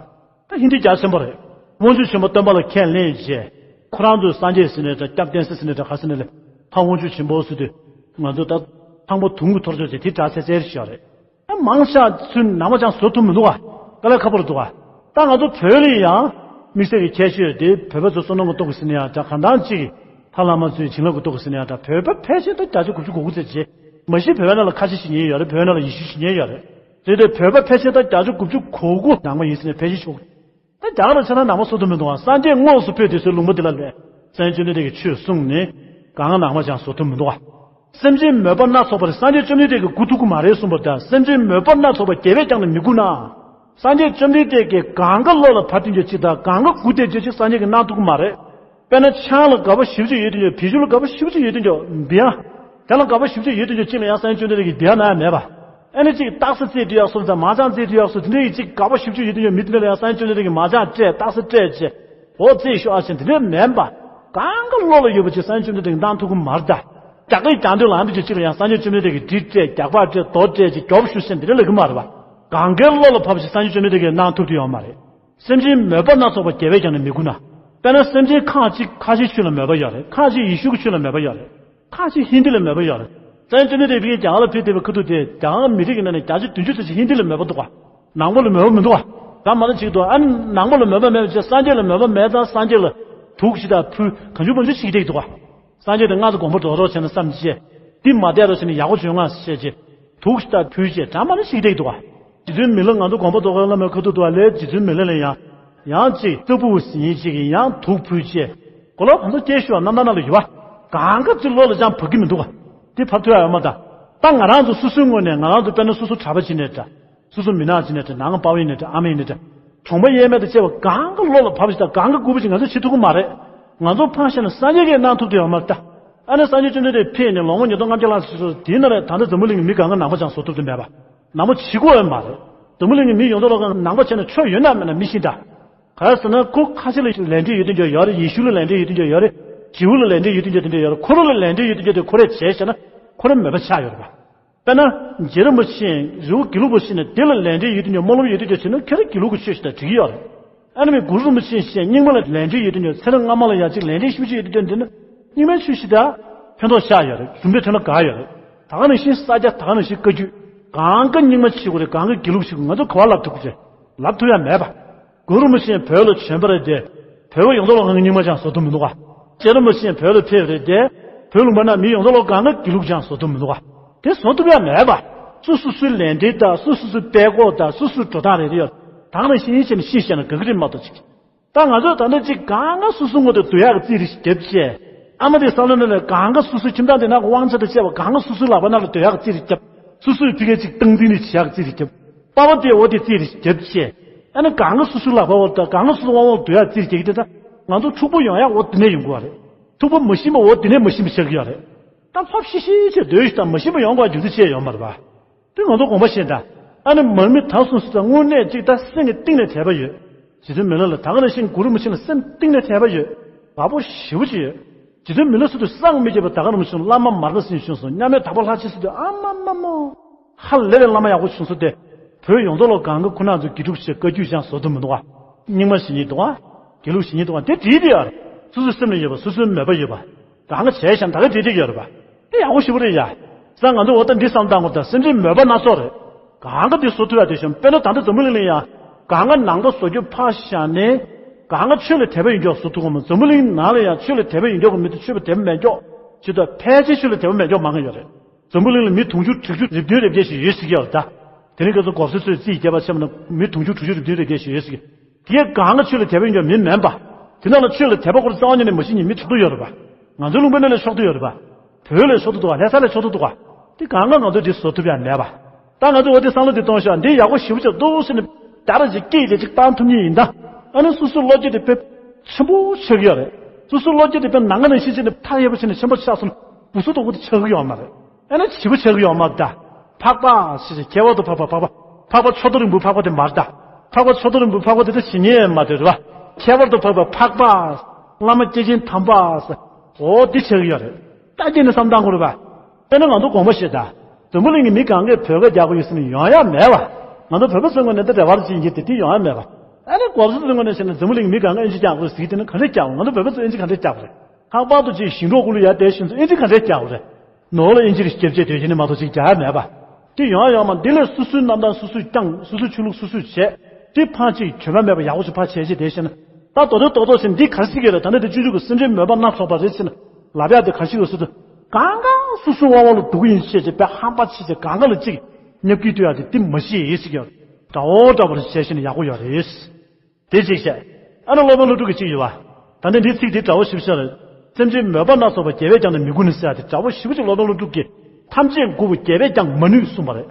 ད་ཧིན་དི་རྒྱ་ཆེན་པོ་རེད། དབང་ཕྱུག་ཆེན་པོ་སྟོན་པ་ལ་ཁས་ལེན་བྱས། ཁོ་རང་ཚོས་སངས་རྒྱས་ཟེར་ནའི་འདྲ། སྐྱབས་བསྟན་ས་ཟེར་ནའི་འདྲ། ག་ཟེར་ནའི་ལས། ད་དབང་ཕྱུག་ཆེན་པོ་ཟེར་དུས། ང་ཚོ་ད་ཐང་པོ་དུང་གི་ཐོར་ཅོག་ཅིག་དེ་འདྲ་ཚེ་ཚེར་ཞིག་ཡོད་རེད། ཨ་མང་ཤས་ཚུར་ནང་པ་ཅང་བཟོ་ཐུབ་མི་འདུག་ག་དཀའ་ལས་ཁག་པོ་རེད་འདུག་ག་ད་ང་ཚོ་བོད་ལ་ཡང་དམིགས་བསལ་གྱི་ཁྱད་ཆོས་ཡོད་དེ། བོད་པ་ཚོ་བསོད་ནམས་ཀྱི་སྟོབས་ཀྱིས་ཟེར་ན་ཡང་འདྲ། གང་ལྟར་ཅིག་གིས་ལྷ་བླ་མ་ཚོའི་བྱིན་རླབས་ཀྱི་སྟོབས་ཀྱིས་ཟེར་ན་ཡང་འདྲ། བོད་པ་ཕལ་ཆེར་ད་བརྒྱ་ཆ་དགུ་བཅུ་གོ་དགུ་ཙམ་བྱས། མ་གཞི་བོད་པའི་ནང་ལ་ཁ་ཆེ་ཞིག་ཉན་ཡོད་རེད། བོད་ནང་ལ་ཡེ་ཤུ་ཞིག་ཉན་ཡོད་རེད། རེད་དེ་བོད་པ་ཕལ་ཆེར་ད་བརྒྱ་ཆ་དགུ་བཅུ་གོ་དགུ་ནང་པ་ཡིན་ཟེར་ནས་ཕལ་ཆེར་ཤོག་ད་རྒྱ་གར་ལ་ཆ་ན་ནང་པ་བཟོ་ཐུབ་མི་འདུག་ག་སངས་རྒྱས་དངོས་སུ་ཕེབས་དུས་ཚོད་ལུང་པ་འདི་ལ་ལས། སངས་རྒྱས་བཅོམ་ལྡན་འདས་ཀྱིས་ཆོས་གསུངས་ནས་གང་ག་ནང་པ་ཅང་བཟོ་ཐུབ་མི་འདུག་ག་སེམས་ཅན་མོས་པ་སྣ་ཚོགས་པ་རེད། སངས་རྒྱས་བཅོམ་ལྡན་འདས་ཀྱིས་མགུ་ཐུག་གི་མ་རེད་གསུངས་པ་འདྲ། སེམས་ཅན་མོས་པ་སྣ་ཚོགས་པ་རྒྱལ་བས་ཀྱང་ནི་མི་མགུ་ན། སངས་རྒྱས་བཅོམ་ལྡན་འདས་ཀྱིས་གང་ག་བློ་ལ་བབ་དུས་ཅིག་དང་གང་ག་མགུ་བསྡད་དུས་ཅིག་སངས་རྒྱས་ཀྱིས་གནང་ཐུབ་ཀྱི་མ་རེད། དཔེར་ན་ཆང་ལ་དགའ་པོ་ཞེ་པོ་ཅིག་ཡོད་དུས་ཅིག་བི་ཤུ་ལ་དགའ་པོ་ཞེ་པོ་ཅིག་ཡོད་དུས་ཅིག་འབི་ཡ། དེ་ལ་དགའ་པོ་ཞེ་པོ་ཅིག་ཡོད་དུས་ཅིག་གཅིག་ལ་ཡང་སངས་རྒྱས་བཅོམ་ལྡན་འདས་ཀྱིས་འབི་ཡ་གནང་ཡ་མེད་པ། ཨ་ནི་གཅིག་རྟགས་གསལ་རྩེད་དུས་ཡག་སོ་དང་མ་ཅང་རྩེད་དུས་ཡག་སོ་དེ་འདྲ་ཡི་གཅིག་དགའ་པོ་ཞེ་པོ་ཅིག་ཡོད་དུས་ཅིག་མི་དེ་འདྲ་ལ་ཡང་སངས་རྒྱས་བཅོམ་ལྡན་འདས་ཀྱིས་མ་ཅང་སྤྲད་རྟགས་གསལ་སྤྲད་བྱས། འོ་རྩེད་ཤོག་ཨ་ཞེས་དེ་འདྲ་མེད་པ། གང་ག་བློ་ལ་ཡོད་པ་ཅིག་སངས་རྒྱས་བཅོམ་ལྡན་འདས་ཀྱིས་གནང་ཐུབ་ཀྱི་མ་རེད་ད། རྒྱག་གི་རྒྱག་འདོད་ལངས་དུས་ཅིག་ལ་ཡང་སངས་རྒྱས་བཅོམ་ལྡན་འདས་ཀྱིས་འདི་སྤྲད། རྒྱག་པ་སྤྲད། རྡོ་སྤྲད་ཅིག་རྒྱོབ་ཤོག་ཟེར་འདི་འདྲ་ལབ་ཀྱི་མ་རེད་པ། གང་གའི་བློ་ལ་བབས་ཤིག་སངས་རྒྱས་བཅོམ་ལྡན་འདས་ཀྱིས་གནང་ཐུབ་ཀྱི་ཡོད་མ་རེད། སེམས་ཅན་མོས་པ་སྣ་ཚོགས་པ་རྒྱལ་བས་ཀྱང་ནི་མི་མགུ་ན། དཔེར་ན་སེམས་ཅན་ཁག་ཅིག་ཁ་ཆེའི་ཆོས་ལ་མོས་པ་ཡོད་རེད། ཁག་ཅིག་ཡེ་ཤུ་གི་ཆོས་ལ་མོས་པ་ཡོད་རེད། ཁག་ཅིག་ཧིན་དི་ལ་མོས་པ་ཡོད་རེད། སངས་རྒྱས་བཅོམ་ལྡན་འདས་ཕ་གིར་རྒྱ་གར་ལ་ཕེབས་བསྡད་པའི་ཁ་ཐུག་དེ་རྒྱ་གར་མི་རིགས་ཀྱི་ནང་ནས་བརྒྱ་ཆ་བདུན་ཅུ་ཙམ་ཞིག་ཧིན་དི་ལ་མོས་པ་འདུག་ག་ནང་པ་ལ་མོས་པ་མི་འདུག་ག་ད་མ་ལ་ཅིག་འདུག་ཨ་ནི་ནང་པ་ལ་མོས་པ་མེད་པ་བྱས་སངས་རྒྱས་ལ་མོས་པ་མེད་ཙང་སངས་རྒྱས་ལ་དུག་ཞིག་དང་ཕུལ་གང་བྱུང་མང་བྱུང་ཞིག་བསྡད་འདུག་ག་སངས་རྒྱས་དེ་སྔ་ཚོ་དགོངས་པ་རྫོགས་རོགས་བྱས་ན་བསམ་བྱས། འདི་མ་བསྡད་རོགས་བྱས་ན་ཡག་པོ་བྱུང་ང་ཞེས་བྱས། དུག་ཞིག་དང་ཕུལ་བྱས་གྲ་མ་ལ་ཞིག་བསྡད་འདུག་ག་རྗེ་བཙུན་མི་ལ་ང་ཚོ་དགོངས་པ་རྫོགས་རོགས་བླ་མའི་ཁ་ཐུག་འདུག་ག་ལས་རྗེ་བཙུན་མི་ལ་ལ་ཡང་། ཡང་ཅིག་ལྟ་བུ་ཟིན་ཅིག་ཡང་དུག་ཕུལ་བྱས། གོ་ལོག་གང་ཚོ་སྐྱེ་ཤོག་རྣམ་ཐར་ནང་ལ་ཡོད་པ། གང་ག་ཅིག་བློ་ལ་ཅང་བབས་ཀྱི་མི་འདུག་ག་འདི་བབས་ཐུབ་ཡ་ཡོད་མ་ད། ད་ང་རང་ཚོ་སོ་སོའི་ངོས་ནས་ང་རང་ཚོ་དཔེར་ན་སོ་སོ་གྲྭ་པ་ཅིག་ནས་འདྲ། སོ་སོ་མི་ནག་ཅིག་ནས་འདྲ། ནང་པ་ཕ་ཡིན་ནས་འདྲ། ཨ་མ་ཡིན་ནས་འདྲ། གྲོང་པ་གཡས་མས་དང་བཅས་པ་གང་ག་བློ་ལ་བབས་ཤིག་དང་གང་ག་མགུ་བ་ཞིག་ང་ཚོས་བྱེད་ཐུབ་ཀྱི་མ་རེད། ང་ཚོ་ཕར་བཞག་ན་སངས་རྒྱས་ཀྱིས་གནང་ཐུབ་ཀྱི་ཡོད་མ་རེད་ད། ཨ་ནི་སངས་རྒྱས་བཅོམ་ལྡན་འདས་ཕེབས་ནས་ལོ་ངོ་ཉིས་སྟོང་ལྔ་བརྒྱ་ལྷག་ཙམ་སོང་། དེའི་ནང་ལ་ད་ལྟ་འཛམ་བུ་གླིང་གི་མི་གང་ག་ནང་པ་ཅང་བཟོ་ཐུབ་ཀྱི་མེད་པ། ནང་པ་བྱེད་དགོས་ཡོད་མ་རེད། འཛམ་བུ་གླིང་གི་མི་ཡོངས་རྫོགས་ལ་ནང་པ་བྱས་ན་ཆོ་ཡོད་ན་མེད་ན་མི་ཤེས་ད། ག་རེ་ཟེར་ན་ཁོ་ཁ་ཆེ་ལ་ལས་འབྲས་ཡོད་དུས་ཅིག་ཡོད་རེད། ཡེ་ཤུ་ལ་ལས་འབྲས་ཡོད་དུས་ཅིག་ཡོད་རེད། ཇིའུ་ལ་ལས་འབྲས་ཡོད་དུས་ཅིག་དེ་འདྲ་ཡོད་རེད། ཁོ་རང་ལ་ལས་འབྲས་ཡོད་དུས་ཅིག་དེ་ཁོ་རས་བྱས་བྱས་ན་ཁོ་རང་མོས་པ་ཆགས་ཡོད་རེད་པ། དཔེར་ན། རྗེ་རིན་པོ་ཆེ་རི་བོ་དགེ་ལུགས་པ་ཞིག་ནས་དེ་ལ་ལས་འབྲས་ཡོད་དུས་ཀྱང་སྨོན་ལམ་ཡོད་དུས་ཀྱང་བྱས་ན་ཁྱེད་རང་དགེ་ལུགས་ཀྱི་ཆོས་ཤིག་དང་འགྲིག་གི་ཡོད་རེད། ཨ་ནི་མི་གུ་རུ་རིན་པོ་ཆེ་ཞེས་རྙིང་མ་ལ་ལས་འབྲས་ཡོད་དུས་ཀྱང་ཚེ་རབས་སྔ་མ་ལ་ཡང་ཅིག་ལས་འབྲས་ཞིབ་ཅིག་ཡོད་དུས་ཀྱང་འདི་ནི་རྙིང་མའི་ཆོས་ཤིག་དང་ཕན་ཐོགས་ཤར་ཡོད་རེད། གྲུབ་འབྲས་ཐོན་ལ་དགའ་ཡོད་རེད། ད་ག་ནང་བཞིན་ས་སྐྱ། ད་ག་ནང་བཞིན་བཀའ་བརྒྱུད། གང་ག་རྙིང་མ་བྱེད་དགོས་རེད། གང་ག་དགེ་ལུགས་བྱེད་དགོས། ང་ཚོ་ག་པར་ལབ་ཐུབ་ཀྱི་རེད། ལབ་ཐུབ་ཡ་མེད་པ། གུ་རུ་རིན་པོ་ཆེ་བོད་ལ་བྱོན་པ་རེད་དེ། བོད་པ་ཡོངས་རྫོགས་ལ་གང་ག་རྙིང་མ་ཅང་བཟོ་ཐུབ་མི་འདུག་ག་རྗེ་རིན་པོ་ཆེ་བོད་ལ་ཕེབས་རེད་དེ། བོད་ལུང་པ་ན་མི་ཡོངས་རྫོགས་ལ་གང་ག་དགེ་ལུགས་སྦྱང་བཟོ་ཐུབ་མི་འདུག་ག་དེ་བཟོ་ཐུབ་ཡ་མེད་པ། སུ་སུ་སུའི་ལས་འབྲེལ་དང་སུ་སུ་སུའི་དཔལ་འཁོར་དང་སུ་སུའི་འགྲོ་སྟངས་རེ་རེ་ཡོད། ད་ག་ནང་བཞིན་ཡིན་ཕྱིན་ནས་ཤེས་བྱས་ན་དགའ་གི་རེད་མ་གཏོགས་ཅིག་ད་ང་ཚོས་ད་ལྟ་ཅིག་གང་ག་སོ་སོའི་ངོ་དེ་སྡུག་ཡག་གི་རྩིས་རེ་ཞིག་རྒྱབ་བྱས། ཨ་མ་དེ་བསམ་བློ་ནང་ལ་གང་ག་སོ་སོའི་ཁྱིམ་ཚང་དེ་ནང་གི་དབང་ཆ་དང་བཅས་པ་གང་ག་སོ་སོའི་ལག་པ་ནང་ལ་སྡུག་ཡག་གི་རྩིས་རེ་རྒྱབ། སོ་སོའི་ཕ་གིར་ཅིག་སྟངས་འཛིན་རེ་བྱེད་ཡག་གི་རྩིས་རེ་རྒྱབ། པ་ཕ་དེ་འོ་དེ་རྩིས་རེ་ཞིག་རྒྱབ་བྱས། ཨ་ནི་གང་ག་སོ་སོའི་ལག་པ་འོ་ད་གང་ག་སོ་སོའི་དབང་འོག་སྡུག་ཡག་གི་རྩིས་རེ་རྒྱག་གི་དེ་ད་ང་ཚོ་འཁྲུག་པོ་ཡོང་ཡག་འོ་དེ་ནས་ཡོང་དགོས་པ་རེད། འཁྲུག་པོ་མ་ཤེས་པ་འོ་དེ་ནས་མ་ཤེས་པ་ཆགས་ཀྱི་ཡོད་རེད། ད་ལྷོད་ཤིག་ཤིག་བྱས་སྡོད་ཤིག་ད་མ་ཤེས་པ་ཡོང་དགོས་རྒྱུ་མཚན་ཅི་ཡང་ཡོད་མ་རེད་པ། དེ་ང་ཚོ་དགོངས་པ་བཞེས་དང་། ཨ་ནི་མར་མེ་ད་གསུངས་སོང་ཙང་དངོས་གནས་གཅིག་ད་སེམས་ཀྱི་གཏིང་ནས་དད་པ་ཡོད། རྗེ་བཙུན་མི་ལ་ལ་ད་ག་ནང་བཞིན་གུ་རུ་མུ་ཆེན་ལ་སེམས་གཏིང་ནས་དད་པ་ཡོད། དགའ་པོ་ཞེ་པོ་ཅིག་ཡོད། རྗེ་བཙུན་མི་ལ་སུ་དུ་སངས་མི་རྒྱས་པ་ད་ག་ནང་བཞིན་བླ་མ་མར་པ་སེམས་ཤུན་སོང་མཉམ་མེད་དྭགས་པོ་ལྷ་ཆེན་སུ་དུ་ཨ་མ་མ་མོ། ཧ་ལས་པའི་བླ་མ་ཡག་པོ་བྱུང་སོང་སྟེ། བོད་ཡོངས་རྫོགས་ལ་གང་ག་ཁོ་ན་ཚོ་དགེ་ཕྲུག་བྱས་བཀའ་བརྒྱུད་སྦྱང་བཟོ་ཐུབ་མི་འདུག་ག་རྙིང་མ་ཞིག་ཉིད་འདུག་ག་དགེ་ལུགས་ཞིག་ཉིད་འདུག་ག་དེ་བྲིས་དེ་ཡོད་རེད། སོ་སོའི་སེམས་ལ་ཡོད་པ་སོ་སོའི་མོས་པ་ཡོད་པ། གང་ག་བྱས་ཤག་ད་ག་དེ་དེ་ཡོད་རེད་པ། དེ་ཡག་པོ་ཞེ་པོ་རེད་ཡ། ས་ང་ཚོ་འོ་ད་འདི་བསམ་བཏང་དགོས་ད་སེམས་ཅན་མོས་པ་སྣ་ཚོགས་རེད། གང་ག་དེ་བཟོ་ཐུབ་ཡ་དེ་བྱུང་དཔེར་ན་ད་ལྟ་འཛམ་བུ་གླིང་ལ་ཡང་། གང་ག་ནང་པ་བཟོ་རྒྱུ་ཕར་བཞག་ནས། གང་ག་ཆོས་ལ་དད་པ་ཡོད་མཁན་བཟོ་ཐུབ་གོ་མ་འཛམ་བུ་གླིང་ནང་ལ་ཡང་ཆོས་ལ་དད་པ་ཡོད་མཁན་གོ་མི་དེ་ཆོས་ལ་དད་པ་མེད་མཁན། ཇི་ལྟར་ཕལ་ཆེར་ཆོས་ལ་དད་པ་མེད་མཁན་མང་གི་ཡོད་རེད། འཛམ་བུ་གླིང་ལ་མི་དུང་ཕྱུར་དྲུག་ཅུ་རེ་བདུན་རེ་བརྒྱད་ཞིག་ཡོད་ཟེར་གྱི་ཡོད་རེད་ད། དེ་རིང་ཁ་སང་གོ་ས་ཚོས་རྩིས་རྒྱབ་པ་ཆེ་བ་ན་མི་དུང་ཕྱུར་དྲུག་ཅུ་རེ་བདུན་རེ་བརྒྱད་ཞིག་ཡོད་ཟེར་གྱི། དེ་གང་ག་ཆོས་ལ་དད་པ་ཡོད་མཁན་མི་མིན་པ། དེ་ནང་ལ་ཆོས་ལ་དད་པ་སྐོར་རྩ་བ་ཉིད་ནས་མ་ཤེས་མཁན་མི་ཚོགས་འདུ་ཡོད་རེད་པ། ང་ཚོའི་ལུང་པའི་ནང་ལ་ཤོག་འདུ་ཡོད་རེད་པ། བོད་ལ་ཤོག་འདུ་འདུག་ག་ལྷ་ས་ལ་ཤོག་འདུ་འདུག་ག་དེ་གང་ག་ང་ཚོས་དེ་བཟོ་ཐུབ་ཡ་མེད་པ། ད་ང་ཚོས་འོ་དེ་བསམ་བློ་དེ་གཏོང་ཤོག་འདི་ཡག་པོ་ཞེ་པོ་ཅིག་འདུག་ཟེར་ནས་བརྡ་ར་ཅིག་སྐད་དེ་ཅིག་བཏང་ཐུབ་མཁན་ཡིན་ད། ཨ་ནི་སོ་སོའི་བློ་སྐྱེད་དེ་དཔེ་ཆེན་པོ་ཆགས་ཀྱི་ཡོད་རེད། སོ་སོའི་བློ་སྐྱེད་དེ་དཔེ་ནམ་མཁའ་ནང་བཞིན་བྱས་ནས་མཐའ་ཡས་པོ་བྱས་ནས་ཆེན་པོ་ཆགས་སོང་ན་སྦུ་སུ་དོག་པོ་དེ་ཆགས་ཀྱི་ཡོད་མ་རེད། ཨ་ནི་བྱིས་པ་ཆགས་ཀྱི་ཡོད་མ་རེད་ད། འཕགས་པ་ཞེས་བྱས་ཁྱད་པར་དུ་འཕགས་པ་འཕགས་པ། འཕགས་པ་མཆོག་ཐུན་རིང་པོའི་འཕགས་པ་དེ་མ་རེད་ད། འཕགས་པ་མཆོག་ཐུན་རིང་པོའི་འཕགས་པ་དེ་ད་ཇི་སྙེད་མ་དེ་རེད་པ། ཁྱད་པར་དུ་འཕགས་པ་འཕགས་པ། བླ་མ་སྐྱེས་ཆེན་དམ་པ། འོ་འདི་ཆགས་ཀྱི་ཡོད་རེད། ད་སྐྱེས་ནས་བསམ་བཏང་དགོས་རེད་པ། དཔེར་ན་ང་ཚོ་དགོངས་པ་བཞེས་ད། འཛམ་བུ་གླིང་གི་མི་གང་གས་བོད་སྐད་རྒྱག་གི་ཡོད་ཟེར་ནས་ཡོང་ཡ་མེད་པ། ང་ཚོ་བོད་པ་ཚོའི་ངོས་ནས་འདི་འབྲེལ་བ་ཅིག་ཡིན་གྱི་དེ་དེ་ཡོང་ཡ་མེད་པ། ཨ་ནི་གོ་ས་ཚོའི་ངོས་ནས་བཤད་ན་འཛམ་བུ་གླིང་གི་མི་གང་ག་ཨིན་ཇི་རྒྱག་དགོས་ཟེར་གྱི་དེ་ནི་ག་འདྲས་རྒྱག་དགོས། ང་ཚོ་བོད་པ་ཚོ་ཨིན་ཇི་ག་འདྲས་རྒྱག་དགོས་རེད། ལྷག་པར་དུ་ཅིག་ཞིང་འབྲོག་ཁུལ་ལ་ཡ་བསྡད་བཞིན་དུ་ཨིན་ཇི་ག་འདྲས་རྒྱག་དགོས་རེད། ནོར་ལ་ཨིན་ཇི་རེ་རྒྱབ་བྱས་སྡོད་བཞིན་ནི་མ་གཏོགས་ཅིག་རྒྱག་ཡ་མེད་པ། དེ་ཡོང་ཡ་ཡོང་མ་འདི་ལས་སོ་སོའི་གནམ་ཐང་སོ་སོས་བསྐྱངས། སོ་སོའི་ཆོས་ལུགས་སོ་སོས་བྱས། དེ་ཕར་ཅིག་བྱེད་པ་མེད་པ་ཡག་པོ་ཞིག་ཕར་བྱས་བྱས་བསྡད་བཞིན་ན། ད་དོ་དོ་དོ་དོ་ཟེར་འདི་ག་རེ་ཟེར་གྱི་རེད། ད་ནི་དེ་སྤྱོད་འཇུག་གི་སེམས་ཅན་མོས་པ་སྣ་ཚོགས་པ་རེད་ཟེར་ན། ལབ་ཡ་དེ་ག་རེ་ཟེར་གྱི་རེད་ཟེར་དུས། གང་ག་སོ་སོའི་དབང་བ་ལ་སྡུག་ཡིན་ཤེས་བྱས་པའི་ཧམ་པ་ཆེ་བྱས་གང་ག་ལ་ཅིག་ཉབ་ཀྱི་ལྟོས་ཡ་དེ་དེ་མ་ཤེས་ཡིན་ཟེར་གྱི་ཡོད། འདྲ་བོ་འདྲ་བོ་རེ་བྱས་བཞིན་ན་ཡག་པོ་ཡོད་རེད། དེ་གཅིག་བཤད། ཨ་ནི་སློབ་དཔོན་ཀླུ་སྒྲུབ་ཀྱིས་གཅིག་ཡོད་པ། ད་ནི་འདི་ཚིག་འདི་འདྲ་བོ་ཞིབ་བཤད་རེད། སེམས་ཅན་མོས་པ་སྣ་ཚོགས་པ་རྒྱལ་བས་ཀྱང་ནི་མི་མགུ་ནི་ཟེར་ཡ་དེ་འདྲ་བོ་ཞིབ་ཅིག་སློབ་དཔོན་ཀླུ་སྒྲུབ་ཀྱིས་ཐམས་ཅད་མགུ་བོ་རྒྱལ་བས་ཀྱང་མ་ནུས་གསུངས་པ་རེད།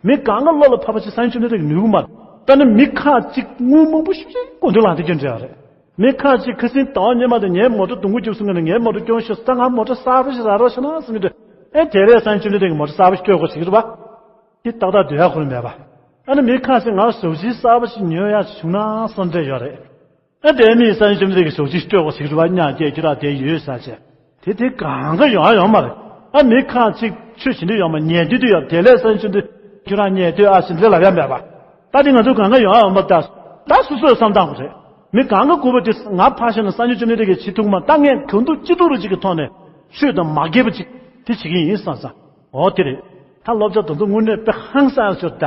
མི་གང་ག་བློ་ལ་ཕབ་པ་ཞིག་སངས་རྒྱས་བཅོམ་ལྡན་འདས་ཀྱིས་ནུས་གི་མ་རེད། ད་ནི་མི་ཁ་ཅིག་དངུལ་མང་པོ་ཞིབ་ཅིག་གོ་འདུག་ལ་འདི་སྐྱོན་འདྲ་བ་རེད། མི་ཁ་ཅིག་ཁ་སང་ཟླ་བ་སྔོན་མ་དེ་ངའི་མོ་ཊ་རྡུང་གི་རྒྱུགས་སོང་ངས་ནི་ངའི་མོ་ཊ་སྐྱོན་ཤོར་ད་ང་མོ་ཊ་གསར་པ་ཞིག་རག་རོགས་བྱས་ན་གསུངས་གི་འདུག་ཨེ་དེ་ལས་སངས་རྒྱས་བཅོམ་ལྡན་འདས་ཀྱིས་མོ་ཊ་གསར་པ་ཞིག་སྤྲོད་དགོས་ཟེར་གྱི་རེད་པ། དེ་ཏག་ཏག་སྡོད་ཡ་ཁོ་རང་མེད་པ། ཨ་ནི་མི་ཁ་ཤས་ང་ཟོག་ཇི་གསར་པ་ཞིག་ཉོ་ཡ་བྱུང་ན་བསམ་འདྲ་ཡོད་རེད། ཨ་དེ་མིས་སངས་རྒྱས་བཅོམ་ལྡན་འདས་ཀྱི་ཟོག་ཇི་སྤྲོད་དགོས་ཟེར་གྱི་རེད་པ། ཉག་སྐད་ཁྱོད་རང་དེ་ཡོད་ས་ཆེ། དེ་དེ་གང་ག་ཡོང་ཡ་ཡོང་མ་རེད། ཨ་མི་ཁ་ཅིག་ཆོས་བྱེད་འདོད་ཡོད་མ་ཉན་འདོད་དུ་ཡོད་དེ་ལས་སངས་རྒྱས་བཅོམ་ལྡན་ཁྱོད་རང་ཉན་འདོད་ཨ་ཞེས་འདྲ་ལབ་ཡ་མེད་པ། ད་དེ་ང་ཚོ་གང་ག་ཡོང་ཡ་ཡོང་མ་ད། ད་སོ་སོས་བསམ་བཏང་དགོས་རེད། མི་གང་ག་མགུ་བོ་དེ་ང་ཕར་བཞག་ན་སངས་རྒྱས་བཅོམ་ལྡན་འདས་ཀྱིས་བྱེད་ཐུབ་མ་ད་ངས་གང་ཐུབ་ཅི་ཐུབ་རུ་ཅིག་གི་ཐོག་ནས་ཆོས་དང་མ་འགལ་བ་ཅིག་དེ་བྱེད་ཀྱི་ཡིན་བསམ་བསམ། འོ་དེ་རེད། ད་སློབ་གྲྭ་དེ་ཚོ་དངོས་གནས་དཔེ་ཧང་སང་ཡག་ཤོས་ད།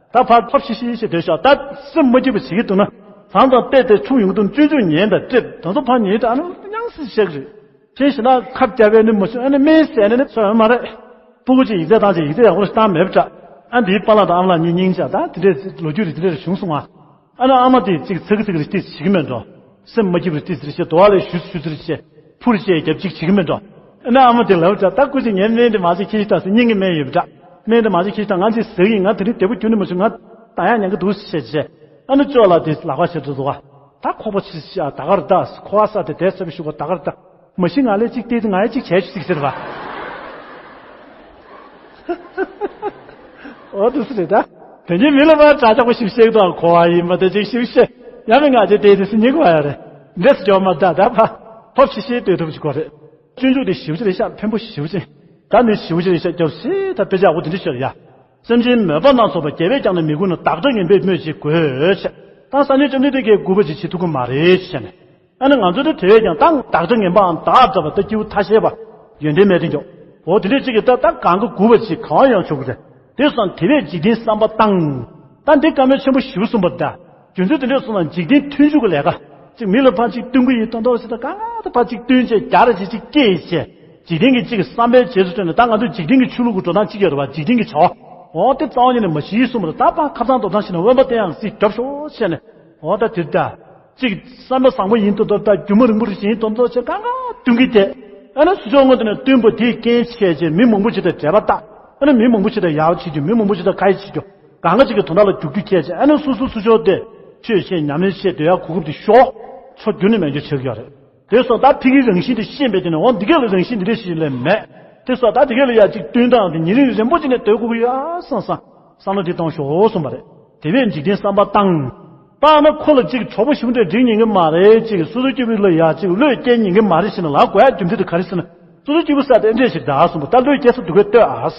ད་ཕར་ཕོབ་ཤི་ཤི་ཤི་སྡོད་ཤག་ད་སེམས་མ་སྐྱིད་པ་བྱེད་ཀྱི་འདུག་ན། བཟང་ཙམ་བལྟས་ཏེ་ཆུང་ཡོང་དུས་སྤྱོད་འཇུག་ཉན་དང་ཀྲེབ་དེ་ཚོ་ཕར་ཉན་དང་ཨ་ནི་དབྱངས་སི་ཤག་རེད། དེ་བྱས་ན་ཁབ་རྒྱབ་པའི་ནི་མ་བྱུང་ཨ་ནི་སྨན་ཟས་ནི་ནི་ཚོད་མ་རེད། སྤུ་གུ་ཅིག་ཡིག་ཚད་བཏང་ཅིག་ཡིག་ཚད་ཡག་པོ་ཞིག་བཏང་མེད་པ་འདྲ། ཨ་འདིའི་པཱ་ལགས་དང་ཨ་མ་ལགས་གཉིས་སྙིང་རྗེ་ད་དེ་འདྲས་ལོ་རྒྱུས་རེ་དེ་འདྲས་རེ་བྱུང་སོང་ང་། ཨ་ནི་ཨ་མ་དེ་ཅིག་ཚ་གི་ཚ་གི་རེ་ཏིས་བྱེད་ཀྱི་མེད་འགྲོ། སེམས་མ་སྐྱིད་པ་རེ་ཏིས་རེ་བྱེད་དོ་བ་ལས་ཞུ་ཞུ་ཚེ་རེ་བྱེད། ཕུར་བཅས་རྒྱབ་གཅིག་བྱེད་ཀྱི་མེད་འགྲོ། ཨ་ནི་ཨ་མ་དེ་ལབ་འདྲ་ད་སྐུ་མཁྱེན་ངའི་སྨན་དེ་མ་ཅིག་ཁྱེར་ཤི་ད་ཟེར་སྙིང་གི་སྨན་ཡོད་པ་འདྲ། སྨན་དེ་མ་ཅིག་ཁྱེར་ཤི་ད་ང་ཅིག་ཟ་གི་ཡིན། ང་དེ་རིང་བདེ་པོ་རྒྱུ་ནི་མ་བྱུང་ང་ད་ཡང་ཉན་གི་འདུག་ཟེར་བྱས། ཨ་ནི་ཅོག་ལ་དེ་ལག་པ་བྱེད་འགྲོ་འདུག་ག་ད་ཁོག་པ་ཕྱིས་ཤག་ད་ག་རེ་ད་ཁོ་ཨ་ས་དེ་དེ་ཟེར་བ་ཞུ་གོ་ད་ག་རེ་ད། མ་གཞི་ང་ལས་གཅིག་བལྟས་ཏེ་ང་ཡང་གཅིག་བྱས་ཤིག་ཟེར་བ། འོ་དུ་སུ་རེད་ད། དེ་ཉིད་མི་ལ་མ་དྲ་ཆག་པོ་ཞིག་བཤད་དང་གོ་བ་ཡིན་མ་དེ་ཅིག་ཞིག་བཤད་ཡང་མི་ང་ཅེ་དེ་དེ་སུ་ཉིག་བ་ཡ་རེད། འདྲེས་སུ་སྐྱོ་མ་ད་ད་ཕ་ཕོབ་ཤི་ཤི་ལྟོས་ཐུབ་ཅིག་གོ་རེད། སྤྱོད་འཇུག་དེ་ཞིབ་ཅིག་རེད་ཤག་ཕན་པོ་ཞིབ་ཅིག་ད་ནི་ཞིབ་ཅིག་རེད་ཤག་སྐྱོབ་སི་ད་དཔེ་ཆ་འོ་དེ་འདྲ་ཤོད་ཡ། སེམས་ཅན་མོས་པ་སྣ་ཚོགས་པ་རྒྱལ་བས་ཀྱང་ནི་མི་མགུ་ན་བདག་སྒྲ་ངན་པས་སྨོས་ཅི་དགོས་ཆེ། ད་སངས་རྒྱས་བཅོམ་ལྡན་འདས་ཀྱིས་མགུ་བ་ཅིག་བྱེད་ཐུབ་ཀྱི་མ་རེད་ཆེ་ནས། ཨ་ནི་ང་ཚོ་ད་དེ་བས་ཀྱང་ད་བདག་སྒྲ་ངན་པའམ་བདག་འདྲ་བ་ད་སྐྱེ་བོ་ཐ་ཤལ་བ་ཡོན་ཏན་མེད་དེ་འཇོག་འོ་དེ་འདྲས་ཅིག་གིས་ད་ད་གང་གི་མགུ་བ་ཅིག་གང་ཡང་ཆོག་གི་རེད། དེ་སང་དེ་བས་འཇིག་རྟེན་བསམ་པ་བཏང་། ད་འདི་བཀའ་མོལ་ཆེན་པོ་ཞིག་གསུངས་པ་ད། རྒྱུ་མཚན་དེ་འདྲས་སོང་ན་འཇིག་རྟེན་མཐུན་འཇུག་གི་ལས་ཀ་ཅིག་མི་ལ་ཕར་ཅིག་སྟོན་གི་ཡིན་ད་མདོར་ཟེར་ད་གང་ད་ཕར་ཅིག་སྟོན་བྱས་རྒྱ་ར་ཅིག་ཅིག་སྐྱེས་བྱས། འཇིག་རྟེན་གྱི་གཅིག་གི་བསམ་པའི་རྗེས་སུ་འབྲངས་ནས། ད་ང་ཚོས་འཇིག་རྟེན་གྱི་ཆོས་ལུགས་ཀྱི་འགྲོ་སྟངས་གཅིག་ཡོད་རེད་བ། འཇིག་རྟེན་གྱི་བྱ་བ། འོ་དེ་རྩ་བ་ཉིད་ནས་མ་ཤེས་གསུངས་པ་རེད། ད་ཕར་ཁ་སང་འགྲོ་སྟངས་ཤིག་ནས་དབེན་པ་བསྟེན་ཡག་སྲིད་རྒྱོབ་ཤོག་བྱས་ནས། འོ་ད་དེ་ལྟ། གཅིག་བསམ་པ་བཟང་པོ་ཡིན་མདོག་མདོག། ད་སྒྱུ་མ་རིང་པོ་རེ་ཞིག་ཡིན་མདོག་མདོག་བྱས་གང་ག་བསྟུན་གྱི་དེ། ཨ་ནི་སུ་ཕྱོགས་ངོས་དེ་ནས་བསྟུན་པ་དེའི་རྐྱེན་བྱས་བྱས་མི་མང་པོ་ཞིག་དང་འབྲེལ་བ་བཏགས། ཨ་ནི་མི་མང་པོ་ཞིག་དང་ཡག་བྱེད་རྒྱུ། མི་མང་པོ་ཞིག་དང་ཁ་ཡ་བྱེད་རྒྱུ། གང་ག་ཅིག་གི་དོན་དག་ལ་རྒྱུག་རྒྱུ་བྱས་བྱས། ཨ་ནི་སོ་སོ་སུ་ཕྱོགས་དེ་ཆོས་བཤད་ཉམས་ལེན་བྱས་སྡོད་ཡག་གོ་སྐབས་དེ་ཤོར། ཕྱོགས་རྒྱུ་ནི་མེད་རྒྱུ་བྱེད་ཀྱི་ཡོད་རེད། དེ་སོང་ད་ཕ་གིའི་རང་བཞིན་དེ་ཤེས་པའི་དེ་ནས། འོ་འདི་གས་ལ་རང་བཞིན་འདི་འདྲ་ཞིག་ལས་མེད། དེ་སོང་ད་འདི་གས་ལ་ཡ་གཅིག་བསྟུན་སྟངས་དེ་ཉིན་རེ་རིང་པོ་ཅིག་ནས་སྡོད་དགོས་ཀྱི་ཡོད་བསམ་བསམ་བསམ་བློ་དེ་གཏོང་ཤོག་གསུངས་པ་རེད། དེ་བས་འཇིག་རྟེན་བསམ་པ་བཏང་། བཏང་ན་ཁོ་ལ་གཅིག་གྲོགས་པོ་ཞིག་འདྲ་འགྲིག་ཉན་གྱི་མ་རེད། གཅིག་སོ་སོ་སྐྱིད་པོ་ལ་ཡ་གཅིག་བློས་སྐྱེལ་ཉན་གྱི་མ་རེད་ཟེར་ནས་ལབ་དགོས་ཡ་རྒྱུ་མཚན་དེ་ག་རེ་ཟེར་ན། སོ་སོ་སྐྱིད་པོ་ས་དེ་འདྲས་ཞིག་གདའ་གསུངས་པ། ད་བློས་སྐྱེལ་ས་འདུག་གས་ལྟོས་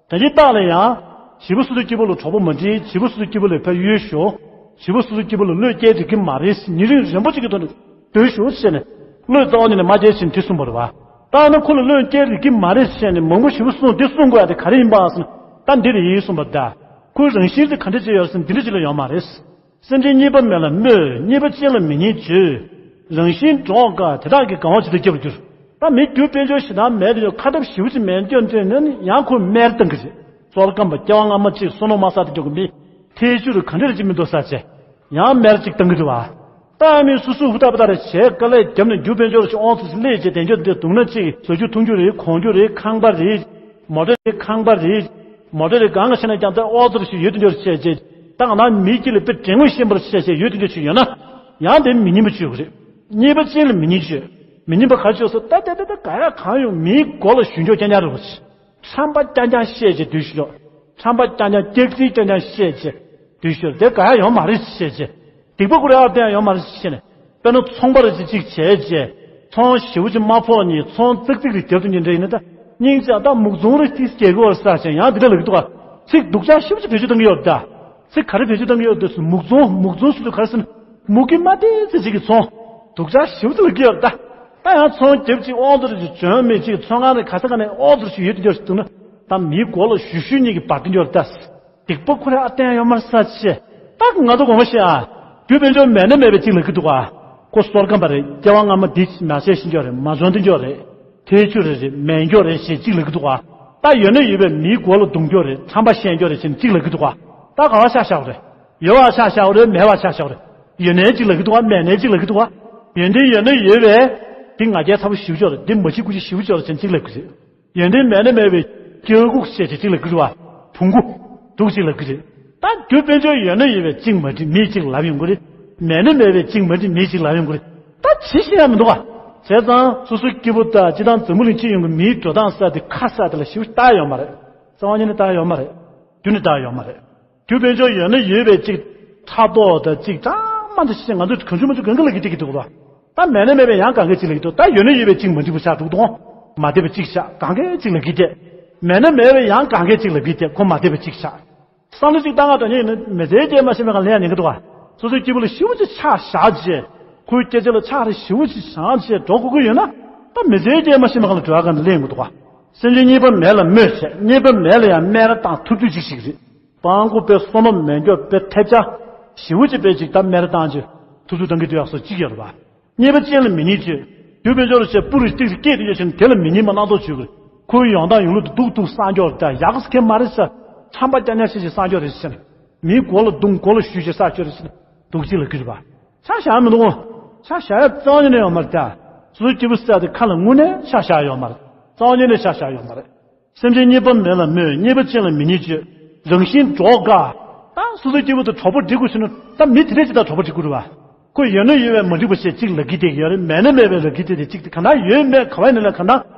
ཨ། ད་ཅི་རྟགས་ལ་ཡང་། བྱིས་པ་སོ་སོ་སྐྱིད་པོ་ལ་གྲོགས་པོ་མ་འགྲིག་བྱིས་པ་སོ་སོ་སྐྱིད་པོ་ལ་ཕར་གཡོལ་ཤོག་བྱིས་པ་སོ་སོ་སྐྱིད་པོ་ལ་བློས་སྐྱེལ་འགྲིག་གི་མ་རེད། ཉིན་རིང་རིང་པོ་ཅིག་གི་ཐོག་ནས་སྡོད་ཤོག་བྱས་ནས། བློས་རྩ་བ་ཉིད་ནས་མ་སྐྱེལ་ཞིང་དེ་གསུངས་པ་རེད་བ། ད་ནི་ཁོ་ལ་བློས་སྐྱེལ་འགྲིག་གི་མ་རེད་བྱས་ནས་མང་པོ་ཞིག་གསུངས། དེ་གསུང་དགོས་ཡ་དེ་ག་རེ་ཡིན་པ་ཟེར་ན། ད་འདི་རེད་ཡིན་གསུངས་པ། ད་ཁོའི་རང་བཞིན་དེ་ག་འདྲ་ཅིག་ཡོད་ཟེར་ན་འདི་འདྲ་ཅིག་ལ་ཡོད་མ་རེད། སེམས་ཅན་རྙེད་པ་མེད་ལ་སྨོད། རྙེད་པ་ཅན་ལ་མི་སྙན་བརྗོད། རང་བཞིན་འགྲོགས་དཀའ། དེ་དག་གིས་གང་བ་ཇི་ལྟར་སྐྱེ་བར་འགྱུར། ད་མི་རྒྱུ་དཔལ་འབྱོར་ཞེ་དྲག་མེད་དུ་ཡོད། ཁ་འདབ་ཞེ་པོ་ཅིག་མེད་འདོད་འདོད་ནས་ཡང་ཁོ་དམར་བཏང་གི་རེད། བསོད་སྐམ་པ་སྐྱེ་བ་སྔ་མ་ཅིག་བསོད་ནམས་མ་བསགས་དུས་ཀྱི་མི། ཐལ་ཆུ་རུ་ག་འདྲ་རེ་ཅིག་མི་འདུག་ས་བྱས། ཡང་དམར་ཅིག་བཏང་གི་རེད་བ། ད་མི་སུ་སུ་ཧུ་ཏ་པ་ཏ་རེ་བྱས་དཀའ་ལས་བརྒྱབ་ནས་རྒྱུ་དཔལ་འབྱོར་ཞིག་དབང་དུ་སླེབས་བྱས་བདེ་འཇགས་དེ་བརྡུངས་ན་ཅིག་བཟོ་རྒྱུ་འཐུང་རྒྱུ་རེད། གོན་རྒྱུ་རེད། ཁང་པ་རེད། མོ་ཊ་རེད། ཁང་པ་རེད། མོ་ཊ་རེད། གང་ག་ཤེས་ན་ཀྱང་ད་ཨོ་ཙི་རུ་ཞིག་ཡོད་དུ་འཇོག་བྱས་བྱས། ད་ག་ན་མི་སྐྱིད་ལ་དཔེ་དྲན་ངོས་ཤེས་པར་བྱས་བྱས་ཡོད་དུ་འཇོག་ཞིག་ཡོད་ན། ཡང་དེ་མི་སྙན་པ་བརྗོད་དགོས་རེད། རྙེད་པ་ཅན་ལ་མི་སྙན་བརྗོད། མི་སྙན་པ་ག་བརྗོད་སོ་ད་ད་ད་ད་ག་ཡ་གང་ཡོང་མིའི་མགོ་ལ་ཞུན་འཇོག་རྐྱང་རྐྱང་རེད་བ། ཁྲམ་པ་རྐྱང་རྐྱང་བཤད་བྱས་སྡོད་ཤོག་ཁྲམ་པ་རྐྱང་རྐྱང་སྐྱག་རྫུན་རྐྱང་རྐྱང་བཤད་བྱས་སྡོད་ཤོག་དེ་ག་ཡ་ཡོང་མ་རེད་བཤད་བྱས། སྡིག་པ་ཁུར་ཡག་བསྟན་ཡོང་མ་རེད་བཤད་ནས། དཔེར་ན་ཚོང་པ་རེ་ཅིག་ཅིག་བྱས་བྱས། ཚོང་ཞེ་པོ་ཅིག་མ་ཕོག་ནས་ཚོང་ཙིག་ཙིག་རེ་རྒྱབ་ཏུ་ཉིན་རེ་ཡིན་ན་ད། སྙིང་རྗེ་ད་མུག་ཚོང་རེ་ཏིས་སྐྱེ་དགོས་ས་ཅན་ཡང་འདི་འདྲ་ལབ་ཀྱི་འདུག་ག་ཚིག་སྡུག་ཅག་ཞེ་པོ་ཅིག་བེད་སྤྱོད་གཏང་གི་ཡོད་ད། ཚིག་ག་རེ་བེད་སྤྱོད་གཏང་གི་ཡོད་འདུག་ཟེར་མུག་ཚོང་མུག་ཚོང་ཟེར་དུས་ག་རེ་ཟེར་ན། མུ་གེ་མ་བདེ་ཚེ་ཅིག་གི་ཚོང་། སྡུག་ཅག་ཞེ་པོ་ཅིག་ལབ་ཀྱི་ཡོད་ད། ད་ཡང་ཚོང་རྒྱབ་ཅིག་དབང་དུ་ཅིག་འཇོན་མེད་ཅིག་ཚོང་ཁང་ནས་ག་ས་ག་ནས་དབང་དུ་ཞིག་ཡོད་དུ་འཇོག་ཞིག་འདུག་ན། ད་མིའི་མགོ་ལ་ཞུ་ཞུ་གཉིས་ཀྱི་བར་དུ་འཇོག་ད། སྡིག་པ་ཁོ་རེ་ཨ་བསྟན་ཡོད་མར་ས་ཆེ། ད་ང་ཚོ་གོང་མ་ཤེས་ཨ། རྒྱུ་དཔལ་འབྱོར་མེད་ན་མེད་པའི་གཅིག་ལབ་ཀྱི་འདུག་ཨ། ཁོ་བསོད་སྐམ་པ་རེད། སྐྱེ་བ་སྔ་མ་འདི་མ་བྱས་ཤིང་འཇོག་རེད། མ་བྱུང་དུ་འཇོག་རེད། ཐལ་ཆུ་རེ་རེད། མེད་འཇོག་རེད་ཞེས་གཅིག་ལབ་ཀྱི་འདུག་ཨ། ད་ཡོད་ན་ཡོད་པའི་མིའི་མགོ་ལ་རྡུང་འཇོག་རེད། ཁྲམ་པ་བཤད་འཇོག་རེད་ཞེས་གཅིག་ལབ་ཀྱི་འདུག་ཨ། ད་ག་བ་ཆ་བཞག་རེད། ཡོད་བ་ཆ་བཞག་རེད། མེད་བ་ཆ་བཞག་རེད། ཡོད་ནའི་གཅིག་ལབ་ཀྱི་འདུག་ཨ། མེད་ནའི་གཅིག་ལབ་ཀྱི་འདུག་ཨ། ཡོན་ཏན་ཡོད་ན་ཡོད་པས། འདི་ང་རྒྱལ་ཚ་པོ་ཞེ་པོ་ཅིག་ཡོད་རེད། འདི་མ་བྱེད་དགུ་བྱེད་ཞེ་པོ་ཅིག་ཡོད་རེད་ཅེས་གཅིག་ལབ་ཀྱི་རེད། ཡོན་ཏན་མེད་ན་མེད་པའི་སྐྱེ་བ་ལྐུགས་ཞེས་བྱས་གཅིག་ལབ་ཀྱི་རེད་བ། བུང་གུ། འདུག་ཅིག་ལབ་ཀྱི་རེད། ད་རྒྱུ་དཔལ་འབྱོར་ཡོད་ན་ཡོད་པའི་གཅིག་མ་འགྲིག་མིའི་གཅིག་ལབ་ཡོང་གི་རེད། མེད་ན་མེད་པའི་གཅིག་མ་འགྲིག་མིའི་གཅིག་ལབ་ཡོང་གི་རེད། ད་བྱེད་ཤེས་ཡ་མི་འདུག་ག་བྱས་ཙང་སོ་སོ་སྐྱིད་པོ་དང་སྤྱི་བཏང་འཛམ་བུ་གླིང་སྤྱི་ཡོངས་ཀྱི་མིའི་འགྲོ་སྟངས་ས་དེ་ཁ་ས་དེ་ལ་ཞེ་པོ་ལྟ་ཡོད་མ་རེད། རྩ་བ་ཉིད་ནས་ལྟ་ཡོད་མ་རེད། རྒྱུ་ནས་ལྟ་ཡོད་མ་རེད། རྒྱུ་དཔལ་འབྱོར་ཡོད་ན་ཡོད་པའི་གཅིག་ཕྲག་དོག་དང་གཅིག་གྲངས་མང་དུ་ཤེས། ང་ཚོས་གང་བྱུང་མང་བྱུང་གང་ག་ལབ་ཀྱི་བསྡད་ཀྱི་འདུག་ག་ད་མེད་ན་མེད་པའི་ཡང་གང་ག་གཅིག་ལབ་ཀྱི་འདུག་ད་ཡོད་ན་ཡོད་པའི་གཅིག་མ་འགྲིག་པ་ཆགས་འདུག་དང་། མ་བདེ་བ་གཅིག་ཆགས། གང་ག་གཅིག་ལབ་ཀྱི་བསྡད། མེད་ན་མེད་པའི་ཡང་གང་ག་གཅིག་ལབ་ཀྱི་བསྡད། ཁོ་མ་བདེ་བ་གཅིག་ཆགས། བསམ་བློ་གཅིག་བཏང་ག་འགྲོ་མཁན་ཡིན་ན་མི་ཚེ་སྐྱེལ་མ་ཤེས་པའི་སྒང་ལ་ལེན་ཡ་ཉན་གྱི་འདུག་ག་སོ་སོའི་སྐྱིད་པོ་ལ་ཞེ་པོ་ཅིག་ཆགས་བཞག་བྱས། ཁོའི་སྐད་ཆ་ལ་ཆགས་རེ་ཞེ་པོ་ཅིག་བཞག་བྱས་འགྲོ་དགོས་ཀྱི་ཡོད་ན། ད་མི་ཚེ་སྐྱེལ་མ་ཤེས་པའི་སྒང་ལ་འགྲོ་ཡ་སྒང་ལ་ལེན་དགོས་འདུག་ག་སེམས་ཅན་རྙེད་པ་མེད་ལ་སྨོད་བྱས། རྙེད་པ་མེད་ལ་ཡང་སྨད་ར་བཏང་ཐུབ་ཚོད་ཅིག་ཞིག་རེད། སྤྲང་པོ་དཔེ་བསོད་ནམས་མེད་མགྱོགས་དཔེ་ཐལ་ཆ་ཞེ་པོ་ཅིག་དཔེ་ཅིག་ད་སྨད་ར་བཏང་ཅིག་ཐུབ་ཚོད་གཏང་གི་འདུག་ཡག་སོ་གཅིག་ཡོད་རེད་པ། རྙེད་པ་ཅན་ལ་མི་སྙན་བརྗོད། རྒྱུ་དཔལ་འབྱོར་བྱས་སྤུ་རུ་ཏིག་ཏིག་སྐད་དུ་ཡོད་ཕྱིན་དེ་ལ་མི་སྙན་པ་སྣ་ཚོགས་བྱོས་དགོས། ཁོའི་ཡོང་སྟངས་ཡོང་ལུགས་དེ་སྡུག་སྡུག་བསམ་ཀྱོག་རེད། ད་ཡག་སྐད་མ་རེད་ཟེར། ཁྲམ་པ་རྐྱང་རྐྱང་ཞིག་ཞིག་བསམ་ཀྱོག་རེད་ཟེར། མིའི་མགོ་ལ་རྡུང་མགོ་ལ་གཞུས་ཞིག་བསམ་ཀྱོག་རེད་ཟེར། སྡུག་ཅིག་ལ་གི་རེད་པ། ཆ་བཞག་མི་འདུག་ཨང་། ཆ་བཞག་ཡ་རྩ་བ་ཉིད་ནས་ཡོད་མ་རེད་ད། སོ་སོའི་སྐྱིད་པོ་ཟེར་ཡ་དེ་ཁ་ལ་དངོས་གནས་ཆ་བཞག་ཡོད་མ་རེད། རྩ་བ་ཉིད་ནས་ཆ་བཞག་ཡོད་མ་རེད། སེམས་ཅན་རྙེད་པ་མེད་ལ་སྨོད། རྙེད་པ་ཅན་ལ་མི་སྙན་བརྗོད། རང་བཞིན་འགྲོགས་དཀའ། ད་སོ་སོའི་སྐྱིད་པོ་དང་གྲོགས་པོ་སྒྲིག་དགོས་ཟེར་ན་ད་མི་དེ་འདྲས་ཅིག་དང་གྲོགས་པོ་སྒྲིག་དགོས་རེད་པ། ཁོ་ཡོད་ན་ཡོད་པའི་མ་འགྲིག་པ་བྱས་གཅིག་ལབ་ཀྱི་བསྡད་ཀྱི་ཡོད་རེད། མེད་ན་མེད་པའི་ལབ་ཀྱི་བསྡད་དེ་གཅིག་དེ་ག་ན་ཡོད་མེད་ག་བ་ཡིན་ན་ལ་ག་ན་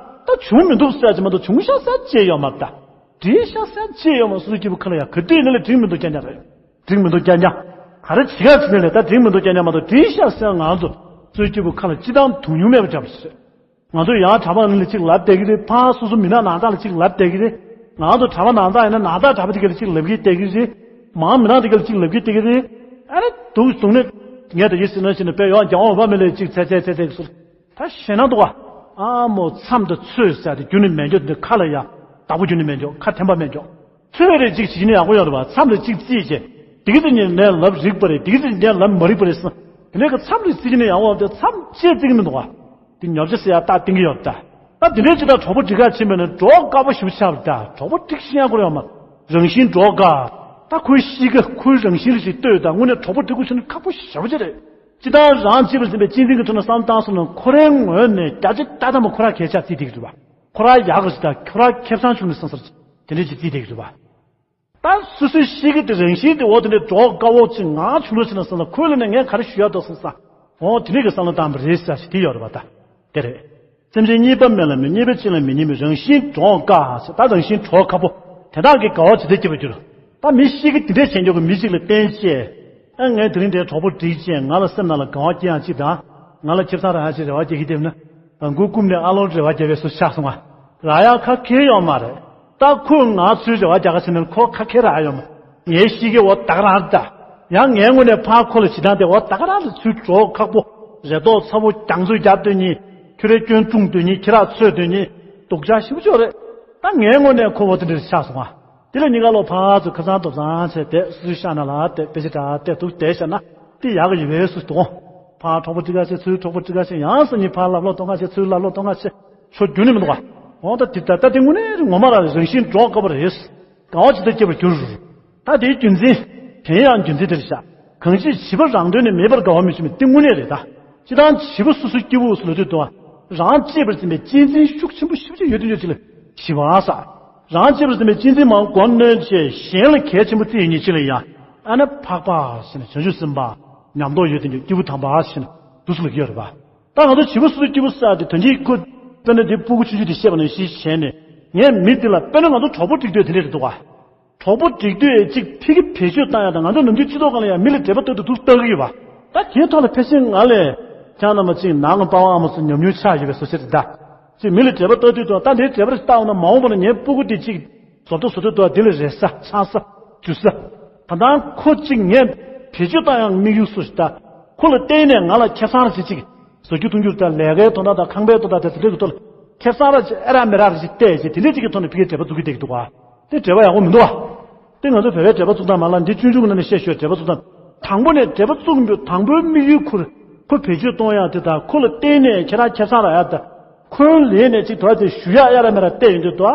ད་བྱུང་མི་འདུག་ཟེར་ཡ་ཅིག་མ་གཏོགས་བྱུང་ཤག་ཟེར་ཡ་ཅིག་ཡོད་མ་རེད་ད། བྲིས་ཤག་ཟེར་ཡ་ཅིག་ཡོད་མ་རེད། སོ་སོའི་སྐྱིད་པོ་ཁ་ལ་ཡ་ག་དུས་ཡིན་ན་ལ་འགྲིག་མི་འདུག་རྐྱང་རྐྱང་རེད། འགྲིག་མི་འདུག་རྐྱང་རྐྱང་། ག་རེ་བྱེད་ཡག་ཅིག་ནས་ལས་ད་འགྲིག་མི་འདུག་རྐྱང་རྐྱང་མ་གཏོགས་བྲིས་ཤག་ཟེར་ང་ཚོ་སོ་སོའི་སྐྱིད་པོ་ཁ་ལ་སྤྱི་བཏང་དུང་ཉུང་མེད་པ་འདྲ་པོ་ཞིག་རེད། ང་ཚོ་ཡང་གྲྭ་པ་ནང་ལ་གཅིག་ལབ་བསྡད་ཀྱི་རེད། ཕར་སོ་སོ་མི་ནག་ནང་ཚགས་ལ་གཅིག་ལབ་བསྡད་ཀྱི་རེད། ང་ཚོ་གྲྭ་པ་ནང་ཚགས་ཡིན་ན་ནང་ཚགས་གྲྭ་པ་དེ་ག་ལ་གཅིག་ལབ་ཀྱི་བསྡད་ཀྱི་རེད། མང་མི་ནག་དེ་ག་ལ་གཅིག་ལབ་ཀྱི་བསྡད་ཀྱི་རེད། ཨ་ནི་འདུག་བྱུང་ནས་ངས་ད་ཡིད་སྲིད་ན་བྱས་ནས་དཔེ་ཡང་རྒྱལ་དབང་འོད་འབར་མའི་ལས་གཅིག་ཚད་ཚད་ཚད་ཚད་སོ། ད་ཤེས་ན་འདུག་ག་ཨ་མོ་མཚམས་དང་ཚོད་ཟེར་དེ་རྒྱུན་ནས་མེད་འགྱོ། འདི་ཁ་ལ་ཡ་བདག་པོ་རྒྱུན་ནས་མེད་འགྱོ། ཁ་འཐེན་པ་མེད་འགྱོ། ཚོད་རེ་གཅིག་བྱེད་ཀྱི་ནི་ཡག་པོ་ཡོད་རེད་པ། མཚམས་རེ་གཅིག་བརྩིས་བྱས་དེ་གི་ཚེ་ཉིན་ནས་ལབ་རིག་པ་རེད། དེ་གི་ཚེ་ཉིན་ལབ་མ་རིག་པ་རེད་ཟེར། དེ་ནས་ཀྱི་མཚམས་རེ་བརྩི་གི་ནི་ཡག་པོ་ཡོད་དེ་མཚམས་བཅད་བརྩི་གི་མི་འདུག་ག་དེ་ཉོབ་ཆ་ཟེར་ཡ་རྟགས་བསྟན་གྱི་ཡོད་ད། ད་དེ་འདྲའི་ཅི་ལྟར་གྲོགས་པོ་སྒྲིག་ག་ཕྱིན་པ་ནི་འགྲོགས་དཀའ་པོ་ཞེ་པོ་ཆགས་པ། ད་གྲོགས་པོ་སྒྲིག་ཤེས་ཡག་ཁོ་རང་ཡོད་མ་རེད། རང་བཞིན་འགྲོགས་དཀའ། ད་ཁོའི་གཤིས་ཀ་ཁོའི་རང་བཞིན་ལ་ཞིག་ལྟོས། ད་དངོས་གནས་གྲོགས་པོ་སྒྲིག་དགོས་ཕྱིན་ནི་ཁག་པོ་ཞེ་པོ་ཅིག་རེད། ཅི་ལྟར་རང་གཅེས་པར་འཛིན་པའི་གཅེས་འཛིན་གྱི་ཐོག་ནས་བསམ་བཏང་སོང་ན། ཁོ་རའི་ངོས་ནས་བརྒྱ་ཆ་བརྒྱ་ཐམ་པ་ཁོ་རང་གལ་ཆེ་བརྩིས་བསྡད་ཀྱི་རེད་པ། ཁོ་རང་ཡག་གི་རེད། ད་ཁོ་རང་ཁེ་བཟང་ཆུང་ནས་བསམ་སར་དེ་འདྲས་ཅིག་བརྩིས་བསྡད་ཀྱི་རེད་པ། ད་སོ་སོའི་གཤིས་ཀ་དེ་རང་བཞིན་དེ་འོ་དེ་འདྲའི་འགྲོགས་དཀའ་བོ་ཅིག་ངང་བྱུང་ལོ་ཕྱིན་ན་བསམ་ན། ཁོའི་ལ་ནས་ངས་ག་རེ་ཞུ་ཡག་འདུག་བསམ་ས། འོ་དེ་འདྲས་ཀྱི་བསམ་བློ་བཏང་བ་རེད་ཟེར་ཞིག་དེ་ཡོད་རེད་པ། ད་དེ་རེད། སེམས་ཅན་གཉིས་པ་དམན་ལ་མོས། གཉིས་པ་གཅིག་ལ་མི་སྙན་མོས། རང་བཞིན་འགྲོགས་དཀའ་ཟེར། ད་རང་བཞིན་འགྲོགས་ཁག་པོ་དེ་དག་གི་དགའ་བ་ཇི་ལྟར་སྐྱེ་བར་འགྱུར། ད་མི་གཤིས་ཀ་དེ་འདྲས་བྱེད་མཁན་གྱི་མི་གཅིག་ལ་བརྟེན་བྱས། ཨ་ངས་དེ་རིང་འདིར་གྲོགས་པོ་བསྒྲིགས་བྱས་ང་ལ་སེམས་ནང་ལ་དགའ་བ་སྐྱེ་ཡག་ཅིག་དང་། ང་ལ་ཁེ་བཟང་རག་ཡག་ཅིག་རེ་བ་རྒྱག་གི་བསྡད་ན། ལག་མགོ་བསྐུམ་ནས་ཨ་ལོང་རེ་བ་རྒྱག་པའི་བཟོ་ཆགས་སོང་ང་། རག་ཡག་ག་གེ་ཡོད་མ་རེད། ད་ཁོས་ང་ཚོའི་རེ་བ་རྒྱག་ག་བྱས་ན་ཁོ་ག་གེ་རག་ཡོད་མ་རེད། ངའི་གཤིས་ཀ་འོ་ད་ག་རང་རེད་ད། ཡང་ངའི་ངོས་ནས་ཕར་ཁོ་ལ་བྱེད་སྟངས་དེ་འོ་ད་ག་རང་རེད། ཚུར་འགྲོ་ཁག་པོ། རེ་དོགས་ཚ་པོ། རྒྱག་འཛུལ་རྒྱག་འདོད་མཁན། ཁྱོད་རའི་སྐྱོན་སྲུང་འདོད་མཁན། ཁྱེད་རང་འཚོལ་འདོད་མཁན། སྡུག་ཅག་ཞེ་པོ་ཅིག་རེད། ད་ངའི་ངོས་ནས་ཁོ་འོ་དེ་འདྲ་ཆགས་སོང་ང་། དེ་ལ་གཉིས་ཀ་ལོ་ཕར་ཚུར་ཁ་སང་ཐོབ་ཚང་བྱས་ཏེ་སུ་ཤ་ན་ལ་བལྟས། དཔེ་ཆ་འདྲ་བལྟས་འདུག་བསྡད་བཞག་ན་དེ་ཡག་གི་ཡོད་པའི་སུ་འདུག་ཕར་གྲོགས་པོ་སྒྲིག་ག་བྱས། ཚུར་གྲོགས་པོ་སྒྲིག་ག་བྱས། ཡང་སང་ཉིན་ཕར་ལབ་ལོག་གཏོང་ག་བྱས། ཚུར་ལབ་ལོག་གཏོང་ག་བྱས། ཆོ་རྒྱུ་ནི་མི་འདུག་ག་འོ་ད་དེ་ད་ད་དེ་དངོས་གནས་རི་ངོ་མ་རང་རང་བཞིན་འགྲོགས་དཀའ་བ་རེད། དགའ་བ་ཇི་ལྟར་སྐྱེ་བར་འགྱུར། ད་དེའི་རྒྱུ་མཚན། དེ་ཡང་རྒྱུ་མཚན་དེ་རེད་ཤག་གང་ཅི་བྱིས་པ་རང་དོན་ནི་མེད་པར་དགའ་བ་མི་འབྱུང་བས། དེ་དངོས་གནས་རེད་ད། སྤྱིར་བཏང་བྱིས་པ་སོ་སོའི་སྐྱེ་བོ་སུ་ལ་དུས་དུ་རང་གཅེས་པར་འཛིན་པའི་གཅེས་འཛིན་ཤུགས་ཆེན་པོ་ཞེ་པོ་ཅིག་ཡོད་དུས་ཡོད་ཅིག་ལ་བྱིས་པ་ཟེར། རང་གཅེས་པར་འཛིན་པའི་གཅེས་འཛིན་མང་པོ་མགོ་གནོན་བྱས་གཞན་ལ་གལ་ཆེན་པོ་བརྩི་ཡོད་མཁན་ཅིག་ལ་ཡང་། ཨ་ནི་འཕགས་པ་ཟེར་ནས་བྱང་ཆུབ་སེམས་དཔའ་ཉམས་རྟོགས་ཡོད་དུས་སྐྱེས་བུ་དམ་པ་ཟེར་ནས་འདུག་སེ་ལབ་ཀྱི་ཡོད་རེད་པ། ད་ང་ཚོ་བྱིས་པ་སོ་སོའི་སྐྱེས་བུ་ཟེར་དེ་དོན་གྱིས་ཁོ། དཔེར་ན་དེ་སྤུ་གུ་ཆུང་ཆུང་དེ་བཤད་པ་ནང་བཞིན་བྱས་ནས། ངས་མི་དེ་ལ་དཔེར་ན་ང་ཚོ་གྲོགས་པོ་སྒྲིག་དུས་དེ་འདྲས་རེད་འདུག་ག་གྲོགས་པོ་སྒྲིག་དུས་ཅིག་ཕ་གི་བེད་སྤྱོད་བཏང་ཡག་དང་། ང་ཚོ་ནམ་རྒྱུན་སྤྱི་ཚོགས་སྒང་ལ་ཡང་མི་ལ་འབྲེལ་བ་བཏགས་དུས་འདུག་སེ་བལྟ་གི་ཡོད་པ། ད་དེའི་ཐོག་ལ་ཕལ་ཆེར་ང་ལས་ཁྱེད་རྣམ་པ་ཅིག་ནང་པ་དབང་མོ་ཚོ་ཉམས་མྱོང་ཆགས་ཡོད་པའི་བཟོ་ཆ་རེད་ད། ཅིག་མི་ལ་འབྲེལ་བ་བཏགས་དུས་དང་། ད་འདིའི་འབྲེལ་བ་རེ་བཏགས་འོང་ན་མ་འོངས་པ་ལ་ངའི་སྤུ་གུ་དེ་ཅིག་བཟོ་ལྟ་བཟོ་ལྟ་འདུག་ག་དེ་ལ་རེ་ས་ཆགས་ས་འཇུ་ས། ད་ལྟ་ཁོ་ཅིག་ངས་བེད་སྤྱོད་བཏང་ཡག་དམིགས་ཡུལ་སུ་ཞིག་ད། ཁོ་ལ་བརྟེན་ནས་ང་ལ་ཁེ་བཟང་རེ་ཅིག་བཟོ་རྒྱུ་མཐོང་རྒྱུ་དང་། ལས་ཀའི་དོན་དག་དང་ཁང་པའི་དོན་དག་དང་དེ་འདྲ་གི་ཐོག་ལ་ཁེ་བཟང་ར་ཅིག་ཨེ་རག་མི་རག་རེ་ཅིག་བལྟས་བྱས། དེ་འདྲ་ཅིག་གི་ཐོག་ནས་ཕ་གིར་འབྲེལ་བ་འཛུགས་ཀྱི་བསྡད་ཀྱི་འདུག་ག་དེ་འབྲེལ་བ་ཡག་པོ་མི་འདུག་ག་དེ་ང་ཚོ་བོད་པའི་འབྲེལ་བ་བཙུགས་སྟངས་མ་ལ་འདི་ཆུང་ཆུང་གི་ནང་ནས་བཤད་ཤོད། འབྲེལ་བ་བཙུགས་སྟངས། དང་པོ་ནས་འབྲེལ་བ་བཙུགས་འདོད། དང་པོའི་དམིགས་ཡུལ་ཁོ་ཁོ་བེད་སྤྱོད་གཏོང་ཡག་དེ་དང་། ཁོ་ལ་བརྟེན་ནས་ཁྱེད་རང་ཁེ་བཟང་རག་ཡག་དང་། ཁོའི་ལས་ནས་ཅིག་དོ་དེ་ཞུ་ཡག་ཨེ་རག་མི་རག་བལྟས་ཡོང་དུས་དོ།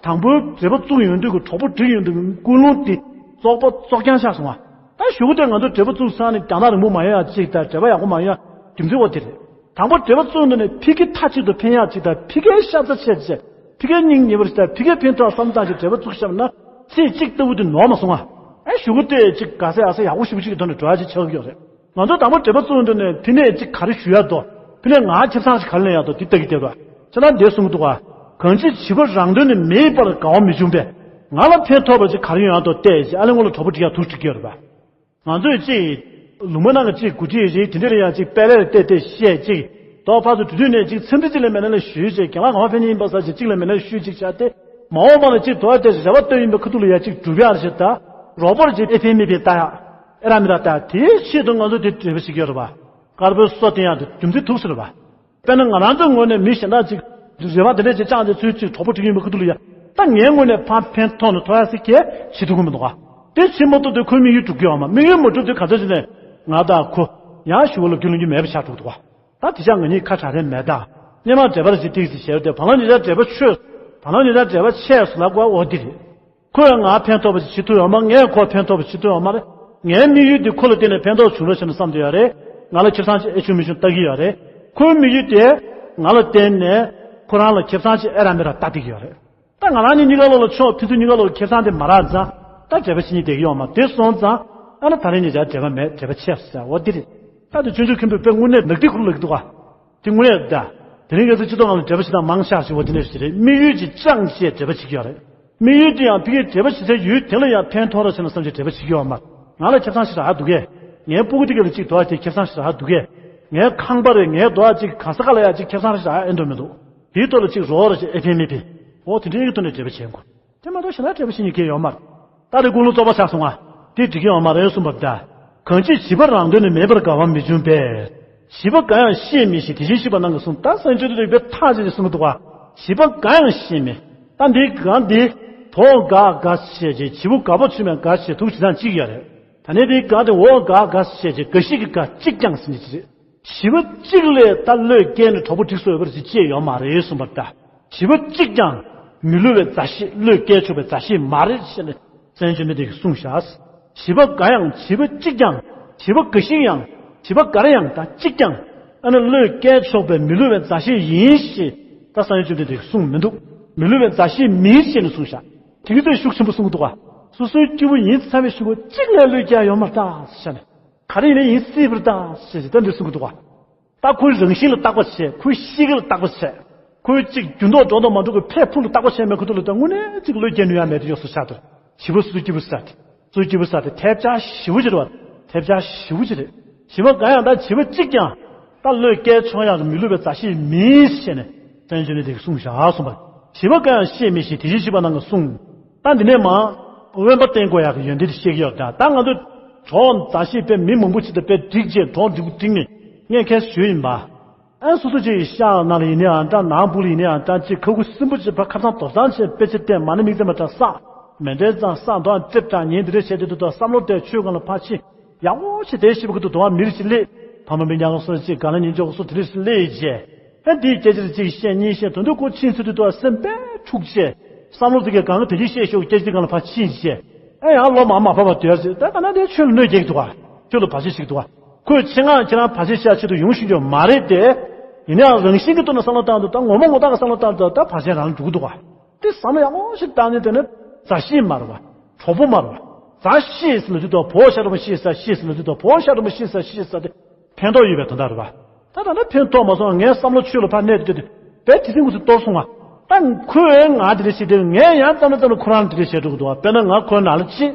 དང་པོའི་འབྲེལ་བ་བཙུགས་ཡོང་དུས་ཀྱི་གྲོགས་པོ་སྒྲིག་ཡོང་དུས་ཀྱི་ཀུན་སློང་དེ་བཙོག་པ་བཙོག་རྐྱང་ཆགས་སོང་བ། ད་གཞུག་གུ་དེ་ང་ཚོ་འབྲེལ་བ་བཙུགས་ཚར་ནས་རྒྱང་ཐག་རིང་པོ་མ་ཡོང་ཡག་ཅིག་དང་། འབྲེལ་བ་ཡག་པོ་མ་ཡོང་ཡག་རྒྱུ་མཚན་འོ་དེ་རེད། དང་པོ་འབྲེལ་བ་བཙུགས་འདོད་ནས་ཕ་གི་མཐའ་གཅིག་ཏུ་ཕན་ཡག་ཅིག་དང་། ཕ་གིའི་ཤ་ཚ་ཆེ་ཆེ། ཕ་གིའི་སྙིང་ཉེ་བར་ཞིག་དང་། ཕ་གིའི་ཕན་ཐོགས་བསམ་སྟངས་ཀྱི་འབྲེལ་བ་བཙུགས་བཞག་ན། ཚེ་གཅིག་ལྟ་བུ་དེ་ནོར་མ་སོང་ང་། ཨེ་གཞུག་གུ་དེ་ཅིག་ག་ས་ཡ་ས་ཡག་པོ་ཞེ་པོ་ཅིག་གི་ཐོག་ནས་འགྲོ་ཡག་ཅིག་ཆགས་ཀྱི་ཡོད་རེད། ང་ཚོ་དང་པོ་འབྲེལ་བ་བཙུགས་འདོད་ནས་ཕ་ནས་ཅིག་ག་རེ་ཞུ་ཡག་འདུག་ཕ་ནས་ང་ཁེ་བཟང་ཞིག་ག་རེ་ལེན་ཡག་འདུག་དེ་ལྟ་གི་བསྡད་འདུག་ཁྱེད་རང་འདིར་གསུང་གི་འདུག་ག་གང་ཅི་བྱིས་པ་རང་དོན་ནི་མེད་པར་དགའ་བ་མི་འབྱུང་བས། ང་ལ་ཕན་ཐོགས་པ་ཅིག་ག་རེ་ཡོང་ཡག་འདུག་བལྟས་བྱས། ཨ་ལས་ངོ་ལ་གྲོགས་པོ་སྒྲིག་ཡག་ཐུགས་སྒྲིག་གི་ཡོད་རེད་པ། ང་ཚོས་ཅིག་ལུང་པ་ནང་གི་ཅིག་འགོ་ཁྲིད་རེད། དེ་འདྲ་ལ་ཡང་ཅིག་དཔལ་ལས་བལྟས་བལྟས་བཤད་ཅིག་དོ་ཕར་ཚུར་འགྲོ་དུས་ནས་ཅིག་འཚམས་འདྲི་ཅིག་ལས་མེད་ན་ལ་ཞུས་བྱས། རྒན་ལགས་ངོ་མ་ཕན་ཡིན་པ་ཟེར་བྱས་ཅིག་ལས་མེད་ན་ཞུས་ཅིག་བྱས་ཏེ། མ་འོངས་པ་ལ་ཅིག་དོ་དེ་རེ་བ་བཏོན་ཡིན་པའི་ཁ་ཐུག་ལ་ཡ་ཅིག་སྒྲུབ་ཡག་རེད་ད། རོགས་པར་ཅིག་ཨེ་ཕན་མི་ཕན་ལྟ་ཡག་ཨེ་རག་མི་རག་ལྟ་ཡག་དེའི་ཆེད་དུ་ང་ཚོ་དེ་འབྲེལ་བ་ཞིག་ཡོད་རེད་པ། དཀར་པོའི་སོ་བསྟན་ཡག་དེ་རྒྱུ་མཚན་ཐུག་ས་རེད་པ། དཔེར་ན་ང་རང་ཚོའི་ངོས་ནས་མི་གཞན་དག་ཅིག་རེ་བ་དེ་འདྲ་ཅིག་བཅངས་ཏེ་ཚུར་ཅིག་གྲོགས་པོ་སྒྲིག་ཡོང་བའི་ཁ་ཐུག་ལ་ཡ། ད་ངའི་ངོས་ནས་ཕར་ཕན་ཐོགས་ན་ཐོགས་ཡག་ཟེར་གྱི་བྱེད་ཐུབ་ཀྱི་མི་འདུག་ག་དེ་བྱེད་མ་ཐུབ་དུས་ཁོའི་དམིགས་ཡུལ་འགྲུབ་ཀྱི་ཡོད་མ་རེད། དམིགས་ཡུལ་མ་འགྲུབ་དུས་ག་ཚོད་ཅིག་ནས་ང་དང་ཁོ། ཡང་ཞུ་བ་ལ་རྒྱུས་ལོན་རྒྱུ་མེད་པ་ཆགས་འགྲོ་གི་འདུག་ག་ད་དེ་ཆ་ང་གཉིས་ཁ་བྲལ་རན་མེད་ད། སྔོན་མ་འབྲེལ་བ་རེ་ཅིག་ཏིག་ཙི་བྱས་ཏེ། བར་ལམ་ཉེ་ཆར་འབྲེལ་བ་ཆོད། བར་ལམ་ཉེ་ཆར་འབྲེལ་བ་ཆད་སོང་ལབ་དགོས་འོ་འདི་རེད། ཁོས་ང་ཕན་ཐོགས་པ་ཞིག་བྱེད་ཐུབ་ཡོད་མ་རེད། ངས་ཁོར་ཕན་ཐོགས་པ་བྱེད་ཐུབ་ཡོད་མ་རེད། ངའི་དམིགས་ཡུལ་དེ་ཁོ་ལ་བརྟེན་ནས་ཕན་ཐོགས་བྱུང་རོགས་བྱས་ན་བསམ་བསྡད་ཡོད་རེད། ང་ལ་ཁེ་བཟང་ཅིག་ཨེ་བྱུང་མི་བྱུང་ལྟ་གི་ཡོད་རེད། ཁོའི་དམིགས་ཡུལ་དེ་ང་ལ་བརྟེན་ནས་ཁོ་རང་ལ་ཁེ་བཟང་ཅིག་ཨེ་རག་མི་རག་ལྟ་བསྡད་ཀྱི་ཡོད་རེད། ད་ང་རང་གཉིས་གཉིས་ཀ་ལོག་ལ་ཕྱོགས་ཕན་ཚུན་གཉིས་ཀ་ལོག་ལ་ཁེ་བཟང་དེ་མ་རག་ཙང་། ད་འབྲེལ་བ་བྱེད་སྙིང་བསྡད་ཀྱི་ཡོད་མ་རེད། དེ་སོང་ཙང་ཨ་ནི་ད་རེས་ཉེ་ཆར་འབྲེལ་བ་མེད། འབྲེལ་བ་ཆད་ཟེར་འོ་འདི་རེད། ད་དེ་ཆུང་ཆུང་ཁེམ་པོས་དཔེ་དངོས་གནས་ནག་ཐིག་ཁུར་ལབ་ཀྱི་འདུག་ག་དེ་དངོས་གནས་ད། དེ་རིང་ཁ་སང་སྤྱི་ཚོགས་ནང་ལ་འབྲེལ་བ་བྱེད་སྟངས་མང་ཤག་ཞིག་འོ་དེ་འདྲ་ཞིག་རེད། དམིགས་ཡུལ་ཅིག་བཅངས་བྱས་འབྲེལ་བ་བྱེད་ཀྱི་ཡོད་རེད། དམིགས་ཡུལ་དེ་ཡང་ཕ་གིར་འབྲེལ་བ་བྱེད་སའི་ཡུལ་དེ་ལ་ཡང་ཕན་ཐོགས་རོགས་བྱས་ན་བསམ་བྱས་འབྲེལ་བ་བྱེད་ཀྱི་ཡོད་མ་རེད། ང་ལ་ཁེ་བཟང་ཞིག་རག་འདུག་གས། ངའི་སྤུ་གུ་དེ་ག་ལ་ཅིག་དོ་ཨ་དེ་ཁེ་བཟང་ཞིག་རག་འདུག་གས། ངའི་ཁང་པ་རེད། ངའི་དོ་ཨ་ཅིག་གང་ས་ག་ལ་ཡ་ཅིག་ཁེ་བཟང་རེ་རག་ཨེ་འགྲོ་མི་འདུག་དེའི་ཐོག་ལ་ཅིག་རོགས་རེ་ཅིག་ཨེ་ཕན་མི་ཕན། འོ་དེ་འདྲའི་གི་ཐོག་ནས་འབྲེལ་བ་བྱེད་དགོས། དེ་མ་གཏོགས་གཞན་དག་འབྲེལ་བ་བྱེད་མཁན་གང་ཡང་ཡོད་མ་རེད། ད་དེ་ཀུན་སློང་བཙོག་པ་ཆགས་སོང་ང་། དེ་འགྲིག་གི་ཡོད་མ་རེད་གསུངས་པ་འདྲ། གང་ཅི་བྱིས་པ་རང་དོན་ནི་མེད་པར་དགའ་བ་མི་འབྱུང་པས། བྱིས་པ་དགའ་ཡང་ཤེས་མི་ཤེས། དེ་བཞིན་གཤེགས་པ་རྣམས་ཀྱིས་གསུངས། ད་སངས་རྒྱས་བཅོམ་ལྡན་འདས་ཐག་བཅད་ནས་གསུང་གི་འདུག་ག་བྱིས་པ་དགའ་ཡང་ཤེས་མེད། ད་འདི་གང་འདི། བུ་དགའ་དགའ་བྱས་རྗེས་བྱིས་པ་དགའ་པོ་བྱུང་བས་དགའ་བྱས་ཐུགས་བྱེད་སྟངས་གཅིག་ཡོད་རེད། ད་ནས་འདི་གང་འདི་འོ་དགའ་དགའ་བྱས་རྗེས་དགའ་ཞིག་གི་དགའ་གཅིག་ཀྱང་ཟིན་གྱི་རེད། བྱིས་པ་གཅིག་ལས་ད་བློས་བཀལ་ནས་གྲོགས་པོ་སྒྲིག་སྲོལ་ཡོད་པ་རེད་ཅེས་ཡོད་མ་རེད་གསུངས་པ་འདྲ། བྱིས་པ་གཅིག་ཀྱང་མི་བསླུ་བའི་མཛའ་བཤེས། བློས་བཀལ་ཆོག་པའི་མཛའ་བཤེས་མ་རེད་ཟེར་ནས་སངས་རྒྱས་བཅོམ་ལྡན་འདས་ཀྱིས་གསུངས་བཞག། བྱིས་པ་འགའ་ཡང་། བྱིས་པ་གཅིག་ཀྱང་། བྱིས་པ་འགའ་ཞིག་ཡང་། བྱིས་པ་འགའ་རེ་ཡང་། ད་གཅིག་ཀྱང་ཨ་ནི་བློས་བཀལ་ཆོག་པའི་མི་བསླུ་བའི་མཛའ་བཤེས་ཡིན་ཞེས་ད་སངས་རྒྱས་བཅོམ་ལྡན་འདས་ཀྱིས་གསུངས་མི་འདུག། མི་བསླུ་བའི་མཛའ་བཤེས་མིན་ཞེས་ནས་གསུངས་བཞག། དེ་གི་ཚོད་ཤུགས་ཆེན་པོ་གསུང་གི་འདུག་ག། སོ་སོའི་སྐྱེ་བོ་ཡིན་ཚར་བའི་གཞུག་གུ་གཅིག་ལས་བློས་བཀལ་ཡོད་མ་རེད་ད་ཟེར་ནས། ག་རེ་ཡིན་ནའི་ཡིན་སྲིད་པ་རེད་ད་ཟེར་ཞིག་ད་འདི་གསུང་གི་འདུག་ག། ད་ཁོའི་རང་བཞིན་ལ་བརྟག་པ་བྱས། ཁོའི་གཤིས་ཀ་ལ་བརྟག་པ་བྱས། ཁོའི་གཅིག་འགྱུར་ལྡོག་འགྲོ་དང་མ་འགྲོ་གི་འཕེལ་འཕུང་ལ་བརྟག་པ་བྱས་མེད་ཁུ་ཐུག་ལ་ད་དངོས་གནས་གཅིག་བློས་བཀལ་ནུས་ཡ་མེད་དུ་ཡོད་སོ་ཆགས་དེར། བྱིས་པ་སོ་སོའི་སྐྱེ་བོ་ས་དེ། སོ་སོའི་སྐྱེ་བོ་ས་དེ་ཐལ་ཆ་ཞེ་པོ་ཅིག་རེད་བ། ཐལ་ཆ་ཞེ་པོ་ཅིག་རེད། བྱིས་པ་གང་ཡང་ད་བྱིས་པ་གཅིག་ཀྱང་ད་བློས་བཀལ་ཆོག་ཡག་གི་མི་བསླུ་བའི་མཛའ་བཤེས་མིན་ཞེས་ནས་བསྟན་བཅོས་ནས་དེ་གསུངས་བཞག་གསུངས་པ། བྱིས་པ་གང་ཡང་ཤེས་མི་ཤེས་དེ་བཞིན་གཤེགས་པ་རྣམས་ཀྱིས་གསུངས། ད་འདི་ནས་མ། དབེན་པ་བསྟེན་དགོས་ཡག་གི་ཡོན་ཏན་དེ་བཤད་ཀྱི་ཡོད་ད། ད་ང་ཚོ་གྲོགས་མཛའ་བཤེས་དཔེ་མི་མང་པོ་ཅིག་དང་དཔེ་འགྲིག་བྱས་གྲོགས་འགྲིག་པོ་འགྲིག་ནས་ངས་ཁས་ཞུས་ཡིན་པ། ཨ་སོ་སོ་ཅིག་ཤག་ནང་ལ་ཡིན་ནའང་འདྲ། ནང་སྦུག་ལ་ཡིན་ནའང་འདྲ། ཅིག་ཁ་ཁུ་སིམ་པོ་ཅིག་ཕར་ཁ་སང་རྡོ་སང་བྱས་དཔེ་ཆ་བལྟས། མ་ཎི་དམིགས་བརྩེ་མ་འདྲ་བསགས། མཎྜལ་བསགས། བསགས་འདུག་ཨ་རྩེབ་དྲག་ཉིན་དེ་འདྲ་བྱས་དེ་འདུག་དང་བསམ་བློ་བཏང་། ཆོས་སྒང་ལ་ཕར་ཕྱིན། ཡག་པོ་བྱས་བསྡད་ཤེས་པ་གི་འདུག། དོ་བ་མི་རེ་ཞིག་སླེབས། ཕ་མ་མི་ཉག་ག་སོ་ཅིག་ག་ལ་ཉིན་འཇོག་ག་སོ་དེ་འདྲ་ཞིག་སླེབས་བྱས། ཨ་འདིའི་སྐད་ཆ་རེ་གཅིག་བཤད་གཉིས་བཤད། དོན་དུ་ཁོ་ཕྱིན་ཚུལ་དུ་དོ་བ་སེམས་དཔེ་འཁྲུག་བྱས། བསམ་བློ་དེ་གའི་སྒང་ག་དེ་གཅིག་བཤད་ཤོག་སྐད་ཆ་སྒང་ལ་ཕར་ཕྱིན་བྱས། ཨ་ཡང་ལོ་མང་མ་བབས་པ་དུས་ཚོད་ད་ག་ན་དེ་ཆོས་ལ་གནོད་སྐྱེལ་གི་འདུག་ག། ཆོས་ལ་བར་ཆད་བྱེད་ཀྱི་འདུག་ག། ཁོས་ཆེད་མངགས་ཁྱེད་རང་བར་ཆད་བྱ་ཆེད་དུ་ཡོང་བཞིན་ཡོད་མ་རེད་དེ། ཡིན་ནའང་རང་བཞིན་གྱི་ཐོག་ནས་བསམ་བློ་བཏང་དུས་ད་ངོ་མ་ངོ་ཐག་གི་བསམ་བློ་བཏང་དུས་ད་བར་ཆད་རང་ལ་འགྲོ་གི་འདུག་ག། དེ་བསམ་བློ་ཡག་པོ་ཞིག་བཏང་ནས་དེ་ནི་མཛའ་བཤེས་མ་རེད་བ། གྲོགས་པོ་མ་རེད་བ། མཛའ་བཤེས་ཟེར་ལབ་དུས་ད་བོ་ཤ་རུ་མ་ཤེས་ས་ཤེས་ཟེར་ལབ་དུས་ད་བོ་ཤ་རུ་མ་ཤེས་ས་ཤེས་ས་དེ་ཕན་ཐོགས་ཡོད་པའི་དོན་དག་རེད་བ། ད་ད་ལྟ་ཕན་ཐོགས་མ་སོང་། ངའི་བསམ་བློ་ཆོས་ལ་ཕར་གནས་དུས་དེ་དཔེ་དེ་སེམས་ཁུ་སུ་གཏོར་སོང་ང་། ད་ཁོས་ང་དེ་འདྲ་བྱེད་དེ་ངས་ཡང་ཙམ་ལ་ཙམ་ལ་ཁོ་རང་ལ་དེ་འདྲ་བྱེད་འགྲོ་གི་འདུག་བ། དཔེར་ན་ང་ཁོའི་ནང་ལ་ཕྱིན།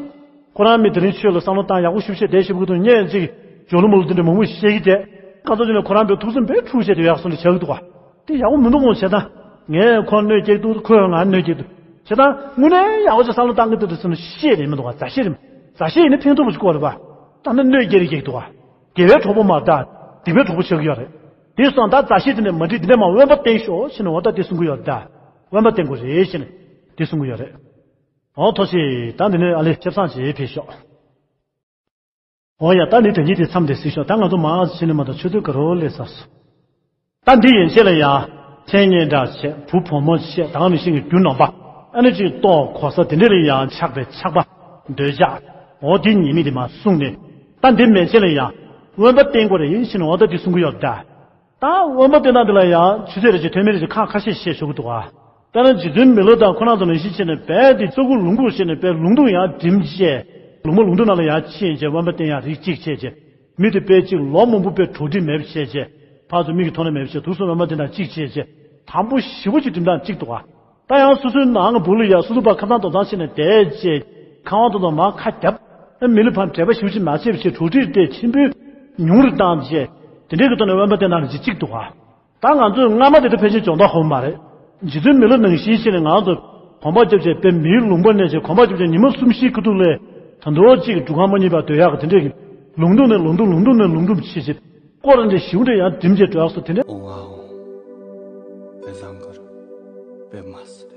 ཁོ་རང་མི་དེ་རིང་ཆོས་ལ་བསམ་བློ་བཏང་ཡག་པོ་ཞིབ་བཤད་བསྡད་ཞིབ་གི་འདུག། ངས་ཅིག་ཇོ་ལུ་མོ་ལུ་དེ་འདྲ་མང་པོ་བཤད་ཀྱི་བསྡད། ཁ་ཚོ་ཅིག་ནས་ཁོ་རང་པའི་ཐུགས་སེམས་དཔེ་འཁྲུག་བྱས་དེ་ཡག་སོང་དེ་བྱ་གི་འདུག་བ། དེ་ཡག་པོ་མི་འདུག་མོ་བྱས་ད། ངས་ཁོ་གནོད་སྐྱེལ་འདུག། ཁོས་ང་གནོད་སྐྱེལ་འདུག། བྱས་ད་དངོས་གནས་ཡག་པོ་ཅིག་བསམ་བློ་བཏང་གི་འདུག་དེ་ཚོ་ནི་བཤད་རེད་མི་འདུག་བ། མཛའ་བཤེས་རེད། མཛའ་བཤེས་ཡིན་ན་ཕན་ཐོགས་པོ་ཞིག་དགོས་རེད་བ། ད་ནི་གནོད་སྐྱེལ་རེ་སྐྱེལ་གི་འདུག་བ། དགེ་བའི་གྲོགས་པོ་མ་རེད་ད། སྡིག་པའི་གྲོགས་པོ་ཆགས་ཀྱི་ཡོད་རེད། དེ་སོང་ད་མཛའ་བཤེས་དེ་ནས་མ་འགྲིག། དེ་ནས་མ་དབེན་པ་བསྟེན་ཤོག་ཞེས་ནས་འོ་ད་དེ་གསུང་གི་ཡོད་རེད་ད། དབེན་པ་བསྟེན་དགོས་རེད་ཞེས་ནས་དེ་གསུང་གི་ཡོད་རེད། འོ་ཐུགས་རྗེ་ཆེ། ད་འདི་ནས་ཨ་ལེ་ཆབ་གསང་ཅིག་ཕེབས་ཤོག། འོ་ཡ། ད་འདི་དོན་གྱི་དེ་མཚམས་དེ་གཟིགས་ཤོག། ད་ང་ཚོ་མང་ཆེ་ནས་མ་གཏོགས་ཆུ་ཚོད་ག་རོ་ལས་ཚར་སོང་། ད་འདི་ཡན་ཆད་ལ་ཡང་མཚན་སྙན་གྲགས་བྱས། བུ་བུ་མོ་བྱས། ད་ག་ནང་བཞིན་གྱི་རྒྱུ་ནོམ་པ། ཨ་ནི་ཅིག་ལྟོ་གོ་ས་དེ་འདྲ་ལ་ཡང་ཆགས་པའི་ཆགས་པ། འདོད་ཆགས། འོ་འདི་ཉེས་དམིགས་དེ་མ་གསུངས་ནས། ད་འདི་མན་ཆད་ལ་ཡང་དབེན་པ་བསྟེན་དགོས་རེད་ཡིན་ཞེས་ནས་འོ་ད་འདི་གསུང་གི་ཡོད་ད། ད་དབེན་པ་བསྟེན་སྟངས་འདི་ལ་ཡང་ཆུ་ཚོད་རེ་བཞིན་ཐོན་མི་རེ་བཞིན་ཁག་ཁ་ཤས་བཤད་ཆོག་གི་འདུག་ག། དཔེར་ན་རྗེ་བཙུན་མི་ལ་དང་ཁོ་རང་ཚོ་ནང་བཞིན་བྱས་ནས་རྦད་དེ་ས་ཁུག་ལུང་ཁུག་བྱས་ནས་རྦད་ལུང་སྟོང་ཡང་འགྲིམ་བྱས། ལུང་མ་ལུང་སྟོང་ནང་ལ་ཡང་ཕྱིན་བྱས་དབེན་པ་བསྟེན་ཡག་རིགས་གཅིག་བྱས་བྱས། མི་དེ་དཔེ་གཅིག་ལོ་མང་པོ་དཔེ་གྲོགས་འདྲིས་མེད་པ་བྱས་བྱས། ཕར་ཚུར་མིག་གིས་མཐོང་ན་མེད་པ་བྱས། དུས་གསུམ་དབེན་པ་བསྟེན་སྟངས་གཅིག་བྱས་བྱས། དམ་པོ་ཞེ་པོ་ཅིག་འགྲིམ་སྟངས་གཅིག་འདུག་ག། ད་ཡང་སོ་སོའི་ནང་གི་སྦུག་ལ་ཡ་སོ་སོ་ཕར་ཁ་སང་དོ་སང་བྱས་ནས་བསྡད་བྱས། ཁང་བ་དོ་དང་མར་ཁ་བརྒྱབ། མི་ལ་ཕར་འབྲེལ་བ་ཞེ་པོ་ཅིག་མ་བྱས་པ་བྱས། གྲོགས་འདྲིས་དེ་ཆེན་པོའི་ཉུང་རུ་བཏང་བྱས། དེ་འདྲའི་གི་ཐོག་ནས་དབེན་པ་བསྟེན་སྟངས་རིགས་གཅིག་འདུག་ག། ད་ང་ཚོས་སྔ་མ་དེ་འདྲ་ཕལ་ཆེར་སྦྱོང་བརྡར་ཧོབ་མ་རེད། རྗེ་བཙུན་མི་ལ་ནང་བཞིན་བྱས་ནས་ང་ཚོ་གོམ་པ་རྒྱབ་བྱས་དཔེ་མིའི་ལུང་པ་གནས་བྱས། གོམ་པ་རྒྱབ་བྱས་ཉི་མ་གསུམ་བཞིའི་ཁ་ཐུག་ལ་ད་དུང་གཅིག་སྒྲུབ་ཁང་མ་རྙེད་པར་སྡོད་ཡག་གི་དེ་འདྲས་ཀྱི་ལུང་སྟོང་ནས་ལུང་སྟོང་ལུང་སྟོང་ནས་ལུང་སྟོང་བྱས་བྱས། སྐོར་ར་འདྲ་ཞེ་པོ་འདྲ་ཡང་འགྲིམ་བྱས་འགྲོ་ཡག་སོ་དེ་འདྲས། ཨོ་ཝའོ། དཔེ་བཟང་གི་རེད། དཔེ་མ་སྲིད།